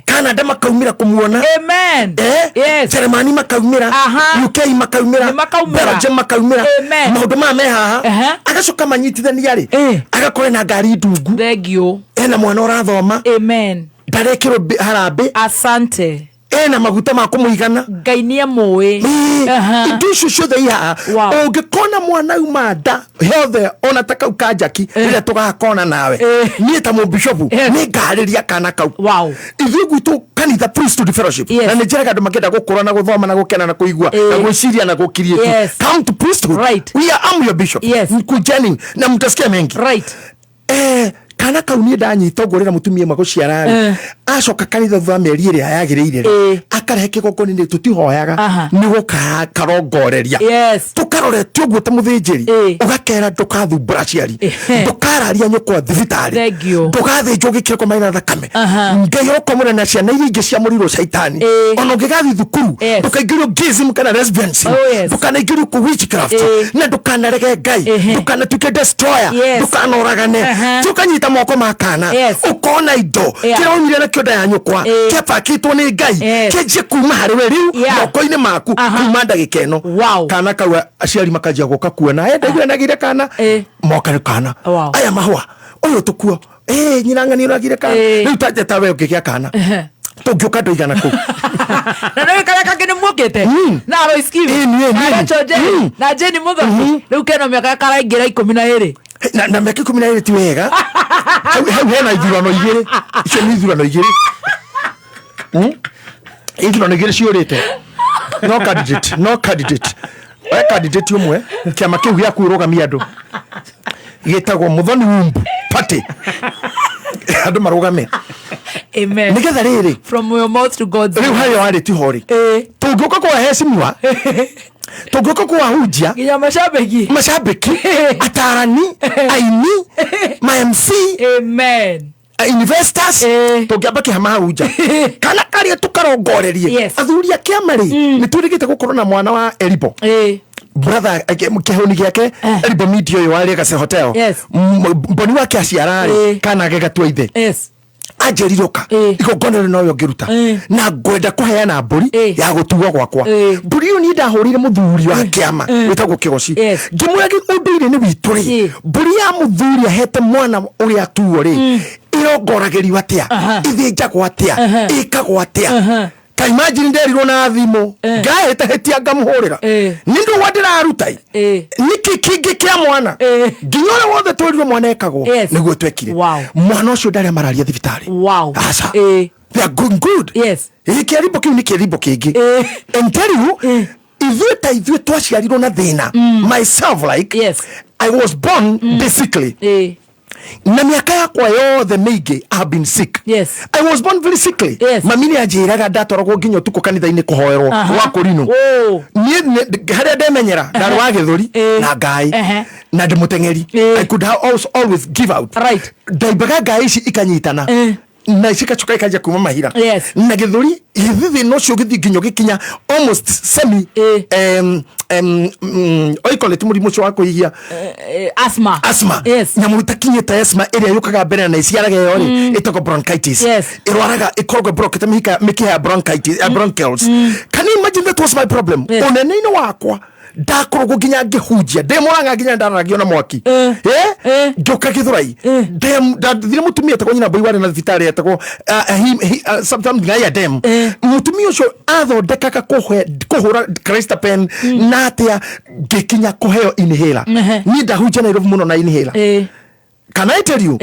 Canada makaumĩra kũmuona. Amen. Yes. Germany makaumĩra. Aha. UK makaumĩra. Nĩmakaumĩra. Belgium makaumĩra. Amen. Maũndũ maya me haha. Agacoka manyitithania rĩ. Agakorwo ena ngari ndungu. Thank you. Ena mwana ũrathoma. Amen. Ndarekĩrwo harambĩ. Asante. Ena maguta ma kũmũigana. Ngai nĩ amũĩ. Indo icio ciothe i haha. Ũngĩkona mwana auma nda yothe ona ta kau ka Jackie rĩrĩa tũgakona nawe, niĩ ta mũbishopu nĩ ngarĩria kana kau. Ithuĩ gwitũ kanitha Priesthood Fellowship, na nĩ njĩraga andũ makĩenda gũkũra na gũthoma na gũkena na kũigua na gwĩciria na gũkiriĩti, come to priesthood. We are, I'm your bishop. Kujeni na mtasikia mengi. Kana kau niĩ ndanyita ũguo rĩrĩa mũtumia ĩmwe gũciara rĩ, acoka kanitha thutha wa mĩeri ĩrĩa yagĩrĩire rĩ, akarehe kĩgongona-inĩ tũtihoyaga, nĩ gũkarongoreria tũkarorete ũguo ta mũthĩnjĩri, ũgakera ndũkathumbũra aciari, ndũkararia nyũkwa thibitarĩ, ndũgathĩnjwo gĩkĩrĩko maĩ na thakame, Ngai ũkomũra na ciana iria ingĩ ciamũrirwo caitani, ona ũngĩgathiĩ thukuru ndũkaingĩrio gayism kana lesbianism, ndũkanaingĩrio kũ witchcraft, na ndũkanarege Ngai, ndũkanatuĩke destroyer, ndũkanoragane. Tũkanyita moko ma kana, ũkona indo kĩrĩa waumire nakĩo nda ya nyũkwa kĩabakĩtwo nĩ Ngai kĩanjie kuma harĩ we rĩu moko-inĩ maku kuma ndagĩka ĩno. Kana kau aciari makanjia gũka kuona, ndaigua nagire kana moka rĩu kana aya mahũa ũyũ tũkuo, nyina ng'ani ũragire kana rĩu tanja ta we ũngĩgĩa kana tũngĩũka andũ aigana kũu? Na nĩ karĩa kangĩ nĩ muokĩte na Alois Kiwi na Rachel Njeri na Jane Mũthoni, rĩu kena mĩaka karaingĩra 12. Na mĩaka 12 ti wega. Hau hena ithurano igĩrĩ, icio nĩ ithurano igĩrĩ. Ithurano igĩrĩ ciũrĩte, no candidate, no candidate, we candidate ũmwe kĩama kĩu gĩa kwĩrũgamia andũ gĩtagwo Mũthoni Wumbu Party, andũ marũgame. Amen. Nĩgetha rĩrĩ From your mouth to God's rĩu harĩa warĩ tiho rĩ, tũngĩũka kwa heshimiwa, tũngĩũka kwa hunjia nginya macambĩki, macambĩki, atarani, aini, ma MC. Amen. Investors, tũngĩamba kĩhama hau nja kana karĩa tũkarongorerie athuri a kĩama rĩ, nĩ twĩrĩgĩte gũkorwo na mwana wa Eribo brother, kĩhũni gĩake Eribo Media ũyũ wa Legacy Hotel. Mboni wake aciara rĩ, kana gĩgatua ithe anjĩrirũka igongona rĩu nowe ũngĩruta, na ngwenda kũheana mbũri ya gũtuo gwakwa. Mbũri ĩyo niĩ ndahũrĩire mũthuri wa kĩama wĩtagwo Kĩgoci, ngĩmwĩra ũndũire-inĩ witũ rĩ, mbũri ya mũthuri ahete mwana ũrĩa atuo rĩ, ĩrongoragĩrio atĩa, ĩthĩnjagwo atĩa, ĩkagwo atĩa? Ta imagine nderirwo na thimũ ngahĩtahĩtia ngamũhũrĩra nĩ ndũgwa ndĩraruta nĩkĩ kĩngĩ kĩa mwana nginya ũrĩa wothe twĩrirwo mwana ekagwo nĩguo twekire. Mwana ũcio ndarĩa mararia thibitarĩ. Aca, they are going good. Ĩ kĩarimbo kĩu nĩ kĩarimbo kĩngĩ. And tell you, ithuĩ ta ithuĩ twaciarirwo na thĩna, myself, like I was born basically na mĩaka yakwa yothe mĩingĩ I have been sick. I was born very sickly. Mami nĩ anjĩraga ndatwaragwo nginya ũtukũ kanitha-inĩ kũhoerwo gwa kũrinũ. Niĩ harĩa ndemenyera ndarĩ wa gĩthũri na ngai na ndĩ mũteng'eri. I could have also always give out. Ndaimbaga ngai ici ikanyitana na cigacoka ikanjia kuma mahira na gĩthũri gĩthĩ thĩna ũcio ũgĩthiĩ nginya ũgĩkinya almost semi oikoleti mũrimũ ũcio wa kũhihia. Asthma. Asthma. Nyamũ itakinyĩte asthma ĩrĩa yũkaga mbere na iciaraga ĩyo rĩ, ĩtagwo bronchitis. Ĩrwaraga ĩkoragwo ĩbrokete mĩkiha ya bronchitis, ya bronchioles. Can you imagine that was my problem ũnene-inĩ wakwa? Ndakoragwo nginya ngĩhunjia ndĩ mũranga nginya ndararagio na mwaki. Ngĩũka Gĩthũrai, ndathire mũtumia etagwo nyina Mbui warĩ na thibitarĩ etagwo sometimes Ng'aya Dem. Mũtumia ũcio athondekaga kũhũra Cristapen na atĩa ngĩkinya kũheo inhaler. Niĩ ndahunjia Nairobi mũno na inhaler. Can I tell you?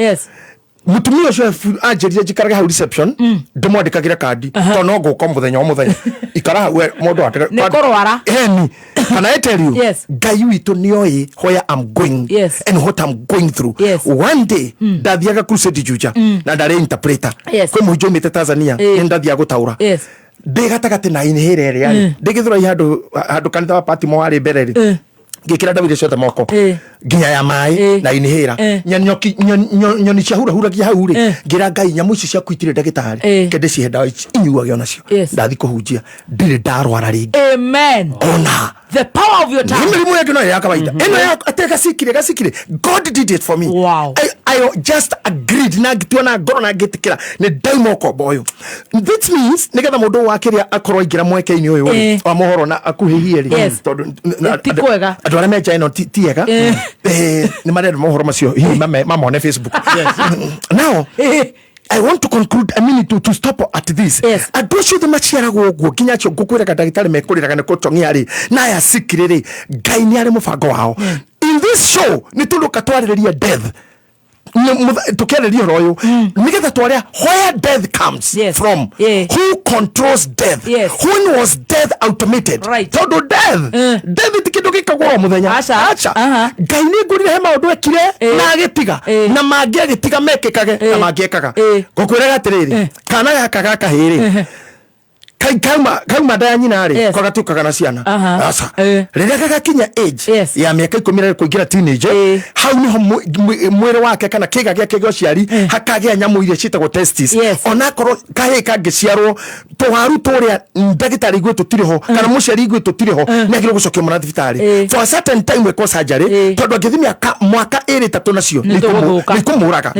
Mũtumia ũcio anjĩrire njikarage hau reception ndĩmwandĩkagĩre kandi tondũ no ngũka mũthenya o mũthenya, ikara hau we, mũndũ andĩka- Nĩ kũrwara. Eni. Can I tell you? Yes. Ngai witũ nĩoĩ where I'm going and what I'm going through. One day ndathiaga crusade Juja na ndarĩ interpreter. Kwĩ mũhunjia umĩte Tanzania, nĩ ndathiaga gũtaũra. Ndĩ gatagatĩ na inhaler ĩrĩa rĩ, ndĩ Gĩthũrai handũ kanitha wa Patimo warĩ mbere rĩ, ngĩkĩra ndawa iria ciothe moko nginya ya maĩ na inhaler. Nyoni ciahurahuragia hau rĩ, ngĩra Ngai nyamũ ici ciaku itirĩ ndagĩtarĩ, kende cihe ndawa ici inyuage onacio. Ndathi kũhunjia ndirĩ ndarwara rĩngĩ. Amen. Ona the power of your nĩ tongue. Mĩrimũ ĩngĩ no ya kawaida, ĩno ya atĩ gacikire gacikire. God did it for me. Wow. I I just agreed na ngĩtua na ngoro na ngĩtĩkĩra nĩ ndauma ũkombo ũyũ. This means nĩgetha mũndũ wakĩrĩa akorwo aingĩra mweke-inĩ ũyũ rĩ, wa mohoro na akuhĩhie rĩ, tondũ Ti kwega. andũ arĩa menja ĩno ti ega. Nĩ marenda mohoro macio hihi mamone Facebook. Now I want to conclude, I mean to stop at this. Andũ acio othe maciaragwo ũguo nginya acio ngũkwĩraga ndagĩtarĩ mekũrĩraga nĩ kũtong'ia rĩ, na aya sikirĩ rĩ, Ngai nĩ arĩ mũbango wao. In this show nĩ tũrũka twarĩrĩria death. Tũkĩarĩria ũhoro ũyũ nĩgetha twarĩa where death comes from, who controls death, when was death automated, tondũ death ti kĩndũ gĩkagwo o mũthenya. Aca. Ngai nĩ ngũrire he maũndũ ekire na agĩtiga, na mangĩ agĩtiga mekĩkage na mangĩekaga. Ngũkwĩraga atĩrĩrĩ, kana gaka gakahĩ rĩ, kauma nda ya nyina rĩ, kagatuĩkaga na ciana. Aca. Rĩrĩa gagakinya age ya mĩaka 10 na kũingĩra teenage, hau nĩho mwĩrĩ wake kana kĩga gĩake gĩa ũciari hakagĩa nyamũ iria ciĩtagwo testis. Onakorwo kahĩĩ kangĩciarwo tũwaru tũrĩa ndagĩtarĩ igue tũtirĩ ho kana mũciari igue tũtirĩ ho, nĩ agĩrĩirwo gũcokia mwana thibitarĩ for a certain time wekwo surgery, tondũ angĩthiĩ mĩaka mwaka ĩrĩ ĩtatũ nacio Nĩ tũgũthũka. nĩ ikũmũraga.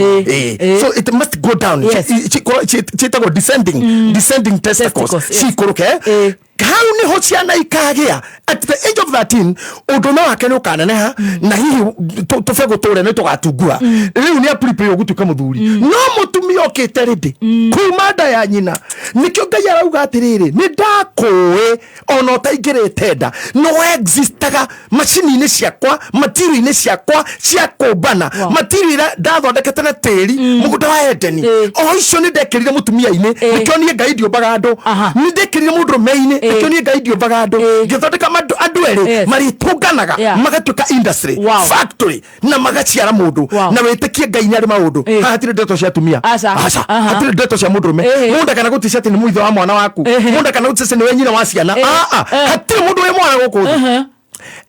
So it must go down. Ciĩtagwo descending testicles. Testicles, yes. Cikũrũke hau nĩho ciana ikagĩa at the age of 13. Ũndũ wake nĩ ũkaneneha na hihi tũbegũ tũrĩa nĩ tũgatungua. Rĩu nĩ apripĩ ũgũtuĩka mũthuri, no mũtumia okĩte rĩndĩ kuma nda ya nyina. Nĩkĩo Ngai arauga atĩrĩrĩ, nĩ ndakũĩ ona ũtaingĩrĩte nda, no existaga macini-inĩ ciakwa, material-inĩ ciakwa cia kũmbana, material iria ndathondekete na tĩri mũgũnda wa Edeni, o icio nĩ ndekĩrire mũtumia-inĩ. Nĩkĩo niĩ Ngai ndiũmbaga andũ. Nĩ ndekĩrire mũndũrũme-inĩ. Nĩkĩo niĩ Ngai ndiũmbaga andũ. Ngĩthondeka andũ erĩ marĩtũnganaga magatuĩka industry, factory, na magaciara mũndũ. Na wĩtĩkie Ngai nĩ arĩ maũndũ. Haha hatirĩ ndeto cia atumia. Aca. Aca. Hatirĩ ndeto cia mũndũrũme. Mũndũ akana gũticia atĩ nĩ mũithe wa mwana waku, mũndũ akana gũticia nĩwe nyina wa ciana. Ah, ah. Hatirĩ mũndũ wĩ mwana gũkũ thĩ.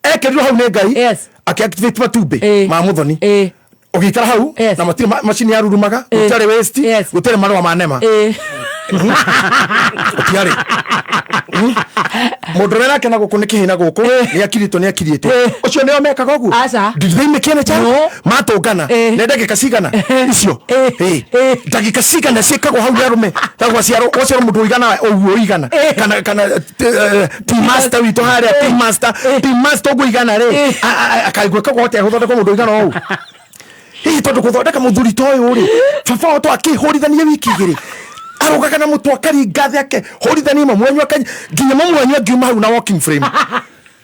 Ekĩrirwo hau nĩ Ngai, akĩactivate matumbĩ ma mũthoni, ũgĩikara hau na matirĩ macini yarurumaga, gũtiarĩ waste, gũtiarĩ marũa ma nema, gũtiarĩ. Mũndũ ũrĩa nake na gũkũ nĩ kĩhĩ na gũkũ nĩ akirĩtwo, nĩ akirĩtwo. Ũcio nĩo mekaga ũguo. Aca. Did they make any child? Matũngana nĩ ndagĩka cigana icio? Ndagĩka cigana ciĩkagwo hau nĩ arũme? Ta gwaciarwo mũndũ ũigana ũguo ũigana, kana team master witũ harĩa, team master ũguo igana rĩ, akaigua atĩa gũthondekwo mũndũ ũigana ũũ? Hihi tondũ gũthondeka mũthuri ta ũyũ rĩ, baba wao to akĩhũrithanie wiki 2 arũgaga na mũtwe akaringa thĩ akehũrithanie mamu wanyu nginya mamu wanyu angiuma hau na walking frame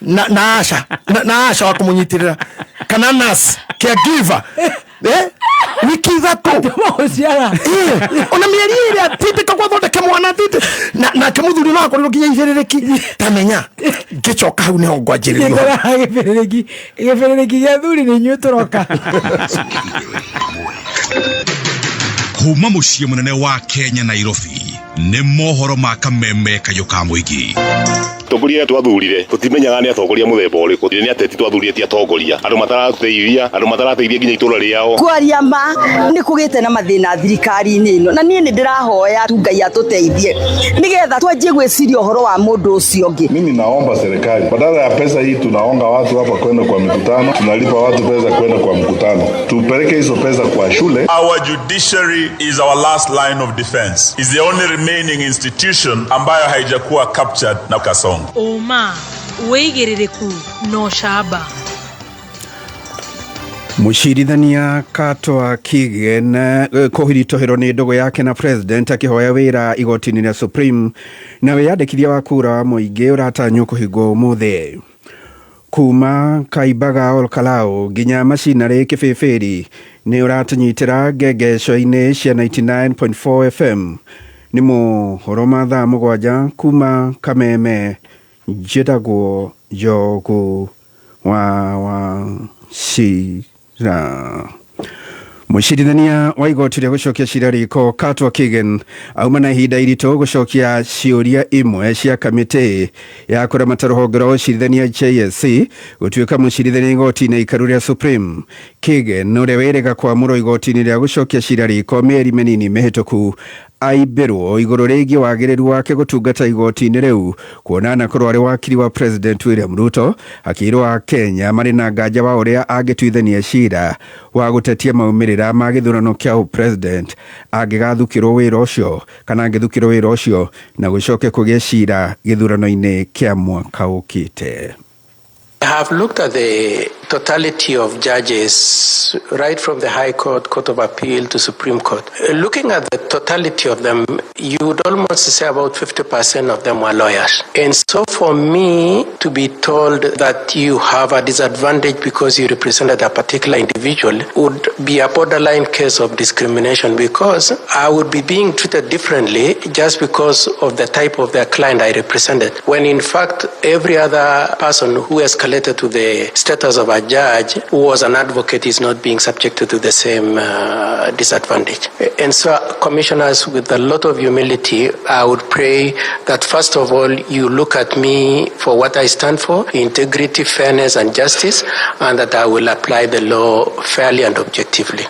na aca na aca wa kũmũnyitĩrĩra kana nurse caregiver, wiki 3. Ona mĩeri 2 atindĩka gwathondeke mwana atindĩ nake mũthuri no akorirwo nginya igĩrĩrĩki tamenya ngĩcoka hau nĩho ngwanjĩrĩria ũhoro. Gĩbĩrĩrĩki gĩbĩrĩrĩki gĩa thuri nĩ inyuĩ tũroka. Kuma mũciĩ mũnene wa Kenya, Nairobi, nĩ mohoro ma kameme kayũ ka mũingĩ. Atongoria arĩa twathurire tũtimenyaga nĩ atongoria mũthemba ũrĩkũ, nĩ ateti twathurire, ti atongoria, andũ matarateithia, andũ matarateithia nginya itũra rĩao. Kwaria ma nĩ kũgĩte na mathĩna thirikari-inĩ ĩno, na niĩ nĩ ndĩrahoya tu Ngai atũteithie nĩgetha twanjie gwĩciria ũhoro wa mũndũ ũcio ũngĩ. Mimi naomba serikali, badala ya pesa hii tunaonga watu hapa kwenda kwa mikutano, tunalipa watu pesa kwenda kwa mkutano, tupeleke hizo pesa kwa shule. Our judiciary is our last line of defense. Is the only remaining institution ambayo haijakuwa captured na Kasongo. Ũma, wĩigĩrĩrĩku na ũcamba. Mũcirithania Katwa Kigen kũhiritũhĩrwo nĩ ndũgũ yake na president akĩhoya wĩra igoti-inĩ rĩa Supreme, na wĩyandĩkithia wa kura wa mũingĩ ũratanywo kũhingwo ũmũthĩ. Kuma Kaimbaga Olkalau nginya macinarĩ kĩbĩbĩri nĩ ũratũnyitĩra ngengeco-inĩ cia 99.4 FM. Nĩ mohoro ma thaa 7 kuma Kameme. Njĩtagwo Njogu wa Wachira. Mũcirithania wa igoti rĩa gũcokia cira riko Katwa Kigen auma na ihinda iritũ gũcokia ciũria imwe cia kamĩtĩ ya kũramata rũhonge rwa ũcirithania JSC gũtuĩka mũcirithania igoti-inĩ ikaru rĩa Supreme. Kigen, ũrĩa wĩrĩga kwamũrwo igoti-inĩ rĩa gũcokia cira riko mĩeri mĩnini mĩhĩtũku, Aimbĩrwo igũrũ rĩgiĩ wagĩrĩru wake gũtungata igoti-inĩ rĩu kuona anakorwo arĩ wakiri wa President William Ruto akĩirwo a Kenya marĩ na nganja wa ũrĩa angĩtuithania cira wa gũtetia maumĩrĩra ma gĩthurano kĩa ũpresident angĩgathukĩrwo wĩra ũcio kana angĩthukĩrwo wĩra ũcio na gũcoke kũgĩe cira gĩthurano-inĩ kĩa mwaka ũkĩte. I have looked at the totality of judges, right from the High Court, Court of Appeal to Supreme Court. Looking at the totality of them, you would almost say about 50% of them were lawyers. And so for me to be told that you have a disadvantage because you represented a particular individual would be a borderline case of discrimination, because I would be being treated differently just because of the type of their client I represented, when in fact every other person who escalated to the status of a judge who was an advocate is not being subjected to the same disadvantage. And so, commissioners, with a lot of humility, I would pray that first of all, you look at me for what I stand for, integrity, fairness, and justice, and that I will apply the law fairly and objectively.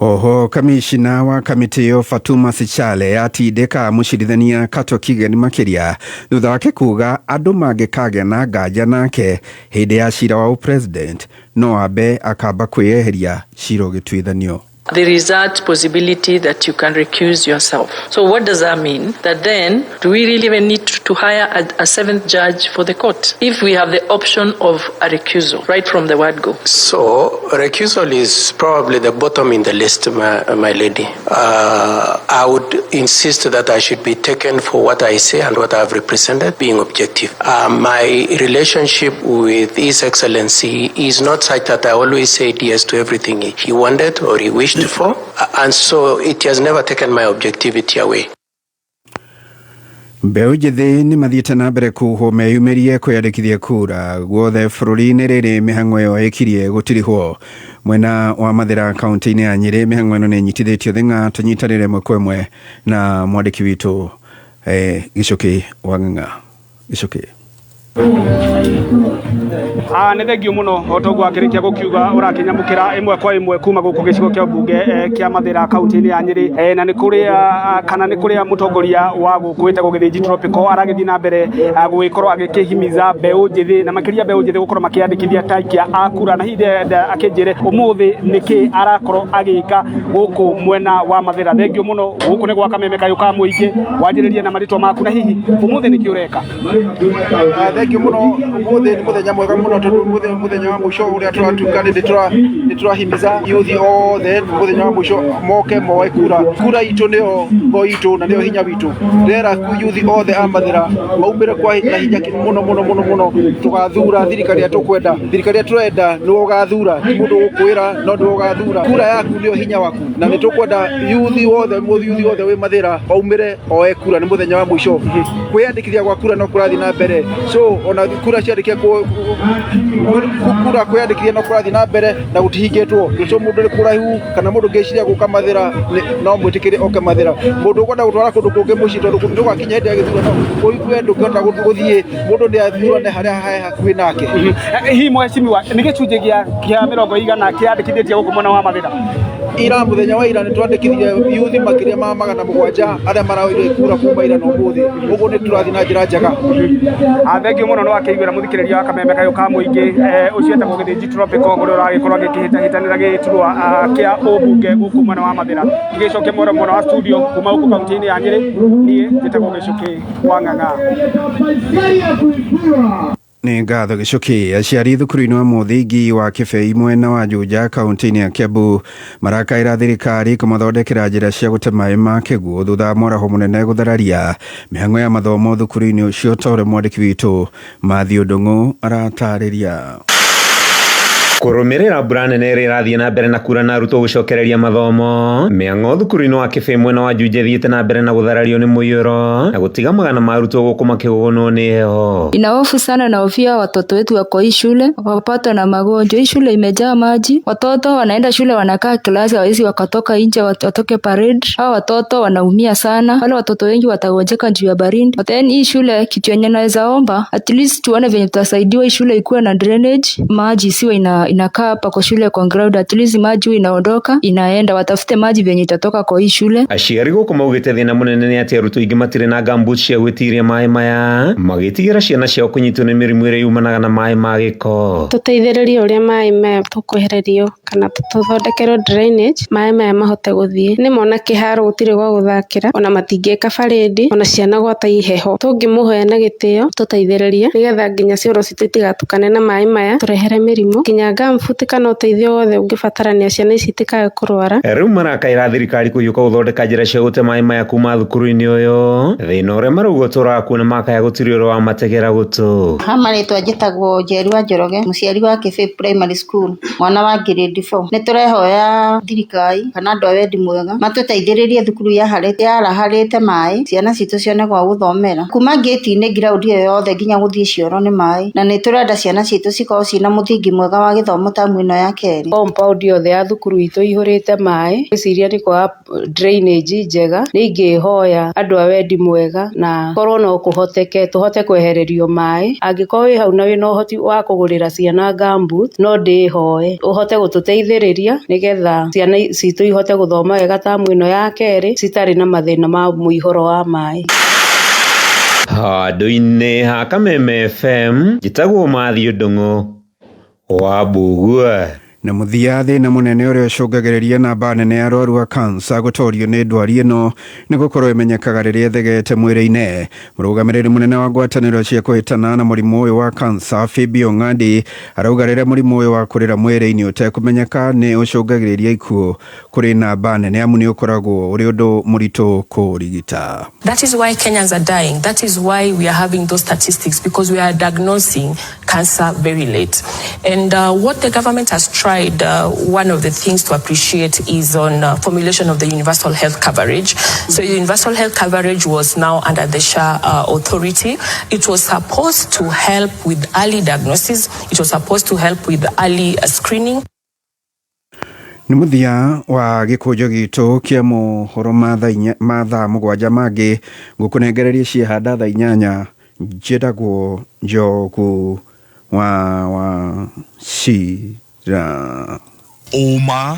Oho kamishina wa kamĩtĩ ĩyo Fatuma Sichale atindĩka mũcirithania Kato Kigen makĩria thutha wake kuga andũ mangĩkagĩa na nganja nake hĩndĩ ya cira wa ũpresident no ambe akamba kwĩyeheria cira ũgĩtuithanio. There is that possibility that you can recuse yourself. So what does that mean? That then, do we really even need to hire a seventh judge for the court if we have the option of a recusal right from the word go? So, recusal is probably the bottom in the list, my lady. I would insist that I should be taken for what I say and what I have represented, being objective. My relationship with His Excellency is not such that I always said yes to everything he wanted or he wished for, and so it has never taken my objectivity away. Mbeũ njĩthĩ nĩ mathiĩte na mbere kuhwo meyumĩrie kwĩyandĩkithia kura guothe bũrũri-inĩ rĩrĩ mĩhang'o ĩyo ĩkirie gũtirihwo mwena wa Mathĩra kaunti-inĩ ya Nyĩrĩ. Mĩhang'o ĩno nĩ ĩnyitithĩtio thing'a tũnyitanĩre ĩmwe kwa ĩmwe na mwandĩki witũ Gĩcũkĩ wa Ng'ang'a. Gĩcũkĩ. Nĩ thengio mũno o toguo akĩrĩkia gũkiuga ũrakĩnyamũkĩra ĩmwe kwa ĩmwe kuma gũkũ gĩcigo kĩa mbunge kĩa Mathĩra kaunti-inĩ ya Nyĩrĩ, na nĩ kũrĩa kana nĩ kũrĩa mũtongoria wa gũkũ wĩtagwo Gĩthĩnji Tropical aragĩthiĩ na mbere gũgĩkorwo agĩkĩhimiza mbeũ njĩthĩ na makĩria mbeũ njĩthĩ gũkorwo makĩandĩkithia ta aikia a kura, na hihi ndĩrenda akĩnjĩre ũmũthĩ nĩkĩ arakorwo agĩka gũkũ mwena wa Mathĩra. Thengio mũno, gũkũ nĩ gwa Kameme kayũ ka mũingĩ, wanjĩrĩrie na marĩtwa maku na hihi ũmũthĩ nĩkĩ ũreka? Thengio mũno, ũmũthĩ nĩ mũthenya mwega mũno tondũ mũthenya wa mũico ũrĩa tũratuĩka nĩ tũrahimiza yuthi othe mũthenya wa mũico moke moe kura. Kura itũ nĩyo ngo itũ na nĩyo hinya witũ. Ndĩrera yuthi othe a Mathĩra maumĩre kwa na hinya mũno mũno mũno mũno, tũgathura thirikari ĩrĩa tũkwenda. Thirikari ĩrĩa tũrenda nĩwe ũgathura, ti mũndũ ũgũkwĩra no nĩwe ũgathura. Kura yaku nĩyo hinya waku, na nĩ tũkwenda yuthi wothe, yuthi wothe wĩ Mathĩra aumĩre oe kura, nĩ mũthenya wa mũico. Kwĩyandĩkithia gwa kura no kũrathiĩ na mbere, so ona kura ciarĩkia kura kwĩyandĩkithia no kũrathiĩ na mbere na gũtihingĩtwo. So mũndũ ũrĩ kũraihu kana mũndũ ũngĩciria gũka Mathĩra no mwĩtĩkĩre oke Mathĩra. Mũndũ ũkwenda gũtwara kũndũ kũngĩ mũciĩ tondũ ndũgakinya hĩndĩ ya gĩthurano kũu ndũngĩhota gũthiĩ, mũndũ nĩ athurane harĩa he hakuhĩ nake. Hihi mheshimiwa, nĩ gĩcunjĩ kĩa mĩrongo igana kĩandĩkithĩtie gũkũ mwena wa Mathĩra? Ira mũthenya wa ira nĩ twandĩkithirie yuthi makĩria ma 700 arĩa maraoire kura kuma ira na ũmũthĩ, ũguo nĩ tũrathiĩ na njĩra njega. Thengio mũno nĩ wakĩiguĩra mũthikĩrĩria wa Kameme kayũ ka mũingĩ, ũcio etagwo Gĩthĩnji Tropical ũrĩa ũragĩkorwo agĩkĩhĩtahĩtanĩra gĩturwa kĩa ũmbunge gũkũ mwena wa Mathĩra. Ngĩgĩcokia mwena mwena wa studio kuma gũkũ kaunti-inĩ ya Nyĩrĩ, niĩ njĩtagwo Gĩcũkĩ wa Ng'ang'a. Nĩ ngatho Gĩcũkĩ. Aciari thukuru-inĩ wa mũthingi wa Kĩbei mwena wa Juja kaunti-inĩ ya Kiambu marakaĩra thirikari kũmathondekera njĩra cia gũte maĩ ma kĩguũ thutha wa mwaraho mũnene gũthararia mĩhang'o ya mathomo thukuru-inĩ ũcio, ta ũrĩa mwandĩki witũ Matthew Ndung'u aratarĩria. Kũrũmĩrĩra mbura nene ĩrĩa ĩrathiĩ na mbere na kura na arutwo gũcokereria mathomo, mĩang'o thukuru-inĩ wa Kĩbĩ mwena wa Juja ĩthiĩte na mbere na gũtharario nĩ mũiyũro na gũtiga magana ma arutwo gũkũ makĩgũgũnwo nĩ heho. Ina hofu sana na hofia watoto wetu wako hii shule wapatwe na magonjwa. Hii shule imejaa maji, watoto wanaenda shule wanakaa klasi, hawawezi wakatoka nje watoke parade. Hawa watoto wanaumia sana, wale watoto wengi watagonjeka juu ya baridi. But then hii shule kitu yenye naweza omba, at least tuone venye tutasaidiwa hii shule ikuwe na drainage, maji isiwe inakaa hapa kwa shule kwa ground, at least maji huwa inaondoka inaenda, watafute maji venye itatoka kwa hii shule. Aciari gũkũ maugĩte thĩna mũnene nĩ atĩ arutwo aingĩ matirĩ na gumboots cia gwĩtiria maĩ maya, magĩtigĩra ciana ciao kũnyitwo nĩ mĩrimũ ĩrĩa yumanaga na maĩ ma gĩko. Tũteithĩrĩrie ũrĩa maĩ maya tũkwehererio kana tũthondekerwo drainage, maĩ maya mahote gũthiĩ. Nĩ mona kĩharo gũtirĩ gwa gũthakĩra, ona matingĩka barĩndi, ona ciana gwata iheho. Tũngĩmũhoya na gĩtĩo tũteithĩrĩrie nĩgetha nginya cioro citũ itigatukane na maĩ maya tũrehere mĩrimũ, nginya gumboot kana ũteithio wothe ũngĩbatarania ciana ici itikae kũrwara. Rĩu marakaĩra thirikari kũhiũka gũthondeka njĩra cia gũte maĩ maya kuma thukuru-inĩ ũyũ, thĩna ũrĩa marauga ũtũraga kuo na makaya gũtirĩ ũrĩa wamategera gũtũ. Ha marĩtwa njĩtagwo Njeru wa Njoroge, mũciari wa Kĩbĩ Primary School, mwana wa grade 4. Nĩ tũrehoya thirikari kana andũ a wendi mwega matũteithĩrĩrie thukuru yaraharĩte maĩ, ciana citũ cione gwa gũthomera. Kuma ngĩti-inĩ ground ĩyo yothe nginya gũthiĩ cioro nĩ maĩ, na nĩ tũrenda ciana citũ cikorwo ciĩna mũthingi mwega wa gĩthomo tamu ĩno ya kerĩ. Compound yothe ya thukuru itũ ihũrĩte maĩ, ngwĩciria nĩ kwaga drainage njega. Nĩ ingĩhoya andũ a wendi mwega na korwo no kũhoteke tũhote kwehererio maĩ. Angĩkorwo wĩ hau na wĩna ũhoti wa kũgũrĩra ciana gumboot, no ndĩhoe ũhote gũtũteithĩrĩria nĩgetha ciana citũ ihote gũthoma wega tamu ĩno ya kerĩ citarĩ na mathĩna ma mũihũro wa maĩ. Handũ-inĩ ha Kameme FM, njĩtagwo Mathiũ Ndung'u wa Mbugua. Na mũthia thĩna mũnene ũrĩa ũcũngagĩrĩria namba nene ya arwaru a kansa gũtorio nĩ ndwari ĩno nĩ gũkorwo ĩmenyekaga rĩrĩa ĩthegete mwĩrĩ-inĩ. Mũrũgamĩrĩri mũnene wa ngwatanĩro cia kũhĩtana na mũrimũ ũyũ wa kansa Phoebe Ong'andi arauga rĩrĩa mũrimũ ũyũ wa kũrĩra mwĩrĩ-inĩ ũtekũmenyeka nĩ ũcũngagĩrĩria ikuũ kũrĩ namba nene amu nĩ ũkoragwo ũrĩ ũndũ mũritũ kũũrigita. That is why Kenyans are dying. That is why we are having those statistics, because we are diagnosing cancer very late. And what the government has tried, one of the things to appreciate is on formulation of the universal health coverage. So universal health coverage was now under the SHA authority. It was supposed to help with early diagnosis. It was supposed to help with early screening. Nĩ mũthia wa gĩkũnjo gitũ kĩa mohoro ma thaa 7 mangĩ ngũkũnengereria ciehanda thaa 8. Njĩtagwo Njogu wa Wachira. Ũma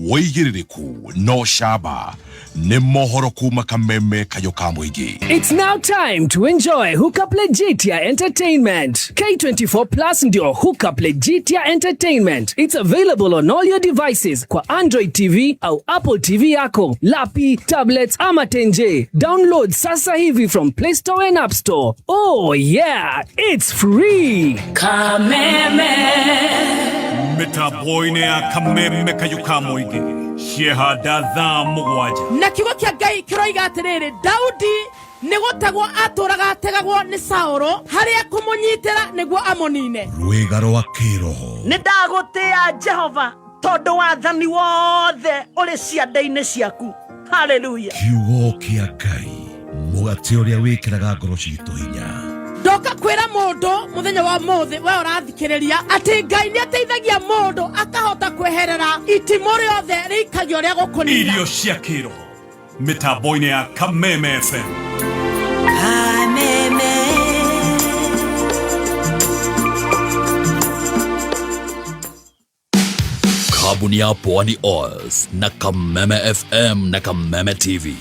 wĩigĩrĩrĩku no camba nĩ mohoro kuma Kameme kayũ ka mũingĩ. It's now time to enjoy Hookup Legitia Entertainment. K24 Plus ndio Hookup Legitia Entertainment. It's available on all your devices kwa Android TV au Apple TV yako, lapi, tablets ama tenje. Download sasa hivi from Play Store and App Store. Oh yeah, it's free. Kameme. Mĩtambo-inĩ ya Kameme kayũ ka mũingĩ ciehanda thaa 7. Na kiugo kĩa Ngai kĩroiga atĩrĩrĩ, Daudi nĩ gũtegwo atũraga ategagwo nĩ Saũlũ harĩa kũmũnyitĩra nĩguo amũnine. Rwĩga rwa kĩroho. Nĩ ndagũtĩa Jehova tondũ wathani wothe ũrĩ ciande-inĩ ciaku. Hallelujah. Kiugo kĩa Ngai, mũgate ũrĩa wĩkĩraga ngoro citũ hinya. Ndoka kwĩra mũndũ mũthenya wa ũmũthĩ we ũrathikĩrĩria atĩ Ngai nĩ ateithagia mũndũ akahota kweherera itimũ rĩothe rĩikagio rĩa gũkũnina. Irio cia kĩroho mĩtambo-inĩ ya Kameme FM. Kameme. Kambuni ya Pwani Oils na Kameme FM na Kameme TV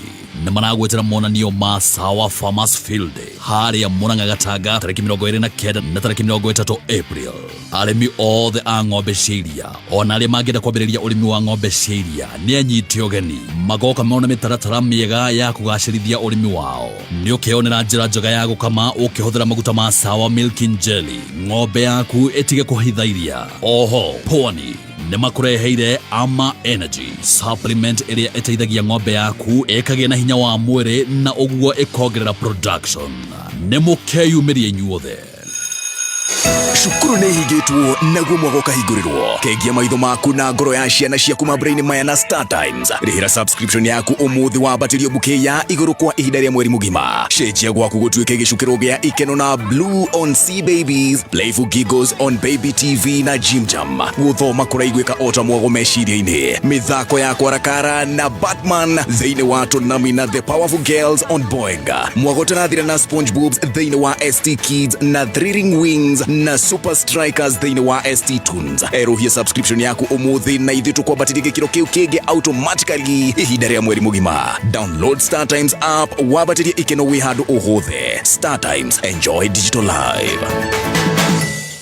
nĩ maragwetera monanio ma Sawa Farmers Field Day harĩa Murang'a Gatanga tarĩki 29 na tarĩki 30 April. Arĩmi othe a ng'ombe cia iria ona arĩa mangĩenda kwambĩrĩria ũrĩmi wa ng'ombe cia iria nĩ anyite ũgeni magoka mona mĩtaratara mĩega ya kũgacĩrithia ũrĩmi wao. Nĩ ũkeyonera njĩra njega ya gũkama ũkĩhũthĩra maguta ma Sawa Milking Jelly, ng'ombe yaku ĩtige kũhitha iria. Oho Pwani nĩ makũreheire Ama Energy supplement ĩrĩa ĩteithagia ng'ombe yaku ĩkagĩa na hinya wa mwĩrĩ na ũguo ĩkongerera production. Nĩ mũkeyumĩrie inyuothe. Cukuru nĩ ihingĩtwo naguo mwaka ũkahingũrĩrwo. Kengia maitho maku na ngoro ya ciana ciaku mambura-inĩ maya na Star Times. Rĩhĩra subscription yaku ũmũthĩ wambatĩrio bouquet ya igũrũ kwa ihinda rĩa mweri mũgima. Cenjia gwaku gũtuĩke gĩcukĩro gĩa ikeno na Blue on C Babies, Playful Giggles on Baby TV na Jim Jam. Gũthoma kũraiguĩka o ta mwago meciria-inĩ. Mĩthako ya kwarakara na Batman thĩinĩ wa Tsunami na The Powerful Girls on Boeing. Mwago ũtarathira na SpongeBob thĩinĩ wa ST Kids na Thrilling Wings na Super Strikers thĩinĩ wa ST Tunes. Erũhia subscription yaku ũmũthĩ na ithuĩ tũkwambatĩrie gĩkĩro kĩu kĩngĩ automatically ihinda rĩa mweri mũgima. Download Star Times app wambatĩrie ikeno wĩ handũ o hothe. Star Times, enjoy digital life.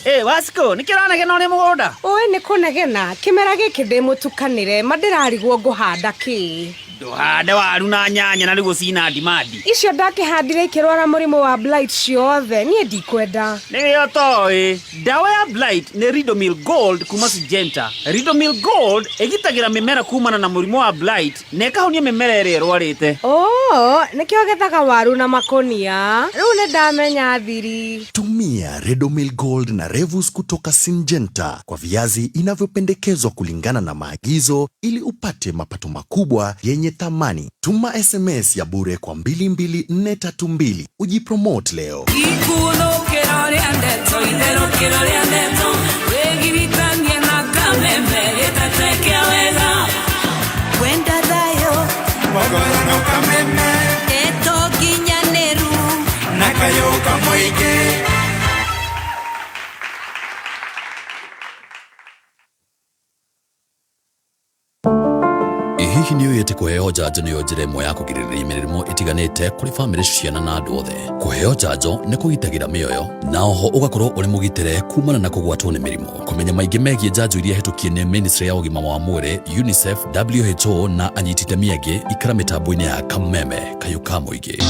Ĩ Wasiko, nĩkĩ ũranegena ũrĩ mũgũnda? Ũĩ nĩ kũnegena kĩmera gĩkĩ ndĩ mũtukanĩre ma ndĩrarigwo ngũhanda kĩ. Ndũhande waru na nyanya na nĩguo cina demand. Icio ndakĩhandire ikĩrwara mũrimũ wa blight ciothe niĩ ndikwenda. Nĩrĩo toĩ ndawa ya blight nĩ Ridomil Gold kuma Syngenta. Ridomil Gold ĩgitagĩra mĩmera kumana na mũrimũ wa blight na ĩkahonia mĩmera ĩrĩa ĩrwarĩte. Oo, nĩkĩo gethaga waru na makũnia. Rĩu nĩ ndamenya thiri. Tumia Redomil Gold na Revus kutoka Syngenta kwa viazi inavyopendekezwa kulingana na maagizo ili upate mapato makubwa yenye thamani. Tuma SMS ya bure kwa 22432 ujipromote leo. Ikuthũkĩro rĩa ndeto itherũkĩro rĩa ndeto wĩgiritanie na kameme gĩteteke wega Kwenda thayo Magorano kameme Ndeto nginyanĩru na kayũ kamũingĩ. Hihi nĩ ũĩ atĩ kũheo njanjo nĩyo njĩra ĩmwe ya kũgirĩrĩria mĩrimũ ĩtiganĩte kũrĩ bamĩrĩ, ciana na andũ othe? Kũheo njanjo nĩ kũgitagĩra mĩoyo na oho ũgakorwo ũrĩ mũgitĩre kumana na kũgwatwo nĩ mĩrimũ. Kũmenya maingĩ megiĩ njanjo iria hĩtũkie nĩ Ministry ya ũgima wa mwĩrĩ, UNICEF, WHO na anyiti itemi angĩ, ikara mĩtambo-inĩ ya Kameme Kayũ ka Mũingĩ.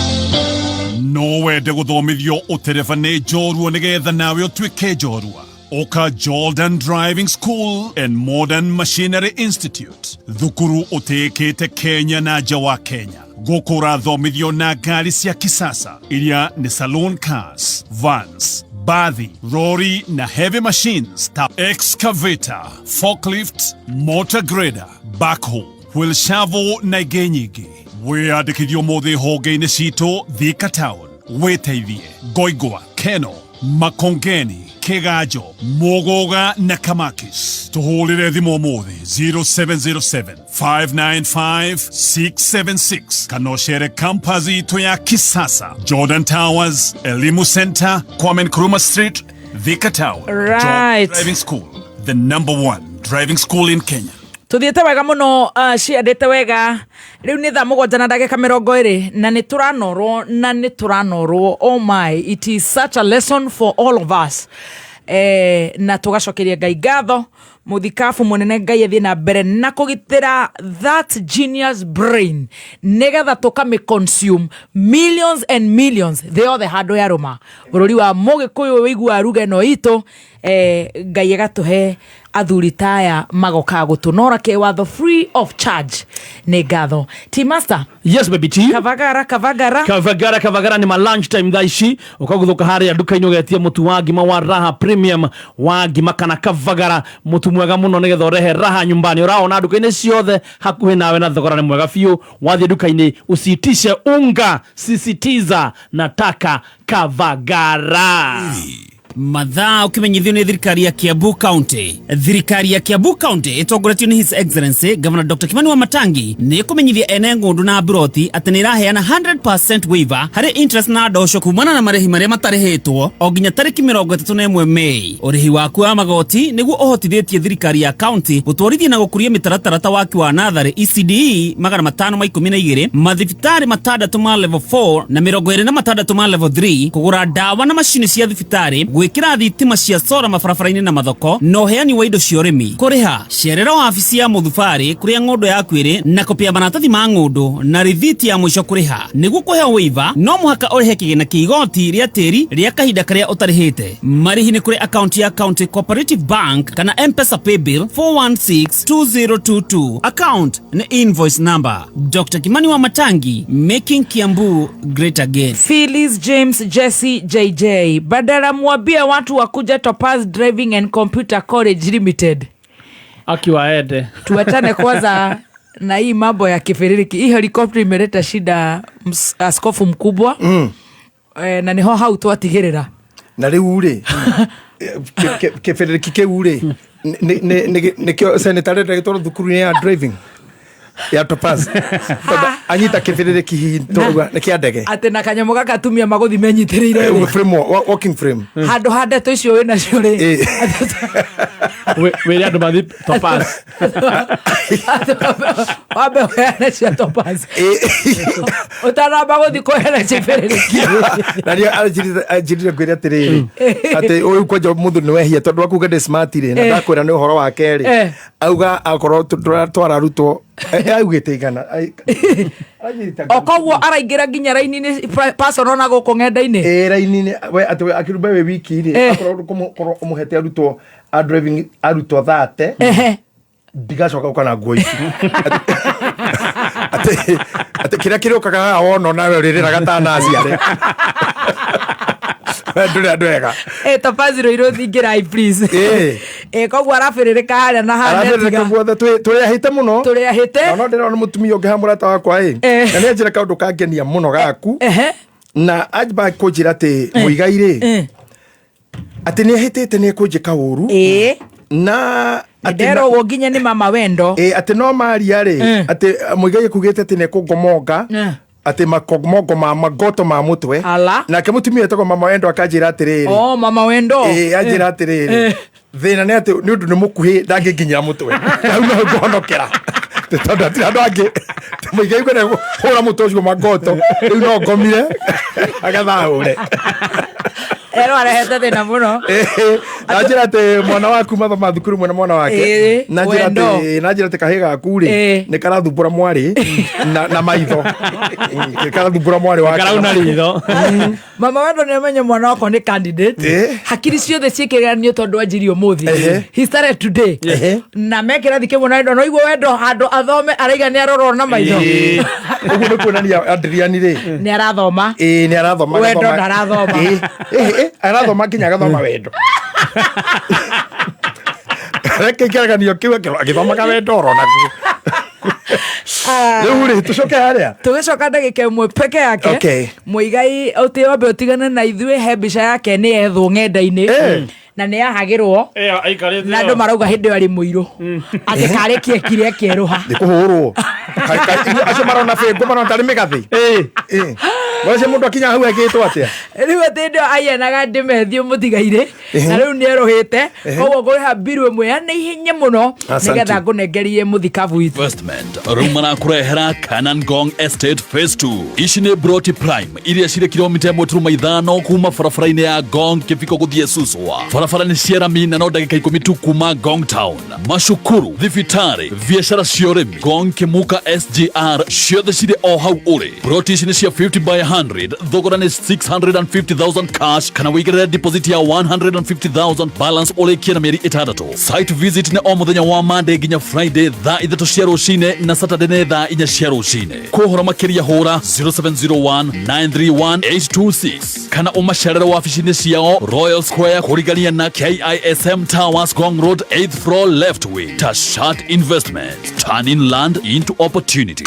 No wende gũthomithio ũtereba nĩ njorua nĩgetha nawe ũtuĩke njorua? Oka Jordan Driving School and Modern Machinery Institute, thukuru ũtĩĩkĩte Kenya na nja wa Kenya. Gũkũ ũrathomithio na ngari cia kisasa iria nĩ saloon cars, vans, bathi, rori na heavy machines ta excavator, forklift, motor grader, backhoe, wheel shovel na ingĩ nyingĩ. Wĩyandĩkithio ũmũthĩ honge-inĩ citũ Thika Town, wĩteithie Ngoingwa, Keno, Makongeni, Kiganjo, Muguga na Kamakis. Tuhũrĩre thimũ ũmũthĩ 0707 595 676 kana ũcere campus itũ ya kisasa, Jordan Towers, Elimu Center, Kwame Nkrumah Street, Thika Town. Right. Jordan Driving School, the number one driving school in Kenya. Tuthiĩte wega mũno, ciendete wega. Rĩu nĩ thaa 7 na ndagĩka 20 na nĩ tũranorwo na nĩ tũranorwo. Oh my, it is such a lesson for all of us. Na tũgacokeria Ngai ngatho mũthikabu mũnene Ngai athiĩ na mbere na kũgitĩra that genius brain nĩgetha tũkamĩ consume millions and millions thĩ yothe handũ yarũma bũrũri wa mũgĩkũyũ wĩiguaga ruga ĩno itũ. Ngai agatũhe athuri taya magoka gũtũnora kĩwatho free of charge. Nĩ ngatho T Master. Yes, baby T. Kavagara, kavagara. Kavagara, kavagara ni ma lunch time thaa ici. Ũkagũthũka harĩa nduka-inĩ ũgetia mũtu wa ngima wa Raha Premium wa ngima kana kavagara, mũtu mwega mũno nĩgetha ũrehe raha nyumbani. Ũraona nduka-inĩ ciothe hakuhĩ nawe na thogora nĩ mwega biũ. Wathiĩ nduka-inĩ usiitishe unga, sisitiza nataka kavagara. Mathaa ukimenyithio nĩ thirikari ya Kiambu County. Thirikari ya Kiambu County ĩtongoretio nĩ His Excellency Governor Dr. Kimani Wamatangi nĩ ĩkũmenyithia ene ng'ũndũ na mburoti atĩ nĩ ĩraheana 100% waiver harĩ interest na ndosho kumana na marĩhi marĩa matarĩhĩtwo o nginya tarĩki 31 Mei. Ũrĩhi waku wa magoti nĩguo ũhotithĩtie thirikari ya county gũtwarithia na gũkũria mĩtaratara ta waki wa natharĩ ECDE 512, mathibitarĩ 6 ma level 4 na 26 ma level 3, kũgũra ndawa na macini cia thibitarĩ, gwĩkĩra thitima cia sora mabarabara-inĩ na mathoko, na ũheani wa indo cia ũrĩmi. Kũrĩha cerera wabici ya mũthubarĩ kũrĩa ng'ũndũ yaku ĩrĩ na kopi ya maratathi ma ng'ũndũ na rithiti ya mũico kũrĩha. Nĩguo kũheo waiver no mũhaka ũrĩhe kĩgĩna kĩa igoti rĩa tĩri rĩa kahinda karĩa ũtarĩhĩte. Marĩhi nĩ kũrĩ akaunti ya County Cooperative Bank kana M-Pesa Paybill 4162022. Account nĩ invoice number. Dr. Kimani Wamatangi, making Kiambu great again. Phyllis James Jesse JJ, badala mwambie watu wakuja Topaz Driving and Computer College Limited. Akiwaende. Tuwachane kwanza na hii mambo ya kifiririki. Hii helicopter imeleta shida askofu mkubwa. Na niho hau twatigirira. Na riu ri kibiririki kiu ri nikio senator arenda gĩtwarwo thukuru-inĩ ya driving. Ya Topaz. Tondũ anyita kĩbĩrĩrĩki hihi tũrauga nĩ kĩa ndege. Atĩ na kanyamũ gaka atumia magũthi menyitĩrĩire rĩ. Frame, walking frame. Handũ ha ndeto icio wĩ nacio rĩ. Wĩre andũ mathi Topaz. Wambe ũheane cia Topaz. Ũtanamba gũthi kũheana kĩbĩrĩrĩki. Na nĩ anjĩrire ngwĩre atĩrĩrĩ, atĩ ũyũ kwanja mũndũ nĩ wehia tondũ akuga ndĩ smart rĩ, na ndakwĩra nĩ ũhoro wake rĩ, auga akorwo twara arutwo augĩte igana. O koguo araingĩra nginya raini-inĩ personal na gũkũ ng'enda-inĩ. Ĩ raini-inĩ we atĩ akĩrumba wĩ wiki rĩ, akorwo korwo ũmũhete arutwo a driving arutwo 30, ndigacoka gũka na nguo ici. Atĩ kĩrĩa kĩrĩũkaga haha wona nawe ũrĩrĩraga ta naciare. Ndũrĩ andũ ega. Topaz rũirũ thingĩrai please. Koguo arabĩrĩrĩka harĩa na harĩa. Arabĩrĩrĩka guothe tũrĩahĩte mũno. Tũrĩahĩte. No ndĩrona mũtumia ũngĩ haha mũrata wakwa ĩ. Na nĩ anjĩra kaũndũ kangenia mũno gaku. Na anjba kũnjĩra atĩ Mũigai rĩ, atĩ nĩ ahĩtĩte nĩ ekũnjĩka ũru. Na nderwo nginya nĩ mama wendo. Atĩ no maria rĩ, atĩ Mũigai ekugĩte atĩ nĩ ekũngomonga, atĩ makomongo ma magoto ma mũtwe. Nake mũtumia etagwo mama wendo akanjĩra atĩrĩrĩ. Oh, mama wendo. Anjĩra atĩrĩrĩ, thĩna nĩ atĩ nĩ ũndũ nĩ mũkuhĩ ndangĩnginyĩra mũtwe. Hau no ngũhonokera. Tondũ hatirĩ andũ angĩ. Mũigai kwenda hũra mũtwe ũcio magoto, rĩu no ngomire agathahũre. Ero arehete thĩna mũno. Na njĩra atĩ mwana waku mathoma thukuru mwena mwana wake. Na njĩra atĩ na njĩra atĩ kahĩ gaku rĩ nĩ karathumbũra mwarĩ na maitho. Karathumbũra mwarĩ wake. Karauna ritho. Mama wendo nĩ amenye mwana wakwa nĩ candidate. Hakiri ciothe ciĩkĩranio tondũ anjirie ũmũthĩ. He started today. Na me kĩrathi kĩmwe na wendo no igua wendo handũ athome araiga nĩ arorwo na maitho. Ũguo nĩ kuonania Adrian rĩ nĩ arathoma. Nĩ arathoma. Wendo ndarathoma. Arathoma nginya agathoma wendo. Reke kĩgeranio kĩu agĩthomaga wendo oro naguo. Rĩu rĩ tũcoke harĩa. Tũgĩcoka ndagĩka ĩmwe peke yake. Mũigai ũtĩ ũtigane na ithuĩ he mbica yake nĩ yethwo ng'enda-inĩ. Na nĩ yahagĩrwo na andũ marauga hĩndĩ ĩyo arĩ mũirũ atĩ karĩ kĩekire akĩerũha. Nĩ kũhũrwo. Acio marona bĩngũ marona tarĩ mĩgathĩ. Wacio mũndũ akinya hau ekĩtwo atĩa? Rĩu atĩ hĩndĩ ĩyo aianaga ndĩmethiũ mũtigairĩ na rĩu nĩ erũhĩte koguo ngũrĩha mbiru ĩmwe ya na ihenya mũno nĩgetha ngũnengerie mũthikabu witũ. Investment rĩu marakũrehera Canaan Ngong Estate Phase 2. Ici nĩ Broti Prime iria cirĩ kilomita 1.5 kuma barabara-inĩ ya Ngong Kĩbiko gũthiĩ Suswa. Barabara nĩ cia rami na no ndagĩka 10 tu kuma Ngong Town. Macukuru, thibitarĩ, biacara cia ũrĩmi, Ngong Kĩmuka SGR ciothe cirĩ o hau ũrĩ. Broti ici nĩ cia 50 by 100, thogora nĩ 650,000 cash kana wĩigĩrĩre deposit ya 150,000 balance ũrĩkie na mĩeri 6. Site visit nĩ o mũthenya wa Monday nginya Friday thaa 3 cia rũcinĩ na Saturday nĩ thaa 4 cia rũcinĩ. Kũhoro makĩria hũra 0701 931 826 kana ũmacerere wabici-inĩ ciao Royal Square kũrigania na KISM Towers Ngong Road 8th floor left wing. Tashat Investments, turning land into opportunity.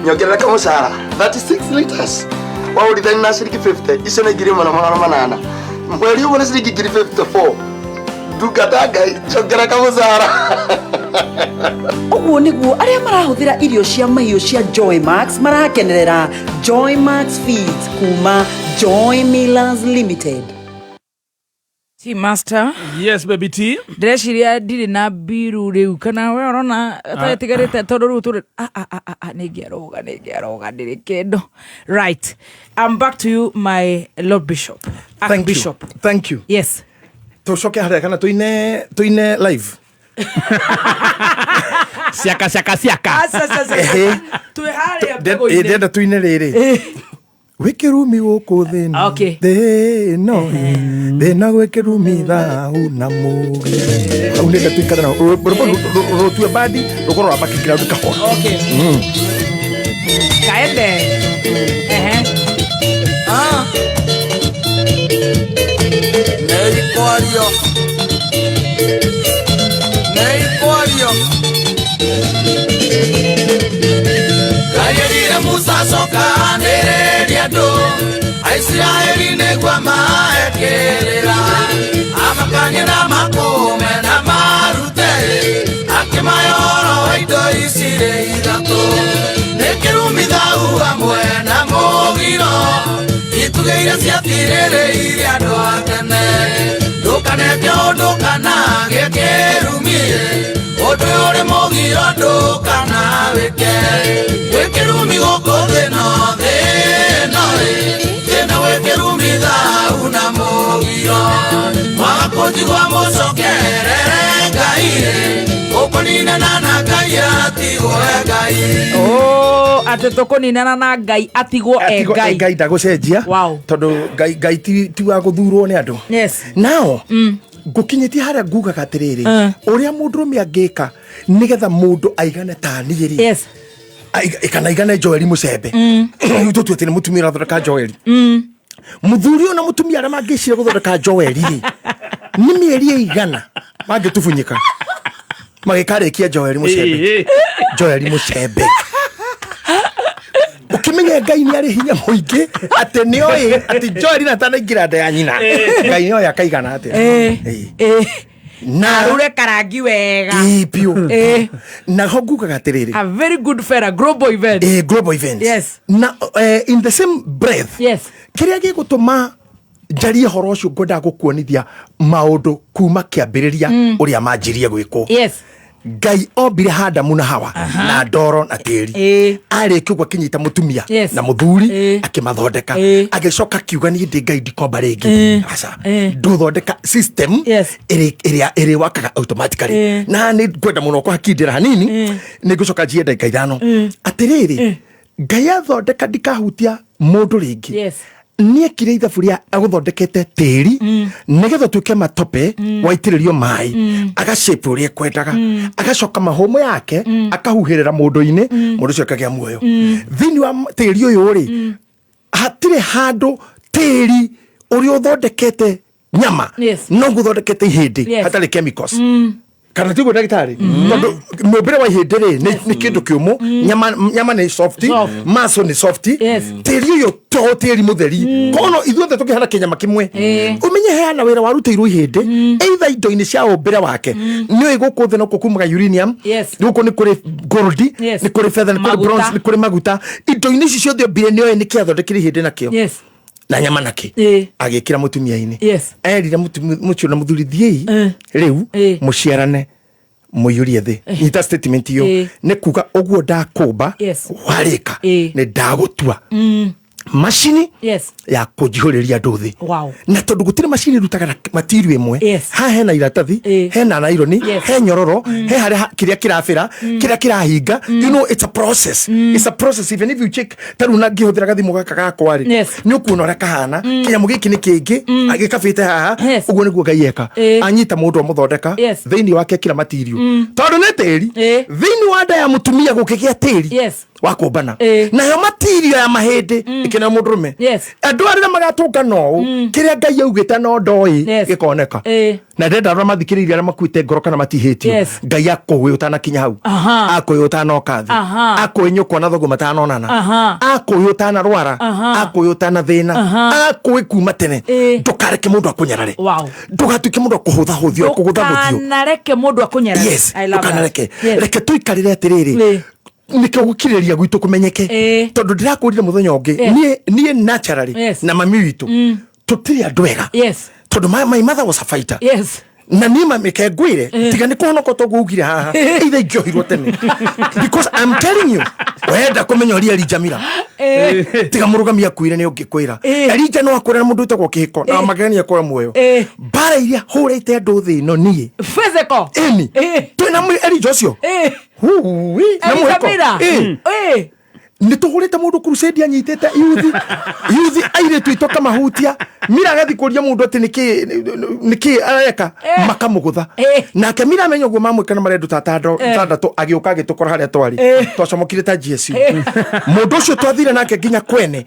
Nyongerera kamũcara 36 liters waũrithani na ciringi 50 icio nĩ 1800 mweri ũmwe nĩ ciringi 54 ndungata Ngai njongerera kamũcara. Ũguo nĩguo arĩa marahũthĩra irio cia mahiũ cia Joy Max marakenerera Joy Max Feeds kuma Joy Millers Limited. T Master. Yes baby T. Ndĩreciria ndirĩ na mbiru rĩu kana we ũrona tagĩtigarĩte tondũ rĩu tũrĩ nĩngĩarũga ndĩrĩ kĩndũ. Right. I'm back to you my Lord Bishop. Archbishop. Thank you. Yes. Tũcoke harĩa kana tuine live. Siaka siaka siaka. Twĩ harĩa mbegũ-inĩ. Ndĩrenda tuine rĩrĩ. Wikirumi gũkũ thĩna. Thĩna. Thĩna gwĩkĩrumi thahu na mũgi. Hau nĩenda tuikare na rũtue bandi rũkorwo rwa background kahora. Okay. Kaende. Ah. Neri kwario. Atongorie andũ a Isiraeli nĩguo amahe kĩrĩra, amakanie na makũme na marute, akĩmahe ũhoro wa indo ici irĩ ithatũ, nĩ kĩrumi thau hamwe na mũgiro, itugĩ iria ciatirĩrĩire andũ a tene. Ndũkaneke ũndũ kana gĩe kĩrumi, ũndũ ũyũ ũrĩ mũgiro ndũkanawĩke, gwĩ kĩrumi gũkũ thĩ no thĩ ĩno ĩ, thĩ ĩno gwĩ kĩrumi thau na mũgiro, mwaga kũnjigua mũcokerere Ngai ĩ, ũkũninana na Ngai atigwo e Ngai. Oh, atĩ tũkũninana na Ngai atigwo e Atigwo e Ngai. Ngai ndagũcenjia. Wow. Tondũ Ngai ti wa gũthurwo nĩ andũ. Yes. Nao ngũkinyĩtie harĩa ngugaga atĩrĩrĩ, ũrĩa mũndũrũme angĩka nĩgetha mũndũ aigane ta niĩ rĩ, yes, kana aigane Joeli Mũcembe, rĩu tũtue atĩ nĩ mũtumia ũrathondeka Joeli, mũthuri ũyũ na mũtumia arĩa mangĩcira gũthondeka Joeli rĩ, nĩ mĩeri ĩigana mangĩtubunyĩka magĩkarĩkia Joeli Mũcembe? Joeli Mũcembe, ũkĩmenye Ngai nĩ arĩ hinya mũingĩ atĩ nĩ oĩ atĩ Joeli na atanaingĩra nda ya nyina, Ngai nĩ oĩ akaigana atĩa. Na arure karangi wega. Ĩĩ, biũ. Naho ngugaga atĩrĩrĩ, a very good fella, global event. Global events. Yes. Na in the same breath, yes, kĩrĩa gĩgũtũma njarie horo ũcio, ngwendaga gũkuonithia maũndũ kuma kĩambĩrĩria, ũrĩa manjirie gwĩkwo. Yes. Ngai ombire Hadamu na Hawa na ndoro na tĩri. Arĩkia ũguo akĩnyita mũtumia Yes. na mũthuri akĩmathondeka, agĩcoka akiuga niĩ ndĩ Ngai ndikomba rĩngĩ, aca, ndũthondeka system ĩrĩa ĩrĩwakaga automatically. Na nĩ ngwenda mũno kũhakindĩra hanini, nĩ ngũcoka njie ndagĩka 5. Atĩrĩrĩ, Ngai athondeka ndikahutia mũndũ rĩngĩ. Yes. Nĩekire ithabu rĩa agũthondekete tĩri nĩgetha ũtuĩke matope, waitĩrĩrio maĩ agashape ũrĩa ekwendaga, agacoka mahũmũ yake akahuhĩrĩra mũndũ-inĩ, mũndũ ũcio akagĩa muoyo. Thĩinĩ wa tĩri ũyũ rĩ, hatirĩ handũ tĩri ũrĩa ũthondekete nyama Yes. no gũthondekete ihĩndĩ Yes. hatarĩ chemicals, kana tiguo ndagĩtarĩ? Tondũ mũmbĩre wa ihĩndĩ rĩ, nĩ kĩndũ kĩũmũ, nyama nĩ soft, Soft. muscle nĩ soft. Tĩri ũyũ to tĩri mũtheri, kono ithuothe tũkĩhana kĩnyama kĩmwe. Ũmenye heana wĩra warutĩirwo ihĩndĩ either indo-inĩ cia ũmbĩre wake. Nĩ ũĩ gũkũ thĩ nokuo kumaga uranium? Yes. Gũkũ nĩ kũrĩ gold, Yes. nĩ kũrĩ fedha, nĩ kũrĩ Maguta. bronze, nĩ kũrĩ maguta. Indo-inĩ ici ciothe ombire, nĩ oĩ nĩkĩ athondekire ihĩndĩ nakĩo Yes. na nyama nakĩ, agĩkĩra mũtumia-inĩ. Yes. Erire mũcio na mũthuri, thiĩi rĩu mũciarane mũiyũrie thĩ. Nyita statement iyo. Nĩ kuga ũguo ndakũmba Yes. warĩka, nĩ ndagũtua macini Yes. ya kũnjihũrĩria andũ thĩ. Wow. Na tondũ gũtirĩ macini ĩrutaga na matirio ĩmwe. Yes. Haha hena iratathi, hena naironi, Yes. he nyororo, he harĩa kĩrĩa kĩrabĩra, kĩrĩa kĩrahinga. You know, it's a process, it's a process. Even if you check ta rĩu na ngĩhũthĩra gathimũ gaka gakwa rĩ, Yes. nĩ ũkuona ũrĩa kahana, kĩnyamũ gĩkĩ nĩ kĩngĩ gĩkabĩte haha. Yes. Ũguo nĩguo Ngai eka. Anyita mũndũ amũthondeka, Yes. thĩinĩ wake ekĩra matirio, tondũ nĩ tĩri. Thĩinĩ wa nda ya mũtumia gũkĩgĩa tĩri Yes. wa kũmbana, nayo matirio ya mahĩndĩ ĩkĩneo mũndũrũme. Yes. Andũ arĩa magatũngana ũũ, kĩrĩa Ngai augĩte no ndoĩ gĩkoneka. Na ndenda arĩa mathikĩrĩirie, arĩa makuĩte ngoro kana matihĩtio, Yes. Ngai akũĩ ũtanakinya hau, akũĩ ũtanoka thĩ, akũĩ nyũkwa na thoguo matanonana, akũĩ ũtanarwara, akũĩ ũtanathĩna, akũĩ kuma tene. Ndũkareke mũndũ akũnyarare. Wow. Ndũgatuĩke mũndũ akũhũthahũthio, akũgũthagũthio. Ndũkanareke mũndũ akũnyarare. Yes. I love that. Ndũkanareke. Yes. Reke tũikarĩre atĩrĩrĩ, nĩkĩo gũkirĩrĩria gwitũ kũmenyeke, tondũ ndĩrakũrire mũthenya ũngĩ. Yes. Niĩ naturally Yes. na mami witũ tũtirĩ andũ ega, Yes. tondũ my mother was a fighter. Yes. Na niĩ mami ke ngwĩre, tiga nĩ kũhonoka toguo ugire haha, either ingĩohirwo tene, because I'm telling you, wenda kũmenya ũrĩa Elijah Mira, tiga mũrũgami akuire nĩ ũngĩkwĩra Elijah no akwĩra na mũndũ wĩtagwo kĩhiko na magegania akũra muoyo. Mbara iria hũrĩte andũ thĩ ĩno niĩ Physical. Ĩni twĩna Elijah ũcio. Huui, na Elijah mũhĩko. Mira. Nĩ tũhũrĩte mũndũ crusade anyitĩte yuthi yuthi airĩtu aitũ akamahutia Mira, agathiĩ kũria mũndũ atĩ nĩkĩ areka, makamũgũtha. Nake Mira amenya ũguo mamwĩka na marendũ ta 6 agĩũka agĩtũkora harĩa twarĩ. Twacomokire ta GSU. Mũndũ ũcio twathire nake nginya kwene.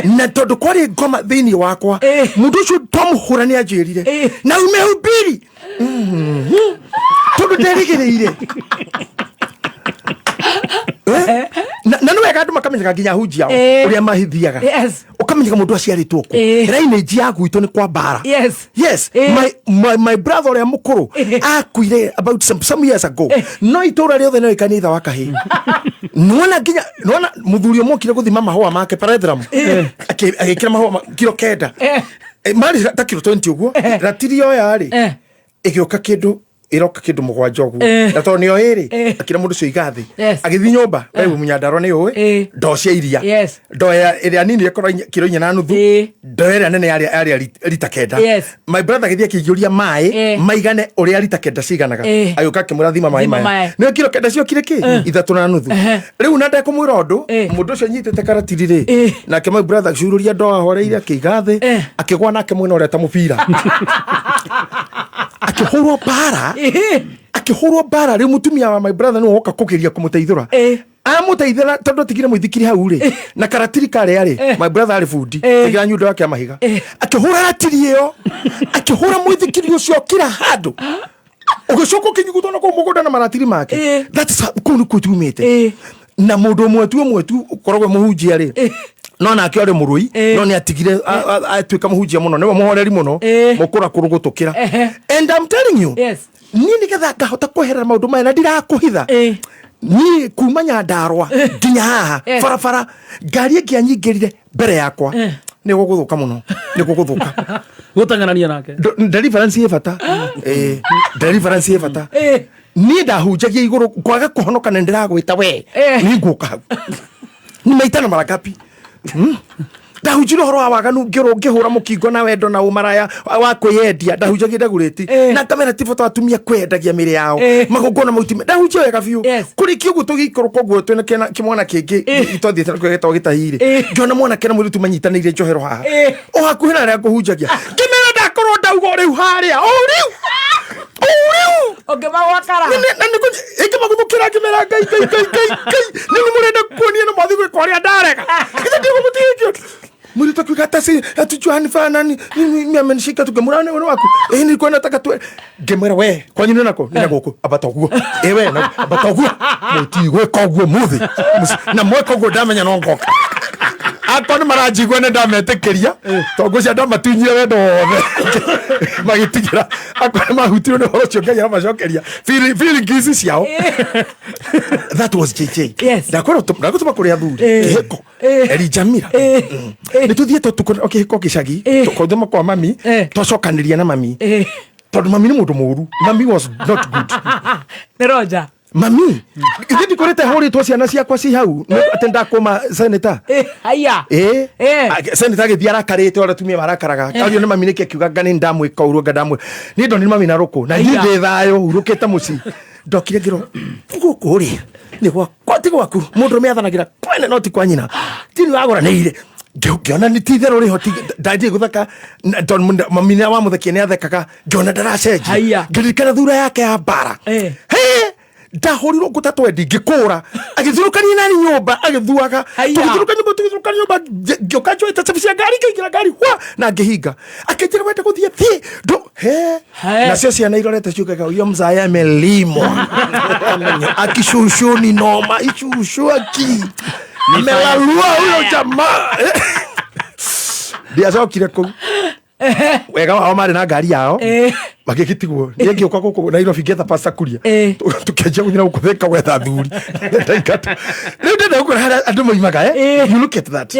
Na tondũ kwarĩ ngoma thĩinĩ wakwa, mũndũ ũcio twamũhũra nĩ anjĩrire na umehubiri. Tondũ nderĩgĩrĩire. Na nĩ Wega andũ makamenyaga nginya hunji yao ũrĩa mahithiaga. Ũkamenyaga mũndũ aciarĩtwo kũ. Lineage ya gwitũ nĩ kwa mbara. Yes, my brother ũrĩa mũkũrũ akuire about some years ago, no itũra rĩothe nĩ kanitha wa kahĩ. Nĩwona nginya nĩwona mũthuri ũmwe okire gũthima mahũa make parethrum, agĩkĩra mahũa kiro 9. Marĩ ta kiro 20 ũguo. Ratiri yoya rĩ, ĩgĩũka kĩndũ ĩroka kĩndũ 7 ũguo. Na tondũ nĩyo ĩrĩ, akĩra mũndũ ũcio iga thĩ. Agĩthiĩ nyũmba, we wĩ Mũnyandarua nĩ ũĩ ndoo cia iria. Ndoo ĩrĩa nini ĩkorwo kiro 4.5, ndoo ĩrĩa nene yarĩ rita 9. My brother agĩthiĩ akĩiyũria maĩ maigane ũrĩa rita 9 ciganaga. Agĩũka akĩmũrathima maĩ Thima maya. maĩ. Nĩyo kiro 9 ciokire kĩ 3.5. Rĩu na ndekũmwĩra ũndũ, mũndũ ũcio anyitĩte karatiri rĩ, nake my brother agĩcururia ndoo ahoreire, akĩiga thĩ, akĩgwa nake mwena ũrĩa ta mũbira, akĩhũrwo mbara, akĩhũrwo mbara. Rĩu mũtumia wa my brother nĩwe woka kũgeria kũmũteithũra, amũteithũra tondũ atigire mũithikiri hau rĩ na karatiri karĩa rĩ. My brother arĩ bundi, ĩkĩra nyundo yake ya mahiga, akĩhũra ratiri ĩyo, akĩhũra mũithikiri ũcio kila handũ, ũgĩcoka ũkĩnyugutwo na kũu mũgũnda na maratiri make. That's kũu nĩkuo tumĩte. Na mũndũ ũmwe tu, ũmwe tu ũkoragwo mũhunjia rĩ, no nake arĩ mũrũi, no nĩ atigire atuĩka mũhunjia mũno, nĩwe mũhoreri mũno mũkũra kũrũ gũtũkĩra. And I'm telling you, niĩ nĩgetha ngahota kweherera maũndũ maya na ndirakũhitha, niĩ kuma Nyandarũa nginya haha, barabara ngari ĩngĩ anyingĩrire mbere yakwa, nĩ gũgũthũka mũno, nĩ gũgũthũka. Gũteng'erania nake. Deliverance ĩ bata. Deliverance ĩ bata. Niĩ ndahunjagia igũrũ kwaga kũhonoka na ndĩragwĩta we nĩ ngũka hau nĩ maitana maragapi. Ndahunjire ũhoro wa waganu, ngĩrwo ngĩhũra mũkingo na wendo na ũmaraya wa kwĩyendia. Ndahunjagia ndagurĩti na ngamera ti bata atumia kwĩyendagia mĩrĩ yao, magongona mau ti ndahunjia wega biũ. Kũrĩkia ũguo tũgĩikũrũka ũguo twĩna kĩmwana kĩngĩ twathiĩte nakĩo gĩtagwo gĩtahirĩ, ngĩona mwanake na mũirĩtu manyitanĩire njohero haha o hakuhĩ na harĩa ngũhunjagia, ngĩmera ndakorwo ndauga o rĩu harĩa o rĩu o rĩu. Ũngĩmagwakara. Ĩngĩmaguthũkĩra, ngĩmera Ngai, Ngai, Ngai, Ngai, Ngai, nĩ nĩ mũrenda kuonia na mwathi gwĩka ũrĩa ndarega, githĩ ndigũmũtigĩkio mũirĩtu akiuga hata si hatujuani nani mimi amenishika tu, ngamwĩra nĩ waku ĩĩ nilikuwa nataka tu, ngĩmwĩra we kwanyu nĩ nako nĩ na gũkũ, ambata ũguo ĩ we ambata ũguo, mũtigwĩka ũguo mũthĩ na mweka ũguo ndamenya no ngoka akorwo nĩ maranjigua nĩ ndametĩkĩria tondũ ngũcia ndamatunyire wendo wothe magĩtigĩra, akorwo nĩ mahutirwo nĩ ũhoro ũcio Ngai aramacokeria feeling ici ciao. That was JJ. Ndagũtũma kũrĩ athuri kĩhĩko Elijah Mira nĩ tũthiĩte ũtukũ o kĩhĩko gĩcagi tũkothoma kwa mami, twacokanĩria na mami tondũ mami nĩ mũndũ mũru. Mami was not good. Nĩ Roger. Mami ithe ndikorĩte hũrĩtwo ciana ciakwa ci hau atĩ ndakũma seneta. Haya. Ĩ seneta agĩthiĩ arakarĩte ũrĩa atumia marakaraga, ario nĩ mami nĩkĩ, akiuga nga nĩ ndamwĩka ũru, anga ndamwĩ niĩ ndonire mami na rũkũ na niĩ ndĩ thayũ hurũkĩte mũciĩ, ndokire ngĩrwo gũkũ rĩ nĩ gwakwa ti gwaku, mũndũ athanagĩra kwene no ti kwa nyina, tini wagũranĩire. Ngĩona nĩ ti itherũ rĩho ndanjie gũtheka tondũ mami nĩ wamũthekia nĩ athekaga, ngĩona ndaracenjia, ngĩririkana thura yake ya mbara. He ndahũrirwo ngũta twendi, ngĩkũra agĩthurũkania nani nyũmba, agĩthuaga tũgĩthurũka nyũmba, tũgĩthurũka nyũmba, ngĩũka njoete cabi cia ngari, ngĩingĩra ngari hwa na ngĩhinga, akĩnjĩra wenda gũthiĩ thiĩ ndo he. Nacio ciana irorete ciugaga uyo mzaya amelimwa akishushuni noma icucu aki amelalua huyo jamaa. Ndiacokire kũu, wega wao marĩ na ngari yao magĩgĩtigwo, niĩ ngĩũka gũkũ Nairobi ngĩetha pasta kuria, tũkĩanjia gũthiĩ na gũkũ Thĩka gwetha athuri. Ndaingatwo. Rĩu ndĩrenda gũkwĩra harĩa andũ moimaga, eh? You look at that.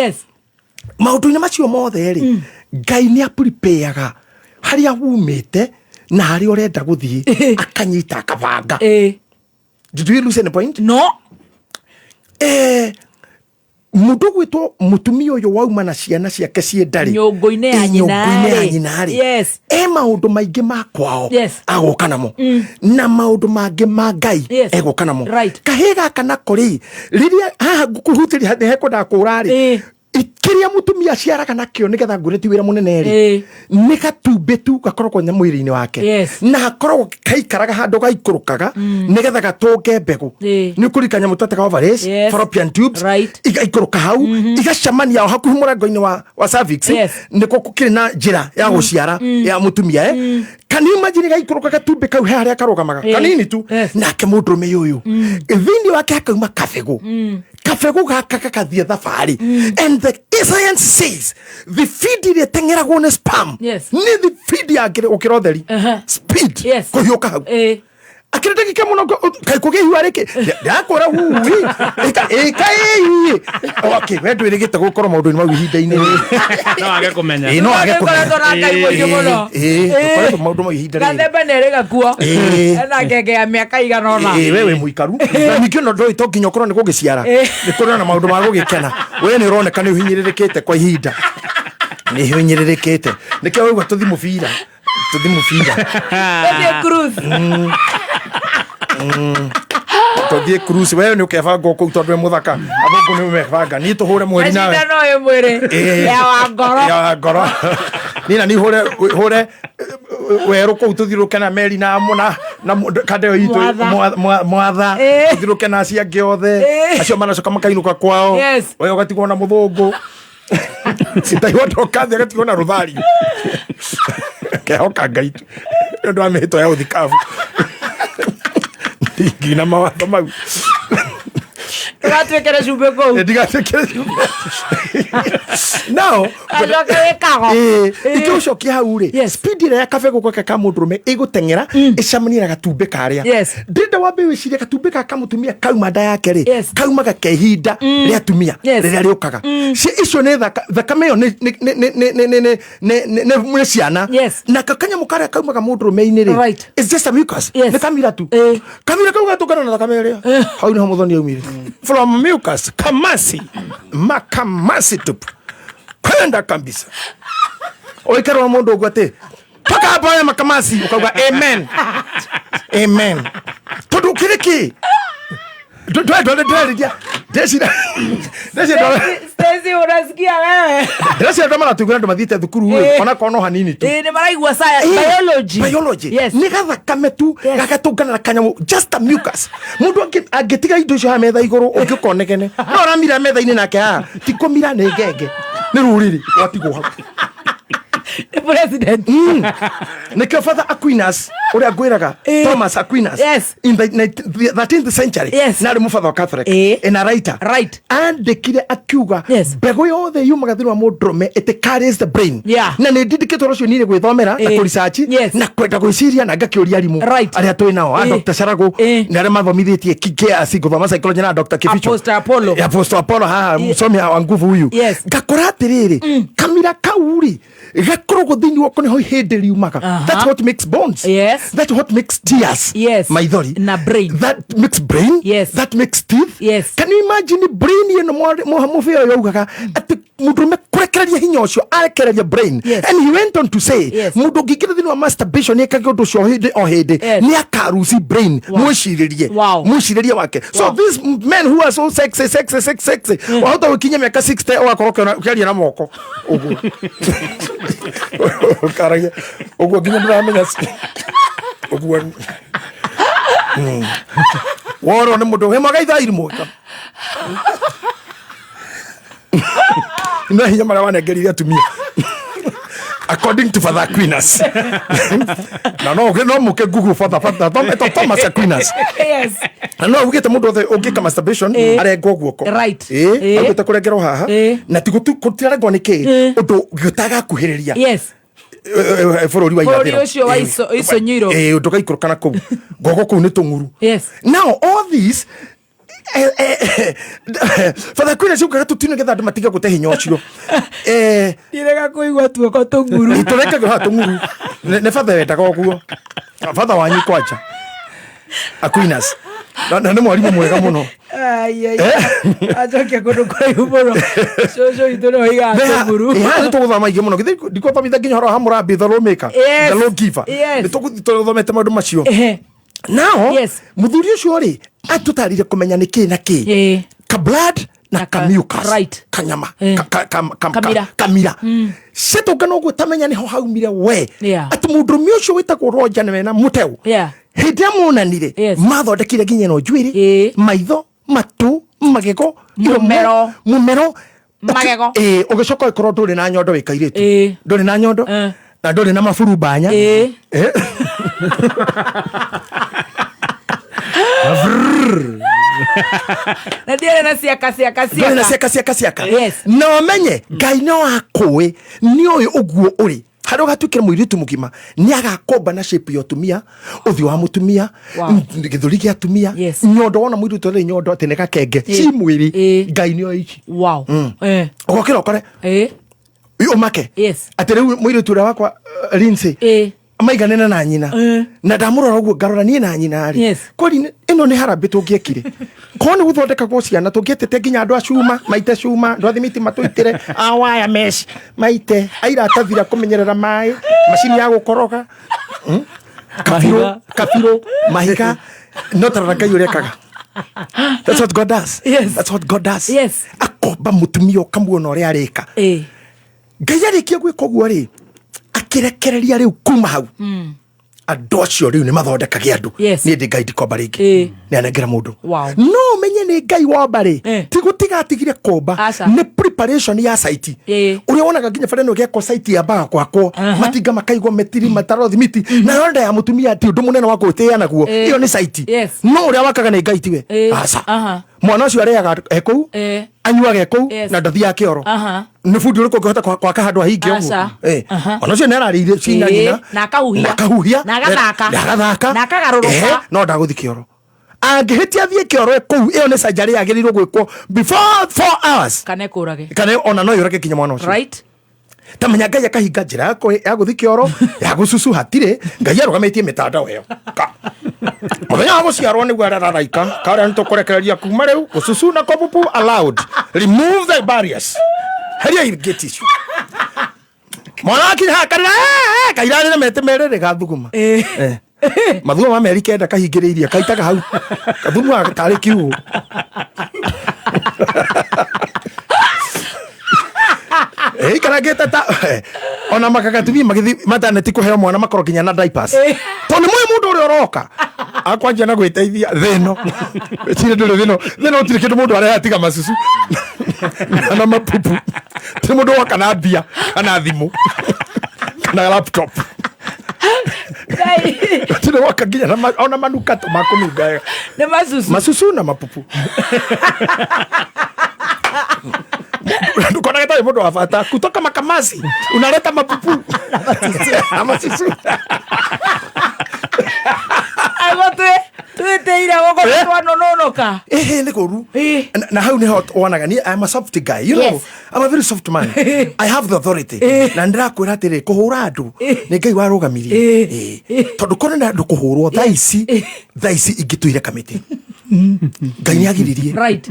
Maũndũ-inĩ macio mothe rĩ, Ngai nĩ aprepareaga harĩa umĩte na harĩa ũrenda gũthiĩ, akanyita akabanga. Did we lose any point? No. Mũndũ gwĩtwo mũtumia ũyũ wauma na ciana ciake ciĩ ndarĩ Nyũngũ-inĩ ya nyina nyũngũ-inĩ ya rĩ. nyina rĩ, e maũndũ maingĩ ma kwao agũka namo na maũndũ mangĩ ma Ngai egũka namo. Kahĩ gaka nako rĩ, rĩrĩa haha ngũkũhutĩria nĩ hekwendaga kũra rĩ, kĩrĩa mũtumia aciaraga nakĩo nĩgetha ngwĩre ti wĩra mũnene rĩ, nĩ gatumbĩ tu gakoragwo mwĩrĩ-inĩ wake na hakoragwo kaikaraga handũ gaikũrũkaga nĩgetha gatũnge mbegũ. Nĩ ũkũririkana nyamũ twetaga ovaries, fallopian tubes, igaikũrũka hau igacemania o hakuhĩ mũrango-inĩ wa cervix. Nĩkuo gũkĩrĩ na njĩra ya gũciara ya mũtumia, eh? Can you imagine gaikũrũka gatumbĩ kau he harĩa karũgamaga kanini tu, nake mũndũrũme ũyũ thĩinĩ wake hakauma kabegũ, kabegũ gaka gagathiĩ thabarĩ, and the science says the feed ĩrĩa ĩteng'eragwo nĩ sperm nĩ the feed ya gũkĩra ũtheri speed kũhiũka hau akĩrĩ ndagĩka mũno kaĩ kũgĩa ihua rĩkĩ ndakwĩra hui ĩka ĩi okay we ndwĩrĩgĩte gũkorwo maũndũ-inĩ mau ihinda-inĩ rĩrĩ. No age kũmenya. Ĩĩ, no age kũmenya. Tũkoretwo na Ngai mũingĩ mũno. Ĩĩ, tũkoretwo maũndũ mau ihinda rĩrĩ. Gathemba nĩ ĩrĩ gakuo. Ena ngenge ya mĩaka igana ũna. Ĩĩ, we wĩ mũikaru na ningĩ ona ndũĩ to nginya ũkorwo nĩ gũgĩciara, nĩ kũrĩ na maũndũ ma gũgĩkena. We nĩ ũroneka nĩ ũhinyĩrĩrĩkĩte kwa ihinda, nĩ ũhinyĩrĩrĩkĩte, nĩkĩo waigua tũthi mũbira, tũthi mũbira. Tũthiĩ cruise. Tũthiĩ cruise, we nĩ ũkebanga kũu tondũ wĩ mũthaka, athũngũ nĩ mebanga, niĩ tũhũre mweri nawe. Macindano ĩ mwĩrĩ. Ya wa ngoro. Ya wa ngoro. Niĩ na niĩ hũre hũre werũ kũu tũthiũrũke na meri na na na kanda ĩyo itũ. Mwatha. Mwatha tũthiũrũke na acio angĩ othe, acio maracoka makainũka kwao. We ũgatigwo na mũthũngũ ndaigua ndokathi agatigwo na rũthari kehoka Ngai tu nĩ ũndũ wa mĩhĩtwa ya ũthikabu ndingina mawatho mau. Ndũgatuĩkĩre cumbĩ kũu. Ndigatuĩkĩre cumbĩ nao. Gacoke wĩkago. Ingĩgũcokia hau rĩ, speed ĩrĩa ya kabegũ gaka ka mũndũrũme ĩgũteng'era ĩcemanie na gatumbĩ karĩa, ndĩrenda wambe wĩcirie gatumbĩ gaka ka mũtumia kauma nda yake rĩ, kaumaga ke ihinda rĩa atumia rĩrĩa rĩũkaga. Icio nĩ thakame ĩyo nĩ ciana, na kanyamũ karĩa kaumaga mũndũrũme-inĩ rĩ, it's just a mucus, nĩ kamira tu, kamira kau gatũngana na thakame ĩrĩa hau nĩho mũthoni aumire from mucus, kamasi makamasi tupu kwenda kabisa ũikarwo mũndũ ũguo atĩ toka hapo haya makamasi, ukauga amen amen, tondũ kĩrĩ kĩ ndĩrarĩria ndecira ndecira. Stacy, unasikia wewe? Ndĩreciria andũ maratũigua andũ mathiĩte thukuru rĩ, onakorwo no hanini tu. Nĩ maraigua science, biology. Biology nĩ gathakame tu gagatũngana na kanyamũ, just a mucus. Mũndũ angĩtiga indo icio haha metha igũrũ ũngĩũka ũnegene, no aramira metha-inĩ nake haha ti kũmira, nĩ ngenge, nĩ rũrĩrĩ rwatigwo hau. Nĩ president. Nĩkĩo Father Aquinas ũrĩa ngwĩraga, Thomas Aquinas, in the 13th century, na arĩ mũbatha wa Catholic and a writer, andĩkire akiuga mbegũ yothe yumaga thĩinĩ wa mũndũrũme, it carries the brain. Na nĩ ndindĩkĩtwo ũcio niĩ gwĩthomera na kũresearch na kwenda gwĩciria na ngakĩũria arimũ arĩa twĩ nao a Dr. Caragu na arĩa mathomithĩtie KRC gũthoma psychology na Dr. Kibicho. Apostle Apollo. Apostle Apollo haha, msomi wa nguvu huyu. Ngakora atĩrĩrĩ, kamira kau rĩ gakoragwo thĩinĩ wako nĩho hĩndĩ riumaga. That's what makes bones. That's what makes tears. Maithori. Na brain. That makes brain. That makes teeth. Can you imagine brain ĩno mũbĩa ũyũ augaga atĩ mũndũrũme kũrekereria hinya ũcio arekereria brain, and he went on to say mũndũ ũngĩingĩra thĩinĩ wa masturbation ekage ũndũ ũcio hĩndĩ o hĩndĩ nĩ akaruci brain, mwĩcirĩrie mwĩcirĩrie wake. So these men who are so sexy, sexy, sexy, sexy, wahota gũkinya mĩaka 60 ũgakorwo ũkĩaria na moko ũguo, ũkaragia ũguo nginya ndũramenya ũguo. Worwo nĩ mũndũ he mwaga ithaa irimwe no hinya marĩa wanengerire atumia according to Father Aquinas, na no muke Google Father Thomas Aquinas. Na no augĩte mũndũ othe ũngĩka masturbation arengwo guoko. Augĩte kũrengerwo haha na ti gũtirarengwo nĩ kĩ ũndũ gĩtagakuhĩrĩria bũrũri wa Bũrũri irathĩro. ũcio wa Isonyiro. Ũndũ gaikũrũka na kũu guoko kũu nĩ tũng'uru. Now all these Father Aquinas ugaga tũtino nĩgetha andũ matige gũte hinya ũcio. Ndirega kũigua tuoko tũng'uru. Tũrekagwo haha tũng'uru. Nĩ Father wendaga ũguo, Father wanyu kwanja Aquinas na nĩ mwarimũ mwega mũno. Ai, ai, acoke kũndũ kũraihu mũno, cũcũ witũ nĩwe oigaga tũng'uru. Haha nĩ tũgũthoma ingĩ mũno, githĩ ndikũthomithia nginya ũhoro wa Hammurabi the lawmaker, the lawgiver? Nĩ tũgũthiĩ tũthomete maũndũ macio. Nao mũthuri ũcio rĩ atũtarire kũmenya nĩ kĩ na kĩ ka blood na ka mucus, kanyama Kamira. Kamira cetũngana ũguo tamenya nĩho haumire we atĩ mũndũrũme ũcio wĩtagwo Roger nĩwe na mũteu hĩndĩ ĩrĩa monanire mathondekire nginya ĩno njuĩrĩ, maitho, matũ, magego, iromo, Mũmero. mũmero. Magego. Ũgĩcoka ũgĩkorwo ndũrĩ na nyondo wĩ kairĩtu, ndũrĩ na nyondo. Na ndũrĩ na maburumbanya. Ĩĩ. Eh. Na ndiarĩ na ciaka ciaka Ndũrĩ na ciaka. ciaka ciaka ciaka. Yes. Na ũmenye Ngai no akũĩ nĩ ũĩ ũguo ũrĩ harĩa ũgatuĩkĩra mũirĩtu mũgima nĩ agakomba na shape ya ũtumia, ũthiũ wa mũtumia, Wow. gĩthũri gĩa atumia, nyondo. Wona mũirĩtu arĩ nyondo atĩ nĩ gakenge ci mwĩrĩ, Ngai nĩ oĩ ici. Wow. Mm. Eh. Ũgokĩra ũkore Eh. ũmake Yes. atĩ rĩu mũirĩtu ũrĩa wakwa Lindsay maiganĩne na nyina, na ndamũrora ũguo ngarora niĩ na nyina rĩ, Yes. kweli ĩno nĩ harambĩ tũngĩekire. Korwo nĩ gũthondekagwo ciana tũngĩetete nginya andũ a cuma maite cuma, andũ a thimiti matũitĩre, a waya mesh maite, a iratathi rĩa kũmenyerera maĩ, macini ya gũkoroga. Kabirũ kabirũ mahiga, no tarora Ngai ũrĩa ekaga. That's what God does. Yes. That's what God does. Yes. Akomba mũtumia ũkamuona ũrĩa arĩka. Ngai arĩkia gwĩka ũguo rĩ, akĩrekereria rĩu kuma hau andũ acio rĩu nĩ mathondekage andũ. Yes. Niĩ ndĩ Ngai ndikomba rĩngĩ, nĩ anengera mũndũ. Wow. No ũmenye nĩ Ngai womba rĩ, ti gũtiga atigire kũmba, Aca. nĩ preparation ya site ũrĩa wonaga nginya bara ĩno ĩgekwo site yambaga gwakwo, matinga makaigwo, metiri mataro thimiti, nayo nda ya mũtumia ti ũndũ mũnene wa gwĩtĩĩa naguo. Ĩyo nĩ site. Yes. No ũrĩa wakaga nĩ Ngai tiwe. Aca. Mwana ũcio arĩaga e kũu, anyuaga e kũu, na ndathiaga kĩoro. Nĩ bundi ũrĩkũ ũngĩhota gwaka handũ ahinge ũguo? Aca. Mwana ũcio nĩ ararĩire cina nyina, Na akahuhia. na akahuhia, Na agathaka. na agathaka, Na akagarũrũka. No ndagũthi kĩoro. Angĩhĩtia athiĩ kĩoro e kũu, ĩyo nĩ surgery yagĩrĩirwo gwĩkwo before 4 hours. Kana ĩkũrage. Kana ona no yũrage nginya mwana ũcio. Right. Ta menya Ngai akahinga njĩra ya gũthi kĩoro, ya gũcucu hatirĩ. Ngai arũgamĩtie mĩtandao ĩyo. Mũthenya wa gũciarwo nĩguo arararaika karĩa nĩ tũkũrekereria kuma rĩu gũcucu na kũbubu allowed. Remove the barriers, heria gate icio. Mwana akinya haha karĩra, "Eh, eh," kairarĩre mete merĩrĩ gathuguma. Mathuguma ma mĩeri 9 kahingĩrĩirie kaitaga hau kathumaga tarĩ kiugũ. Ikarangĩte ta ona makagatumia magĩthiĩ maternity kũheo mwana makorwo nginya na diapers, tondũ nĩ mũĩ mũndũ ũrĩa ũroka akwanjia na gwĩteithia thĩno tirĩ ndũrĩ thĩno thĩno gũtirĩ kĩndũ mũndũ areha tiga macucu na mapupu. Tirĩ mũndũ woka na mbia kana thimũ kana laptop. Gũtirĩ woka nginya na ona manukato ma kũnunga wega. Nĩ macucu. Macucu na mapupu. Ndukonaga tarĩ mũndũ wa bata kutoka makamasi unaleta mapupu na macucu. Ago twĩtĩire gũkũ twanononoka. Ĩhĩ nĩ kũru. Na hau nĩho wonaga niĩ I'm a soft guy, you know. Yes. I'm a very soft man. I have the authority. Na ndĩrakwĩra atĩrĩ, kũhũra andũ nĩ Ngai warũgamirie. Tondũ korwo nĩ andũ kũhũrwo thaa ici, thaa ici ingĩtũire kamĩtĩ. Ngai nĩ agiririe. Right.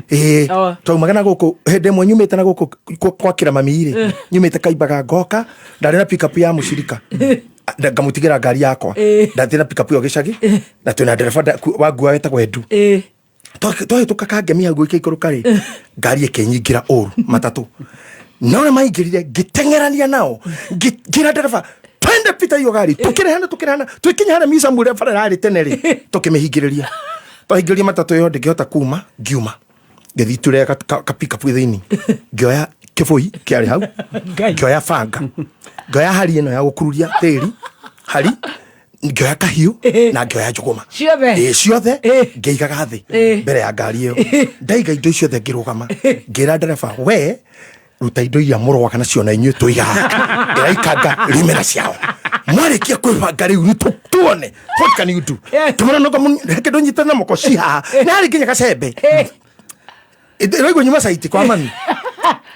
Twaumaga na gũkũ hĩndĩ ĩmwe nyumĩte na gũkũ kwakĩra mami rĩ, nyumĩte kaimbaga ngoka, ndarĩ na pickup ya mũcirika. Ngamũtigĩra ngari yakwa, ndathiĩ na pickup ĩyo gĩcagi, na twĩna ndereba wangua wetagwo Edu. Twahĩtũka kangemi hau gũikũrũka rĩ, ngari ĩkĩnyingĩra ũru matatũ, na ũrĩa maingĩrire ngĩteng'erania nao, ngĩra ndereba twende pita hiyo gari, tukĩrehana tukĩrehana, twĩkinya harĩa micamu ũrĩa bara ĩrarĩ tene rĩ, tũkĩmĩhingĩrĩria, twahingĩrĩria matatũ ĩyo ndĩngĩhota kuma, ngiuma ngĩthiĩ ture ka pickup thĩinĩ, ngĩoya kĩbũi kĩarĩ hau, ngĩoya banga, ngĩoya hari ĩno ya gũkururia tĩri hari, ngĩoya kahiũ na ngĩoya njũgũma. Ciothe? Ĩĩ, ciothe ngĩigaga thĩ mbere ya ngari ĩyo. Ndaiga indo ciothe ngĩrũgama, ngĩra ndereba, we ruta indo iria mũrũaga nacio na inyuĩ tũigaga ĩraikanga rimera ciao, mwarĩkia kwĩbanga rĩu nĩ tuone what can you do. Tũmũra no reke ndũnyite na moko ci haha nĩ harĩ nginya gacembe ĩraigua nyuma caiti kwa mami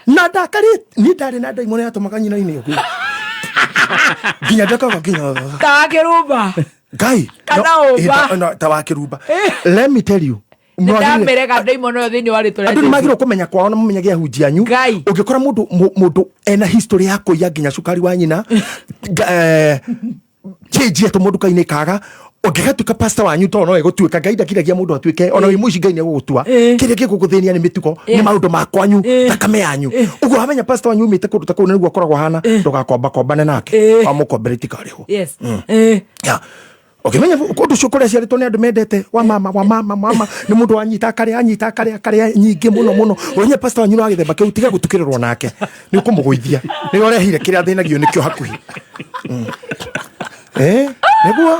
na ndakarĩ niĩ ndarĩ na ndaimono yatũmaga nyina-inĩ ũguo nginya ndakaga nginya Ta wa kĩrumba. Ngai. Kana ũmba. No, ta wa kĩrumba. Let me tell you, Nĩ ndamerega ndaimono ĩyo thĩinĩ wa rĩtwa rĩa andũ nĩ Jesũ. magĩrĩirwo kũmenya kwao na mũmenyage ahunjia anyu. Ũngĩkora mũndũ mũndũ ena history ya kũiya nginya cukari wa nyina, change yetũ nduka-inĩ kaga, ũngĩgatuĩka pastor wanyu, tondũ no ĩgũtuĩka Ngai ndakiragia mũndũ atuĩke ona wĩ mũici, Ngai nĩ egũgũtua. Kĩrĩa gĩgũgũthĩnia nĩ mĩtugo, nĩ maũndũ ma kwanyu, thakame yanyu. Ũguo wamenya pastor wanyu umĩte kũndũ ta kũu nĩguo akoragwo hana, ndũgakomba kombane nake, wamũkombera itikarĩhwo. Yes. Ya. Ũkĩmenya ũndũ ũcio kũrĩa ciarĩtwo nĩ andũ mendete wa mama wa mama mama nĩ mũndũ wanyita akarĩa anyita akarĩa akarĩa nyingĩ mũno mũno. Ũmenye pastor wanyu wa gĩthemba kĩu tiga gũtukĩrĩrwo nake, nĩ ũkũmũgũithia, nĩwe ũrehire kĩrĩa athĩnagio nĩkĩo hakuhĩ. Nĩguo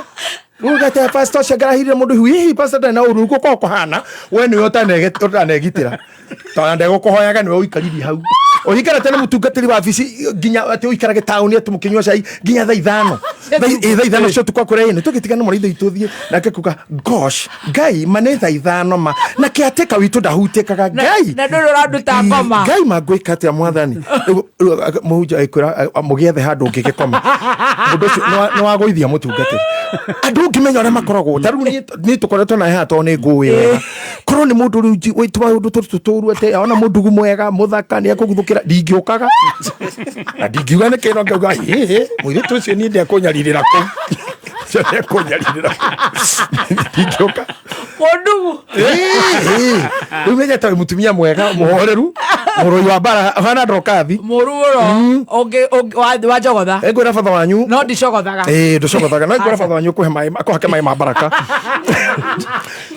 rĩu gete pastor ũcio ngarahirire mũndũ hihi hihi pastor ndarĩ na ũru gũkorwo kũhana we nĩwe ũtanegitĩra tondũ ndegũkũhoyaga nĩwe ũikaririe hau ũikarĩte na mũtungatĩri wa wabici nginya atĩ ũikarage taũni atĩ mũkĩnyua cai nginya thaa ithano. Thaa 5 cia ũtukũ akwĩra ĩ nĩtũgĩtigana mũno ithuĩ tũthiĩ nake kuga gosh ngai ma nĩ thaa 5 ma na kĩatĩka witũ ndahutĩkaga ngai na ndũrĩ ũranduta ngoma. Ngai mangwĩka atĩa mwathani. Rĩu mũhunjia agĩkwĩra mũgĩethe handũ ũngĩgĩkoma. Mũndũ ũcio nĩ wagũithia mũtungatĩri. Andũ ũngĩmenya ũrĩa makoragwo ta rĩu niĩ tũkoretwo nawe haha tondũ nĩ ngũĩ wega. Korwo nĩ mũndũ rĩu wĩtwa ũndũ tũtũ tũru atĩ ona mũndugu mwega mũthaka nĩ ekũguthũkĩra ndingĩũkaga. Na ndingiuga nĩ kĩno ngauga hĩ mũirĩtu ũcio niĩ ndekũnyarirĩra kũu. Ũcio ndekũnyarirĩra kũu. Ndingĩũka. Mũndugu. Rĩu menyete wĩ mũtumia mwega mũhoreru mũrũi wa mbara hana ndokathi. Mũru mũno. Ũngĩ wa njogotha. Ngwĩra batha wanyu. No ndicogothaga. Ndũcogothaga. No ngwĩra batha wanyu kũhe maĩ, akũhake maĩ ma baraka.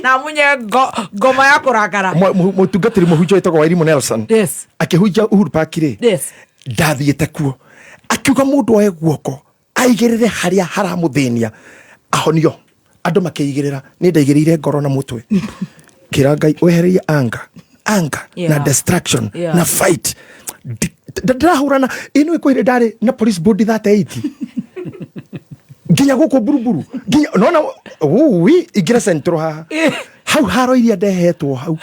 Na munye ngoma ya kũrakara. Mũtungatĩri mũhunjia wĩtagwo Wairimu Nelson. Yes. Akĩhunjia Uhuru Park rĩ. Yes. Ndathiĩte kuo. Akiuga mũndũ oe guoko aigĩrĩre harĩa haramũthĩnia ahonio. Andũ makĩigĩrĩra, niĩ ndaigĩrĩire ngoro na mũtwe. Kĩra Ngai wehererie anger, anger na destruction na fight. Ndĩrahũrana ĩno ĩkwĩrĩ ndarĩ na police body 38. Nginya gũkũ buruburu. Nginya nona ui ingĩra central haha. Hau haro iria ndehetwo hau.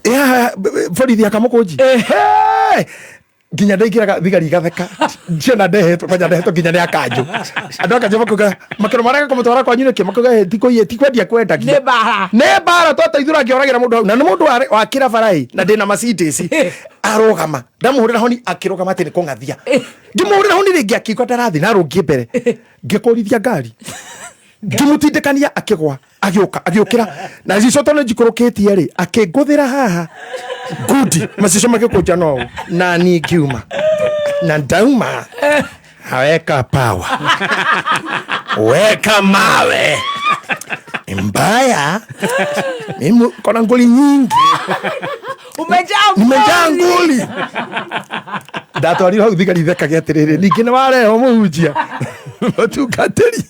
Ya borithi akamũkũnji. Hey! Nginya ndaingĩraga thigari igatheka. Ciona ndehetwo, kwanja ndehetwo nginya nĩ akanjũ. Andũ akanjũ makuga, makĩro marega kũmũtwara kwanyu nĩkĩ? Makuga, ti kwendia kwendagia. Nĩ mbara. Nĩ mbara, twateithũra ngĩoragĩra mũndũ hau. Na nĩ mũndũ wa kĩrabara ĩ, na ndĩna Mercedes. Arũgama. Ndamũhũrĩra honi, akĩrũgama atĩ nĩ kũng'athia. Ngĩmũhũrĩra honi rĩngĩ akĩigua ndarathiĩ na arũngiĩ mbere. Ngĩkũrithia ngari. Ngĩmũtindĩkania akĩgwa. Agĩũka, agĩũkĩra. Na cicio tondũ njikũrũkĩtie rĩ, akĩngũthĩra haha. Ngundi, macicio magĩkũnja no ũũ. Na niĩ ngiuma. Na ndauma. Weka power. Weka mawe. Mbaya. Mimi kona nguli nyingi. Umejaa Nimejaa nguli. nguli. Ndatwarirwo hau thigari ithekage atĩrĩrĩ, ningĩ nĩ warehwo mũhunjia. Mũtungatĩri.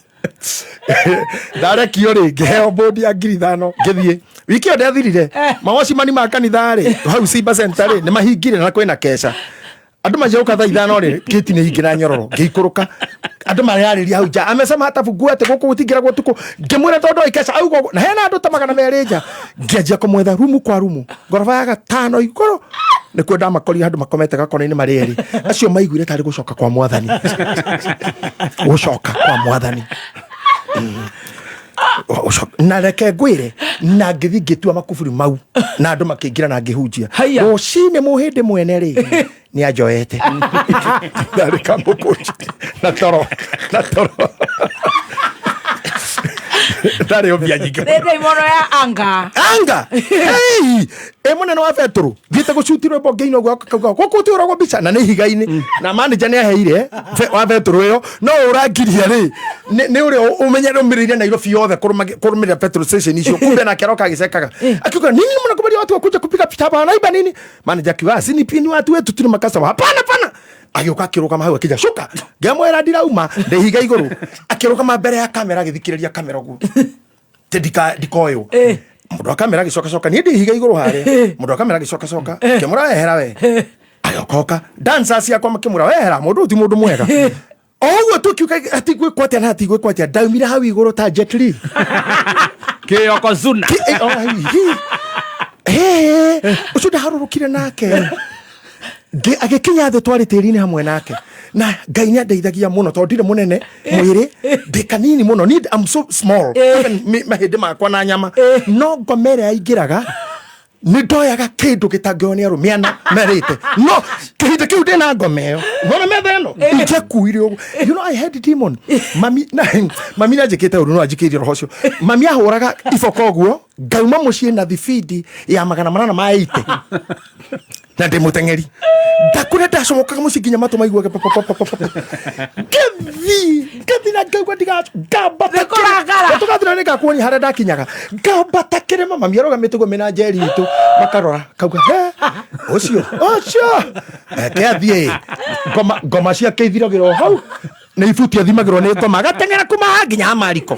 Ndarekio rĩ, ngĩheo bodi ya ngiri ithano, ngĩthiĩ. Wiki ĩyo ndĩathirire. Mawacimani ma kanitha rĩ, hau Simba Center rĩ, nĩ mahingire na kwĩna keca. Andũ macoka thaa 5 rĩ, gĩti nĩ hinge na nyororo, ngĩikũrũka. Andũ mararĩria hau nja, amesema hata funguo atĩ gũkũ gũtingĩragwo ũtukũ. Ngĩmwĩra tondũ oi keca, auga ũguo. Na hena andũ ta magana merĩ nja. Ngĩanjia kũmwetha rumu kwa rumu. Ngoroba ya 5 igũrũ. Nĩkuo ndamakorire handũ makomete gakona-inĩ marĩ erĩ. Acio maiguire tarĩ gũcoka kwa mwathani. Gũcoka kwa mwathani. Na reke ngwĩre, na ngĩthiĩ ngĩtua makuburi mau, na andũ makĩingĩra na ngĩhunjia. Haiya. Rũcinĩ mũhĩndĩ mwene rĩ, nĩ anjoete. Ndarĩ kamũkũnji. Na toro, na toro. Ndarĩ mbia nyingĩ. Nĩ ndaimono ya anga. Anga? Hey! Ĩ mũnene wa Betũrũ, thiĩte gũcuti rwĩmbo ngĩina ũguo, akauga, gũkũ ũtihũragwo mbica, na nĩ ihiga-inĩ. Na manager nĩ aheire wa Betũrũ ĩyo, no ũrangiria rĩ, nĩ ũrĩa ũmenyereire Nairobi yothe kũrũmĩrĩra petrol station icio. Kumbe nake aroka agĩcekaga. Akiuga, nini mnakubalia watu wakuja kupiga picha hapa, wanaiba nini? Manager akiuga, si ni pini watu wetu tu ni makastoma. Hapana, hapana. Agĩũka akĩrũgama hau akĩnja, cuka. Ngĩmwĩra ndirauma, ndĩ ihiga igũrũ. Akĩrũgama mbere ya kamera agĩthikĩrĩria kamera ũguo. Te ndikoywo. Mũndũ wa kamera agĩcokacoka, niĩ ndĩ ihiga igũrũ harĩa. Mũndũ wa kamera agĩcokacoka, ngĩmwĩra wehera we. Agĩũka. Dancers ciakwa makĩmwĩra wehera, mũndũ ũyũ ti mũndũ mwega. O ũguo tũkiuga hatigwĩkwo atĩa na hatigwĩkwo atĩa, ndaumire hau igũrũ ta Jet Li. Kĩyokozuna. Ũcio ndaharũrũkire nake. Agĩkinya thĩ twarĩ tĩri-inĩ hamwe nake. Na Ngai nĩ andeithagia mũno tondũ ndirĩ mũnene mwĩrĩ, ndĩ kanini mũno. Niĩ I'm so small. Even mahĩndĩ makwa na nyama. No ngoma ĩrĩa yaingĩraga, nĩ ndoyaga kĩndũ gĩtangĩoywo nĩ arũme ana merĩte. No kĩhinda kĩu ndĩna ngoma ĩyo. Ngona metha ĩno? Ingĩakuire ũguo. You know I had demon. Mami, na, mami nĩ anjĩkĩte ũru, no anjĩkĩire roho ũcio. Mami ahũraga iboko ũguo, ngauma mũciĩ na thibindi ya magana manana ma 80. Na ndĩ mũteng'eri ndakũrĩa ndacomokaga mũciĩ nginya matũ maiguage pa, pa, pa, pa, pa, pa. Ngĩthiĩ ngĩthiĩ na ngaigua ndigacu ngambata Nĩkũrakara. tũgathira nĩ ngakuonia harĩa ndakinyaga ngambata kĩrĩma mami arũgamĩte ũguo mena njeri itũ makarora kauga he ũcio ũcio reke athiĩ ngoma ngoma ciake ithiragĩra o hau nä ibuti athimagä nä ngoma agateng'era kuma haha nginya ha mariko.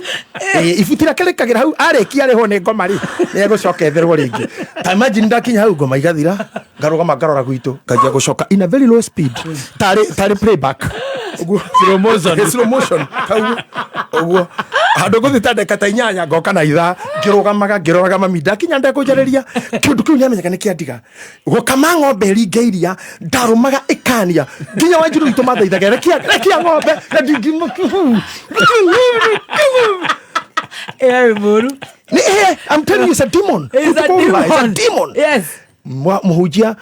Ĩ, ibuti rĩake rĩkagĩra hau arĩkia arĩhwo nĩ ngoma rĩ nĩ egũcoka etherwo rĩngĩ. Ta imagine ndakinya hau ngoma igathira ngarũgama ngarora gwitũ nganjia gũcoka in a very low speed tarĩ tarĩ playback. Ũguo slow motion. Slow motion kau ũguo handũ ngũthiĩ ta ndagĩka ta 8 ngoka na ithaa ngĩrũgamaga ngĩroraga mami ndakinya ndekũnjarĩria kĩndũ kĩu nĩamenyaga nĩ kĩandiga gũkama ng'ombe ĩringe iria ndarũmaga ĩkania nginya wanjiru witũ mathaithaga rekia rekia ng'ombe na Nĩ- I'm telling you, it's a demon. It's a It's a demon. demon. Yes. Mũhunjia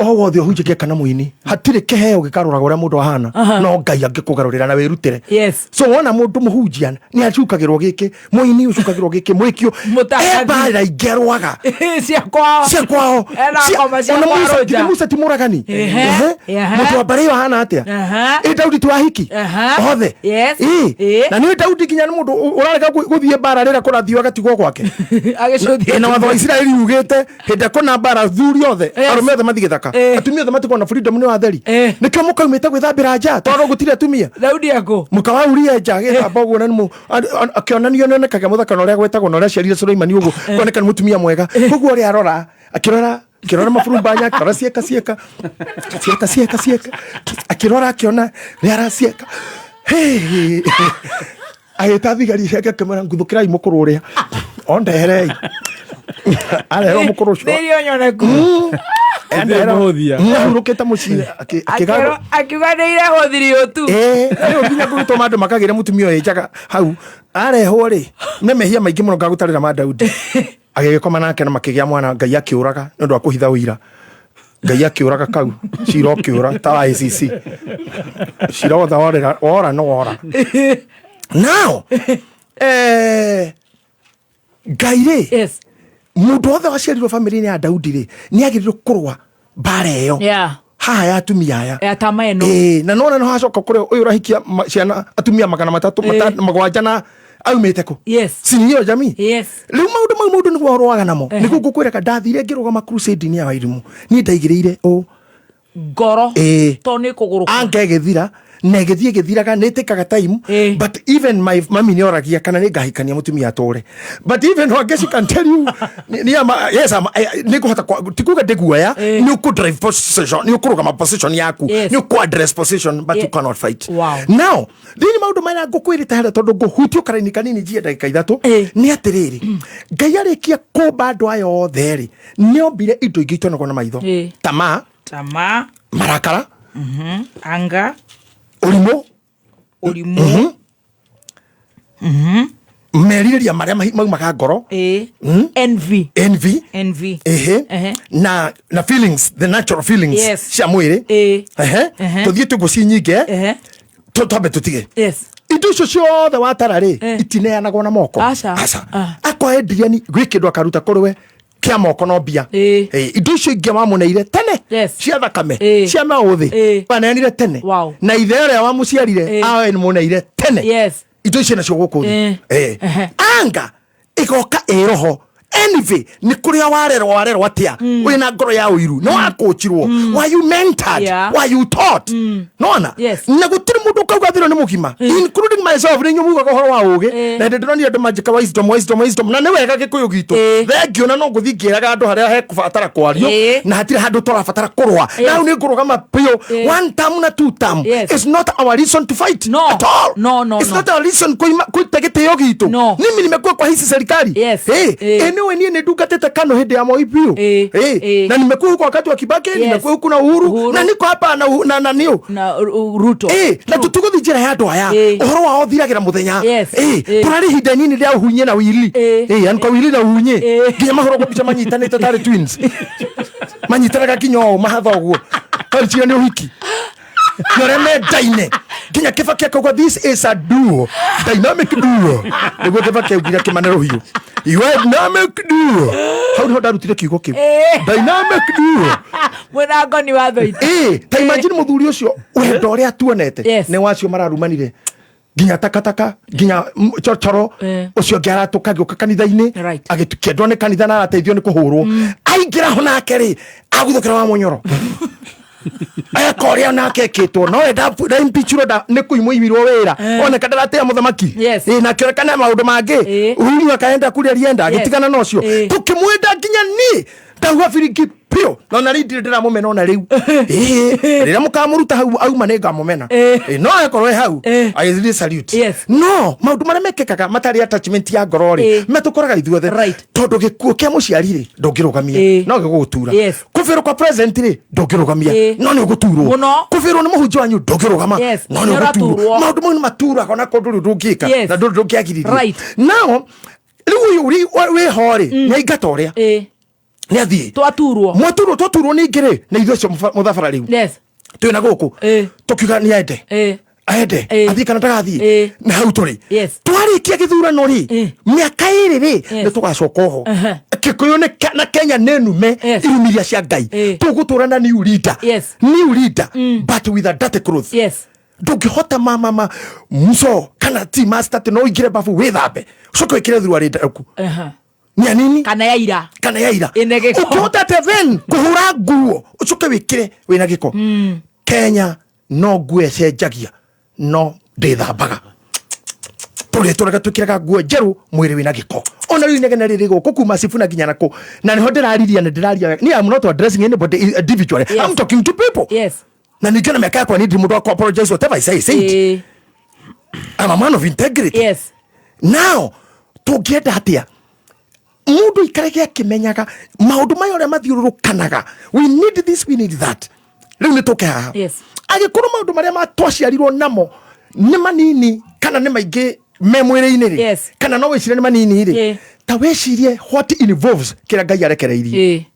o wothe ũhunjagia kana mũini hatirĩ kĩheo gĩkarũraga ũrĩa mũndũ ahana no Ngai angĩkũgarũrĩra na wĩrutĩre. Yes. So wona mũndũ mũhunjia nĩ acukagĩrwo gĩkĩ mũini ũcukagĩrwo gĩkĩ mwĩkio Mũtangathi. mbara ingĩ arũaga cia kwao cia kwao Ena ngoma cia ona kwa Musa Roja. nginya Musa ti mũragani. Ehe, Ehe. ehe. Mũndũ wa mbarĩ ĩyo ahana atĩa Aha. ĩ Daudi ti wahiki Aha. othe Yes. Ĩ. Ĩ. Na nĩ Daudi nginya nĩ mũndũ ũrarega gũthiĩ mbara rĩrĩa kũrathiĩ agatigwo gwake. Agĩcũthia. Ĩ, na watho wa Isiraeli ugĩte hĩndĩ ĩrĩa kũna mbara athuri othe Yes. arũme othe mathiĩ gĩthaka atumia othe matigwo na freedom nĩ watheri nĩkĩo mũkaumĩte gwĩthambĩra nja tondũ gũtirĩ atumia. Daudi akũ mũka wa Uria nja agĩthamba ũguo na nĩ akĩonanio nĩonekaga mũthaka na ũrĩa gwetagwo na ũrĩa aciarire Suleimani ũguo koneka nĩ mũtumia mwega koguo ũrĩa arora akĩrora akĩrora maburumbanya akĩrora cieka cieka cieka cieka cieka akĩrora akĩona nĩ aracieka. Hey. Agĩta thigari ciake akĩmwĩra nguthũkĩrai mũkũrũ ũrĩa ondeherei arehwo mũkũrũ ũcio Nĩ irio nyoneku. Ahurũkĩte mũciĩ akĩgarũ Akiuga nĩ irehwo thirio tu. Rĩu nginya ngũgĩtũma andũ makagĩre mũtumia ũyũ njaga hau arehwo rĩ nĩ mehia maingĩ mũno ngagũtarĩra ma Daudi agĩgĩkoma nake na makĩgĩa mwana Ngai akĩũraga nĩ ũndũ wa kũhitha ũira Ngai akĩũraga kau cira ũkĩũra ta wa ICC cira wothe worĩra wora no wora now Ngai rĩ mũndũ wothe waciarirwo bamĩrĩ-inĩ ya Daudi rĩ nĩ agĩrĩirwo kũrũa mbara ĩyo Yeah. haha ya atumia aya Ya tama ĩno. Ĩĩ, na nona no hacoka kũrĩ ũyũ ũrahikia ciana atumia 300 7 na aumĩte kũ Yes. siniyo jamii. Yes. Rĩu maũndũ mau mũndũ nĩguo ũrũaga namo nĩguo ngũkwĩra ka ndathire ngĩrũgama crusade-inĩ ya Wairimũ niĩ ndaigĩrĩire ũ Ngoro. Ĩĩ. To nĩ kũgũrũka. Anga ĩgĩthira na ĩgĩthiĩ ĩgĩthiraga nĩ ĩtĩkaga time but even my mami nĩ oragia kana nĩ ngahikania mũtumia atũre but even Wangechi can tell you nĩ ama yes ama nĩ ngũhota ti kuga ndĩ guoya nĩ ũkũ drive position nĩ ũkũrũgama position yaku Yes. nĩ ũkũ address position but you Yeah. cannot fight. Wow. Now thĩinĩ maũndũ marĩa ngũkwĩrĩte harĩa tondũ ngũhutia karaini kanini njie ndagĩka 3 nĩ atĩrĩrĩ Ngai arĩkia kũmba andũ aya othe rĩ nĩ ombire indo ingĩ itonagwo na maitho tamaa Tama. marakara Anga. ũrimũ Ũrimũ. Merirĩria marĩa maumaga ngoro. Envy. Envy. Envy. Ehe. Ehe. Na feelings the natural feelings Yes. cia mwĩrĩ. Ehe. Ehe. Tũthiĩ tũguo ci nyingĩ twambe tũtige Yes. Indo icio ciothe watara rĩ itineanagwo na moko. Aca. Aca. Akwa Adrian gwĩ kĩndũ akaruta kũrĩ we kĩa moko no mbia. Indo icio ingĩ wamũneire tene cia thakame cia maũthĩ waneanire tene na ithe ũrĩa wamũciarire amũneire tene indo icio nacio gũkũ thĩ. Anga ĩgoka ĩ roho envy nĩ kũrĩa warerwo warerwo atĩa wĩna ngoro ya ũiru nĩ wakũnjirwo were you mentored were you taught nona na gũtirĩ mũndũ ũkauga thĩno nĩ mũgima including myself nĩ inyuĩ mugaga ũhoro wa ũgĩ na hĩndĩ ndĩronire andũ manjĩka wisdom wisdom wisdom na nĩ wega gĩkũyũ gitũ thengio na no ngũthiĩ ngĩraga andũ harĩa hekũbatara kwario na hatirĩ handũ tũrabatara kũrũa na hau nĩ ngũrũgama biũ one term na two term is not our reason to fight at all. No, It's no. not our reason kuite gĩtĩo gitũ mimi nimekuwa kwa hizi serikali anyway niĩ nĩ ndungatĩte Kano hĩndĩ ya Moi biũ na nimekuwa huko wakati wa Kibaki nimekuwa huku na Uhuru na niko hapa na na niũ na Ruto na tũtigũthiĩ njĩra ya andũ aya ũhoro wao ũthiragĩra mũthenya tũrarĩ ihinda inini rĩa ũhunye na wili yani kwa wili na uhunye nginya mahũragwo mbica manyitanĩte tarĩ twins manyitanaga nginya ũũ mahatha ũguo tarĩ nĩ ũhiki na ũrĩa mendaine nginya Kibaki akauga this is a duo dynamic duo nĩguo Kibaki augire akĩmane rũhiũ. You are dynamic duo. Hau niho ndarutire kiugo kiu. Dynamic duo. Mwena ngoni wa thoita. Ĩ, ta imagine muthuri ucio wendo ũrĩa tuonete nĩ wacio mararumanire nginya takataka nginya chochoro ũcio ũngĩ aratũka agĩũka kanitha-inĩ agĩkĩendwo nĩ kanitha na arateithio nĩ kũhũrwo aingĩra ho nake rĩ aguthũkĩra wa mũnyoro eka ũrĩa nake ekĩtwo nowe ndaimpichirwo nĩ kũimwo imirwo wĩra oneka ndaratĩa mũthamaki Ĩ, na akĩoneka na maũndũ mangĩ Uhuru akaenda kũrĩa rienda agĩtigana na ũcio tũkĩmwenda nginya niĩ ndauga biringi piũ na ona rĩu ndirĩ ndĩramũmena ona rĩu Ĩ, rĩrĩa mũkamũruta hau auma nĩ ngamũmena Ĩ, no akorwo e hau I really salute no maũndũ marĩa mekĩkaga matarĩ attachment ya ngoro rĩ metũkoraga ithuothe tondũ gĩkuũ kĩa mũciari rĩ ndũngĩrũgamia no gĩgũgũtura kũbĩrwo kwa president rĩ ndũngĩrũgamia no nĩ ũgũturwo kũbĩrwo nĩ mũhunjia wanyu ndũngĩrũgama no nĩ Nĩ ũgũturwo ũraturwo. maũndũ mau nĩ maturaga ona korwo ndũrĩ ũndũ ũngĩka na ndũrĩ ũndũ ũngĩagiririe nao rĩu ũyũ wĩho rĩ nĩ aingata ũrĩa nĩ athiĩ twaturwo mwaturwo twaturwo ningĩ rĩ nĩ ithuĩ acio mũthabara rĩu twĩ na gũkũ tũkiuga nĩ ende aende athiĩ kana ndagathiĩ na hau tũrĩ twarĩkia gĩthurano rĩ mĩaka ĩrĩ rĩ nĩ tũgacoka oho Kikuyu nĩ na Kenya nĩ nume irumiria cia Ngai tũgũtũra na new leader new leader but with a dirty clothes ndũngĩhota mama muso kana tea master atĩ no ũingĩre babu wĩthambe ũcoke wĩkĩre thuruarĩ ndaku nĩ anini kana ya ira kana ya ira Ĩna gĩko. ũngĩhota atĩa then kũhũra nguo ũcoke wĩkĩre wĩna gĩko Kenya no nguo ĩcenjagia no ndĩthambaga tũrĩ tũrega twĩkĩraga nguo njerũ mwĩrĩ wĩna gĩko ona rĩu inegene rĩrĩ gũkũ kuma Sifuna nginya nakũ na nĩho ndĩrariria na ndĩraria niĩ I'm not addressing anybody individually I'm talking to people na ningĩ na mĩaka yakwa niĩ ndirĩ mũndũ wa kũ apologize whatever I say, I say it. I'm a man of integrity now tũngĩenda atĩa mũndũ aikarage akĩmenyaga maũndũ maya ũrĩa mathiũrũrũkanaga we need this we need that rĩu nĩ tũke haha angĩkorwo maũndũ marĩa twaciarirwo namo nĩ manini kana nĩ maingĩ me mwĩrĩ-inĩ rĩ kana no wĩcirie nĩ manini rĩ ta wĩcirie what involves kĩrĩa Ngai arekereirie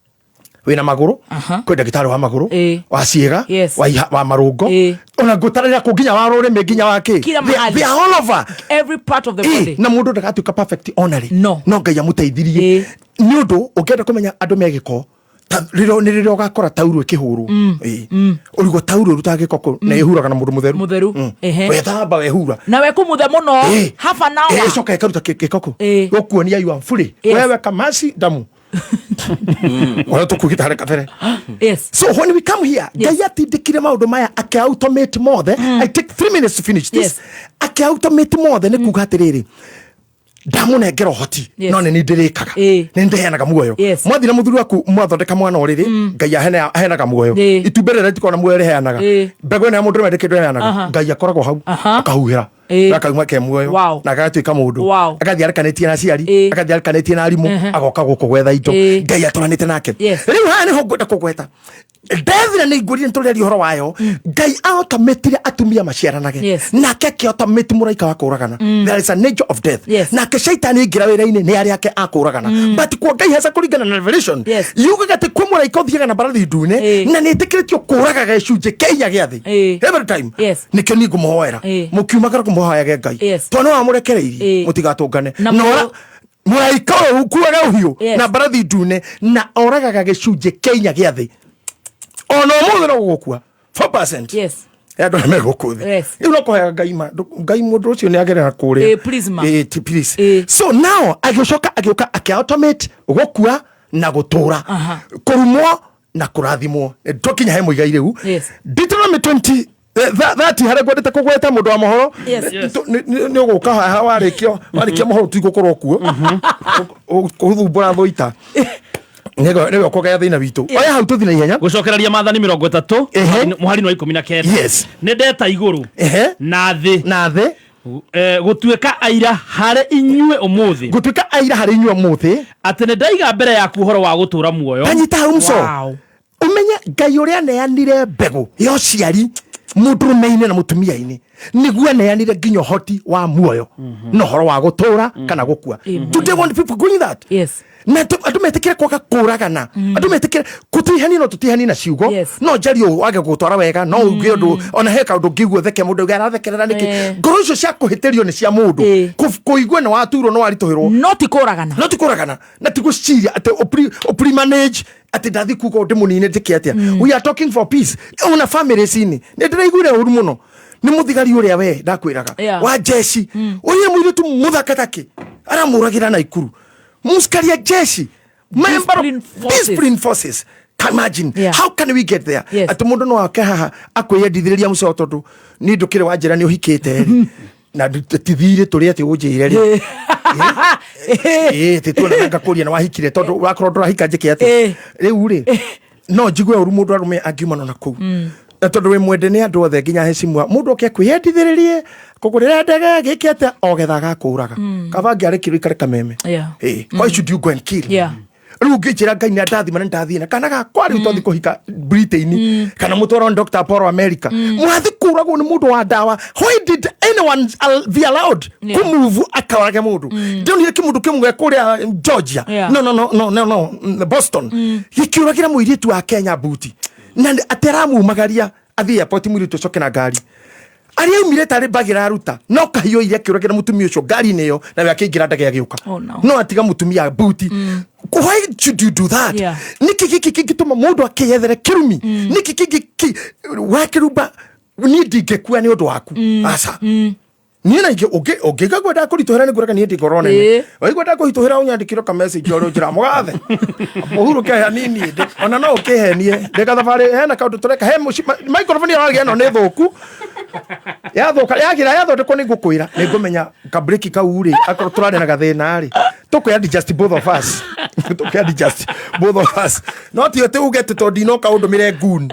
wĩna magũrũ kwĩ ndagĩtarĩ wa magũrũ wa ciĩga wa marũngo ona ngũtarĩra kũ nginya wa rũrĩmĩ nginya wa kĩ Kila They- mahali. they are all over every part of the Ĩ, body na mũndũ ndagatuĩka perfect onarĩ no ngai amũteithirie nĩ ũndũ ũngĩenda kũmenya andũ me gĩko nĩ rĩrĩa ũgakora taurũ ĩkĩhũrwo Ĩ. ũrigwo taurũ ĩrutaga gĩko kũ na ĩhuraga na mũndũ mũtheru Mũtheru. Ehe. wethamba wehura na we kumuthe muno half an hour ĩcoka ĩkaruta gĩko kũ gũkuonia you are fully wewe kamasi damu ũrĩa tũkuugĩte harĩa kabere so when we come here ngai atindĩkire maũndũ maya akĩautomate mothe i take 3 minutes to finish this akĩautomate mothe nĩ kuga atĩrĩrĩ ndamũnengera ũhoti no nĩ niĩ ndĩrĩkaga nĩ ndĩheanaga muoyo mwathi na mũthuri waku mwathondeka mwana ũrĩrĩ ngai aheanaga muoyo itumbĩ rĩrĩa rĩtikoragwo na muoyo rĩheanaga mbegũ ĩno ya mũndũ ũrũme ndĩ kĩndũ ĩheanaga ngai akoragwo hau akahuhĩra gakauma ke muoyo na agatuĩka mũndũ agathiĩ arekanĩtie na aciari agathiĩ arekanĩtie na arimũ agoka gũkũ gwetha indo ngai atũranĩte nake rĩu haha nĩho ngwenda kũgweta ndethire nĩ ngũrire nĩtũrĩaria ũhoro wayo ngai aotamĩtire atumia maciaranage nake akĩotamĩti mũraika wa kũragana there is an angel of death nake shaitani aingĩra wĩra-inĩ nĩ arĩa ake a kũragana but kwa ngai heca kũringana na revelation yugaga atĩ kwĩ mũraika ũthiaga na mbarathi ndune na nĩ ĩtĩkĩrĩtio kũragaga gĩcunjĩ kĩa inya gĩa thĩ every time nĩkĩo niĩ ngũmũhoera mũkiumagara kũmũhoyage ngai tondũ nĩ wamũrekereirie mũtigatũngane Na Na mũraika ũyũ ũkuaga ũhiũ na mbarathi ndune na oragaga gĩcunjĩ kĩa inya gĩa thĩ ona ũmũthĩ no gũgũkua 4% ya andũ arĩa me gũkũ thĩ rĩu no kũhoyaga ngai ma ngai mũndũ ũcio nĩ agerera kũrĩa Eh, please ma. Eh, please. So now agĩcoka agĩũka akĩautomate gũkua na gũtũra kũrumwo na kũrathimwo twakinya he mũigai rĩu Deuteronomy 20 thati harĩa ngwendete kũgweta mũndũ wa mohoro Yes. Nĩ ũgũka haha warĩkia warĩkia mohoro tigũkorwo kuo kũthumbũra thũita nĩwe ũkũgaya thĩna witũ oya hau tũthi na ihenya gũcokereria maathani mĩrongo ĩtatũ mũhari wa ikũmi na kenda nĩ ndeta igũrũ na thĩ na thĩ gũtuĩka aira harĩ inyuĩ ũmũthĩ gũtuĩka aira harĩ inyuĩ ũmũthĩ atĩ nĩ ndaiga mbere yaku ũhoro wa gũtũũra muoyo tanyita hau mco ũmenye ngai ũrĩa aneanire mbegũ ya ũciari Mũndũrũme-inĩ na mũtumia-inĩ nĩguo aneanire nginya ũhoti wa muoyo na ũhoro wa gũtũra kana gũkua. Do they want people going that? Yes. Na andũ metĩkĩre kwaga kũragana, andũ metĩkĩre kũtihania, no tũtihanie na ciugo, no njarie ũũ wage gũtwara wega, no uge ũndũ ona he kaũndũ ngĩigua theke mũndũ auge arathekerera nĩkĩ. Ngoro icio cia kũhĩtĩrio nĩ cia mũndũ. Kũigua nĩ waturwo, nĩ waritũhĩrwo. No ti kũragana. No ti kũragana na ti gwĩciria atĩ ũpri-manage atĩ ndathi kuga ũndĩ mũnini njĩke atĩa. We are talking for peace ona families-inĩ. Nĩ ndĩraiguire ũru mũno nĩ mũthigari ũrĩa we ndakwĩraga wa jeshi ũrĩa mũirĩtu mũthaka take aramũragĩra Naikuru, muskaria jeshi member of Discipline forces. Discipline forces. Can imagine? How can we get there? Yes. Atĩ mũndũ no ake haha akwĩyendithĩrĩria mũcoro tondũ niĩ ndũkĩrĩ wa njĩra nĩ ũhikĩte rĩ na ti thirĩ tũrĩ atĩ ũnjĩre rĩ ĩĩ atĩ tuona ngakũria na wahikire tondũ wakorwo ndũrahika njĩke atĩ rĩu rĩ no njigue ũru mũndũ arũme angiumana na kũu na tondũ wĩ mwende nĩ andũ othe nginya hecimua mũndũ oke kwĩyendithĩrĩrie kũgũrĩra ndege gĩke atĩa ogetha agakũraga kaba angĩarekirwo ikare kameme. Why should you go and kill? Rĩu ngĩnjĩra Ngai nĩ andathima na ndathiĩ na kana gakwa rĩu twathi kũhika Britain kana mũtwarwo nĩ Dr. Apollo America, mũrathi kũragwo nĩ mũndũ wa ndawa. Why did anyone be allowed kũmove akarage mũndũ? Ndĩronire kĩmũndũ kĩmwe kũrĩa Georgia, no, no, no, no, no, no, Boston, gĩkĩũragĩra mũirĩtu wa Kenya buti na atĩ aramumagaria athiĩ airport, mũirĩtu acoke na ngari arĩa aumire tarĩ mbagi raruta no kahiũ iria akĩũragĩra mũtumia ũcio ngari-inĩ ĩyo nawe akĩingĩra ndege agĩũka. Oh, no. No atiga mũtumia buti. Why should you do that? Nĩkĩ gĩkĩ kĩngĩtũma mũndũ akĩyethere kĩrumi? Nĩkĩ kĩngĩ wakĩrumba? Niĩ ndingĩkua nĩ ũndũ waku, aca. Niĩ na ingĩ ũngĩigua ngwenda kũritũhĩra nĩ ngũrega niĩ ndĩ ngoro nene. Waigua ndakũhitũhĩra ũnyandĩkĩre ka message ũrĩa ũnjĩra mũgathe mũhurũke hanini ĩndĩ ona no ũkĩhenie ndĩ gathabarĩ hena kaũndũ tũreka he microphone ĩyo ĩno nĩ thũku, yathũka yagira yathondekwo nĩ ngũkwĩra nĩ ngũmenya kabreki kau rĩ akorwo tũrarĩ na gathĩna rĩ tũkũ adjust both of us, tũkũ adjust both of us, no ti atĩ uge atĩ tondũ ndinoka ũndũmĩre gun.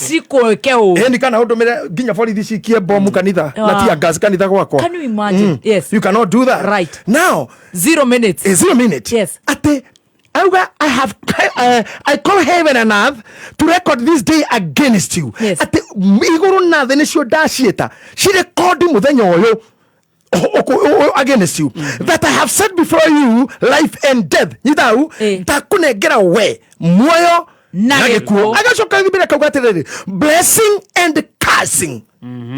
Cikwĩke ũũ. Ĩni kana ũndũmĩre nginya borithi cikie bomu kanitha na tear gas kanitha gwakwa. Can you imagine? Yes. You cannot do that. Right. Now 0 minutes. 0 minute. Yes. Atĩ auga I call heaven and earth to record this day against you. Atĩ igũrũ na thĩ nĩcio ndaciĩta cirekondi mũthenya ũyũ against you, that I have set before you life and death. Nyitau ndakũnengera we muoyo na gĩkuũ. Agacoka mbere akauga atĩrĩrĩ, blessing and cursing.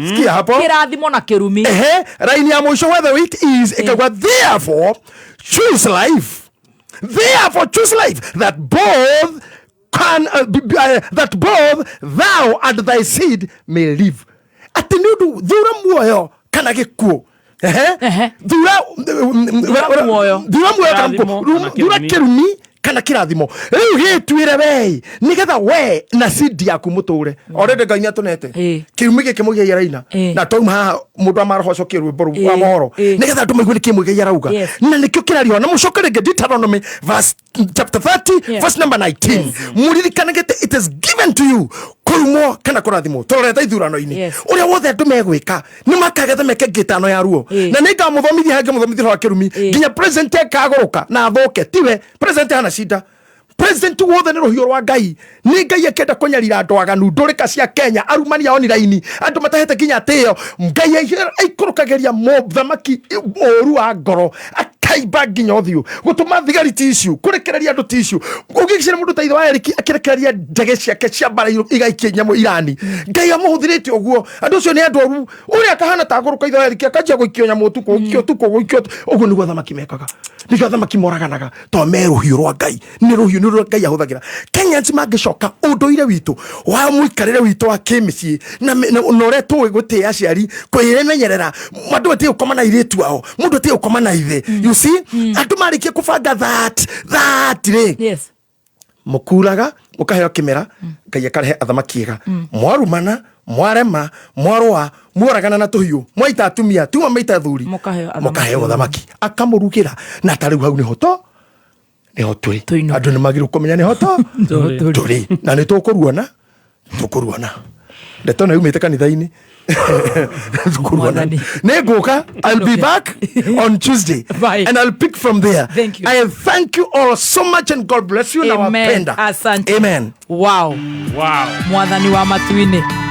Sikia hapo. Kĩrathimo na kĩrumi. Ehe, raini ya mũico whether it is ĩkauga, therefore choose life, therefore choose life, that both can that both thou and thy seed may live. Atĩ nĩ ũndũ thura muoyo kana gĩkuũ. Ehe, thura Thura muoyo. Thura muoyo kana Kĩrathimo gĩkuũ. Kana Thura kĩrumi. Kĩrumi kana kĩrathimo rĩu gĩtuĩre wei nĩgetha we na seed yaku mũtũre. Already Ngai nĩatũnete kĩrumi gĩkĩ Mũigai araina na twauma haha mũndũ wa maroho acokie rwĩmbo rũu wa mohoro nĩgetha andũ maigue nĩkĩ Mũigai arauga. Na nĩkĩo kĩrario na mũcoke rĩngĩ Deuteronomy verse chapter 30 verse number 19, mũririkanage it is given to you kũrumwo kana kũrathimwo. Tũrorete ithurano-inĩ ũrĩa wothe andũ megwĩka nĩ makagetha meke ngĩtano ya ruo na nĩ ngamũthomithia hangĩ mũthomithia wa kĩrumi nginya president akagũrũka na athũke tiwe president hana cinda. President wothe nĩ rũhiũ rwa Ngai, nĩ Ngai akĩenda kũnyarira andũ aganu ndũrĩka cia Kenya arumani ao ni raini andũ matahete nginya tĩo. Ngai aikũrũkagĩria mũthamaki ũru wa ngoro akaimba nginya ũthiũ gũtũma thigari tissue kũrekereria andũ tissue ũngĩgĩcira mũndũ ta ithe wa Eric akĩrekereria ndege ciake cia mbara igaikie nyamũ Irani. Ngai amũhũthĩrĩte ũguo andũ acio nĩ andũ oru ũrĩa akahana ta agũrũka ithe wa Eric akanjia gũikio nyamũ ũtukũ gũikio ũtukũ gũikio ũguo nĩguo athamaki mekaga, nĩkĩo athamaki moraganaga to me rũhiũ rwa Ngai nĩ rũhiũ nĩ rwa Ngai ahũthagĩra. Kenyans mangĩcoka ũndũire witũ wa mũikarĩre witũ wa kĩmĩciĩ na ũrĩa tũĩ gũtĩa aciari kwĩmenyerera andũ atige gũkoma na airĩtu ao mũndũ atige gũkoma na ithe. You see, andũ marĩkia kũbanga that rĩ mũkuraga mũkaheo kĩmera Ngai akarehe athamaki ega. Mwarumana, mwarema, mwarũa, mworagana na tũhiũ, mwaita atumia tuma maita athuri, Mũkaheo athamaki. Mũkaheo mũthamaki akamũrugĩra na ta rĩu hau nĩho to nĩho tũrĩ. Andũ nĩ magĩrĩirwo kũmenya nĩho to tũrĩ na nĩ tũkũruona tũkũruona ndeto na yumĩte kanitha-inĩ tũkũruona. Nĩ ngũka. I'll be back on Tuesday. Bye. And I'll pick from there. Thank you. I thank you all so much and God bless you. Amen. Nawapenda. Asante. Amen. Wow. Wow. Mwathani wa matu-inĩ.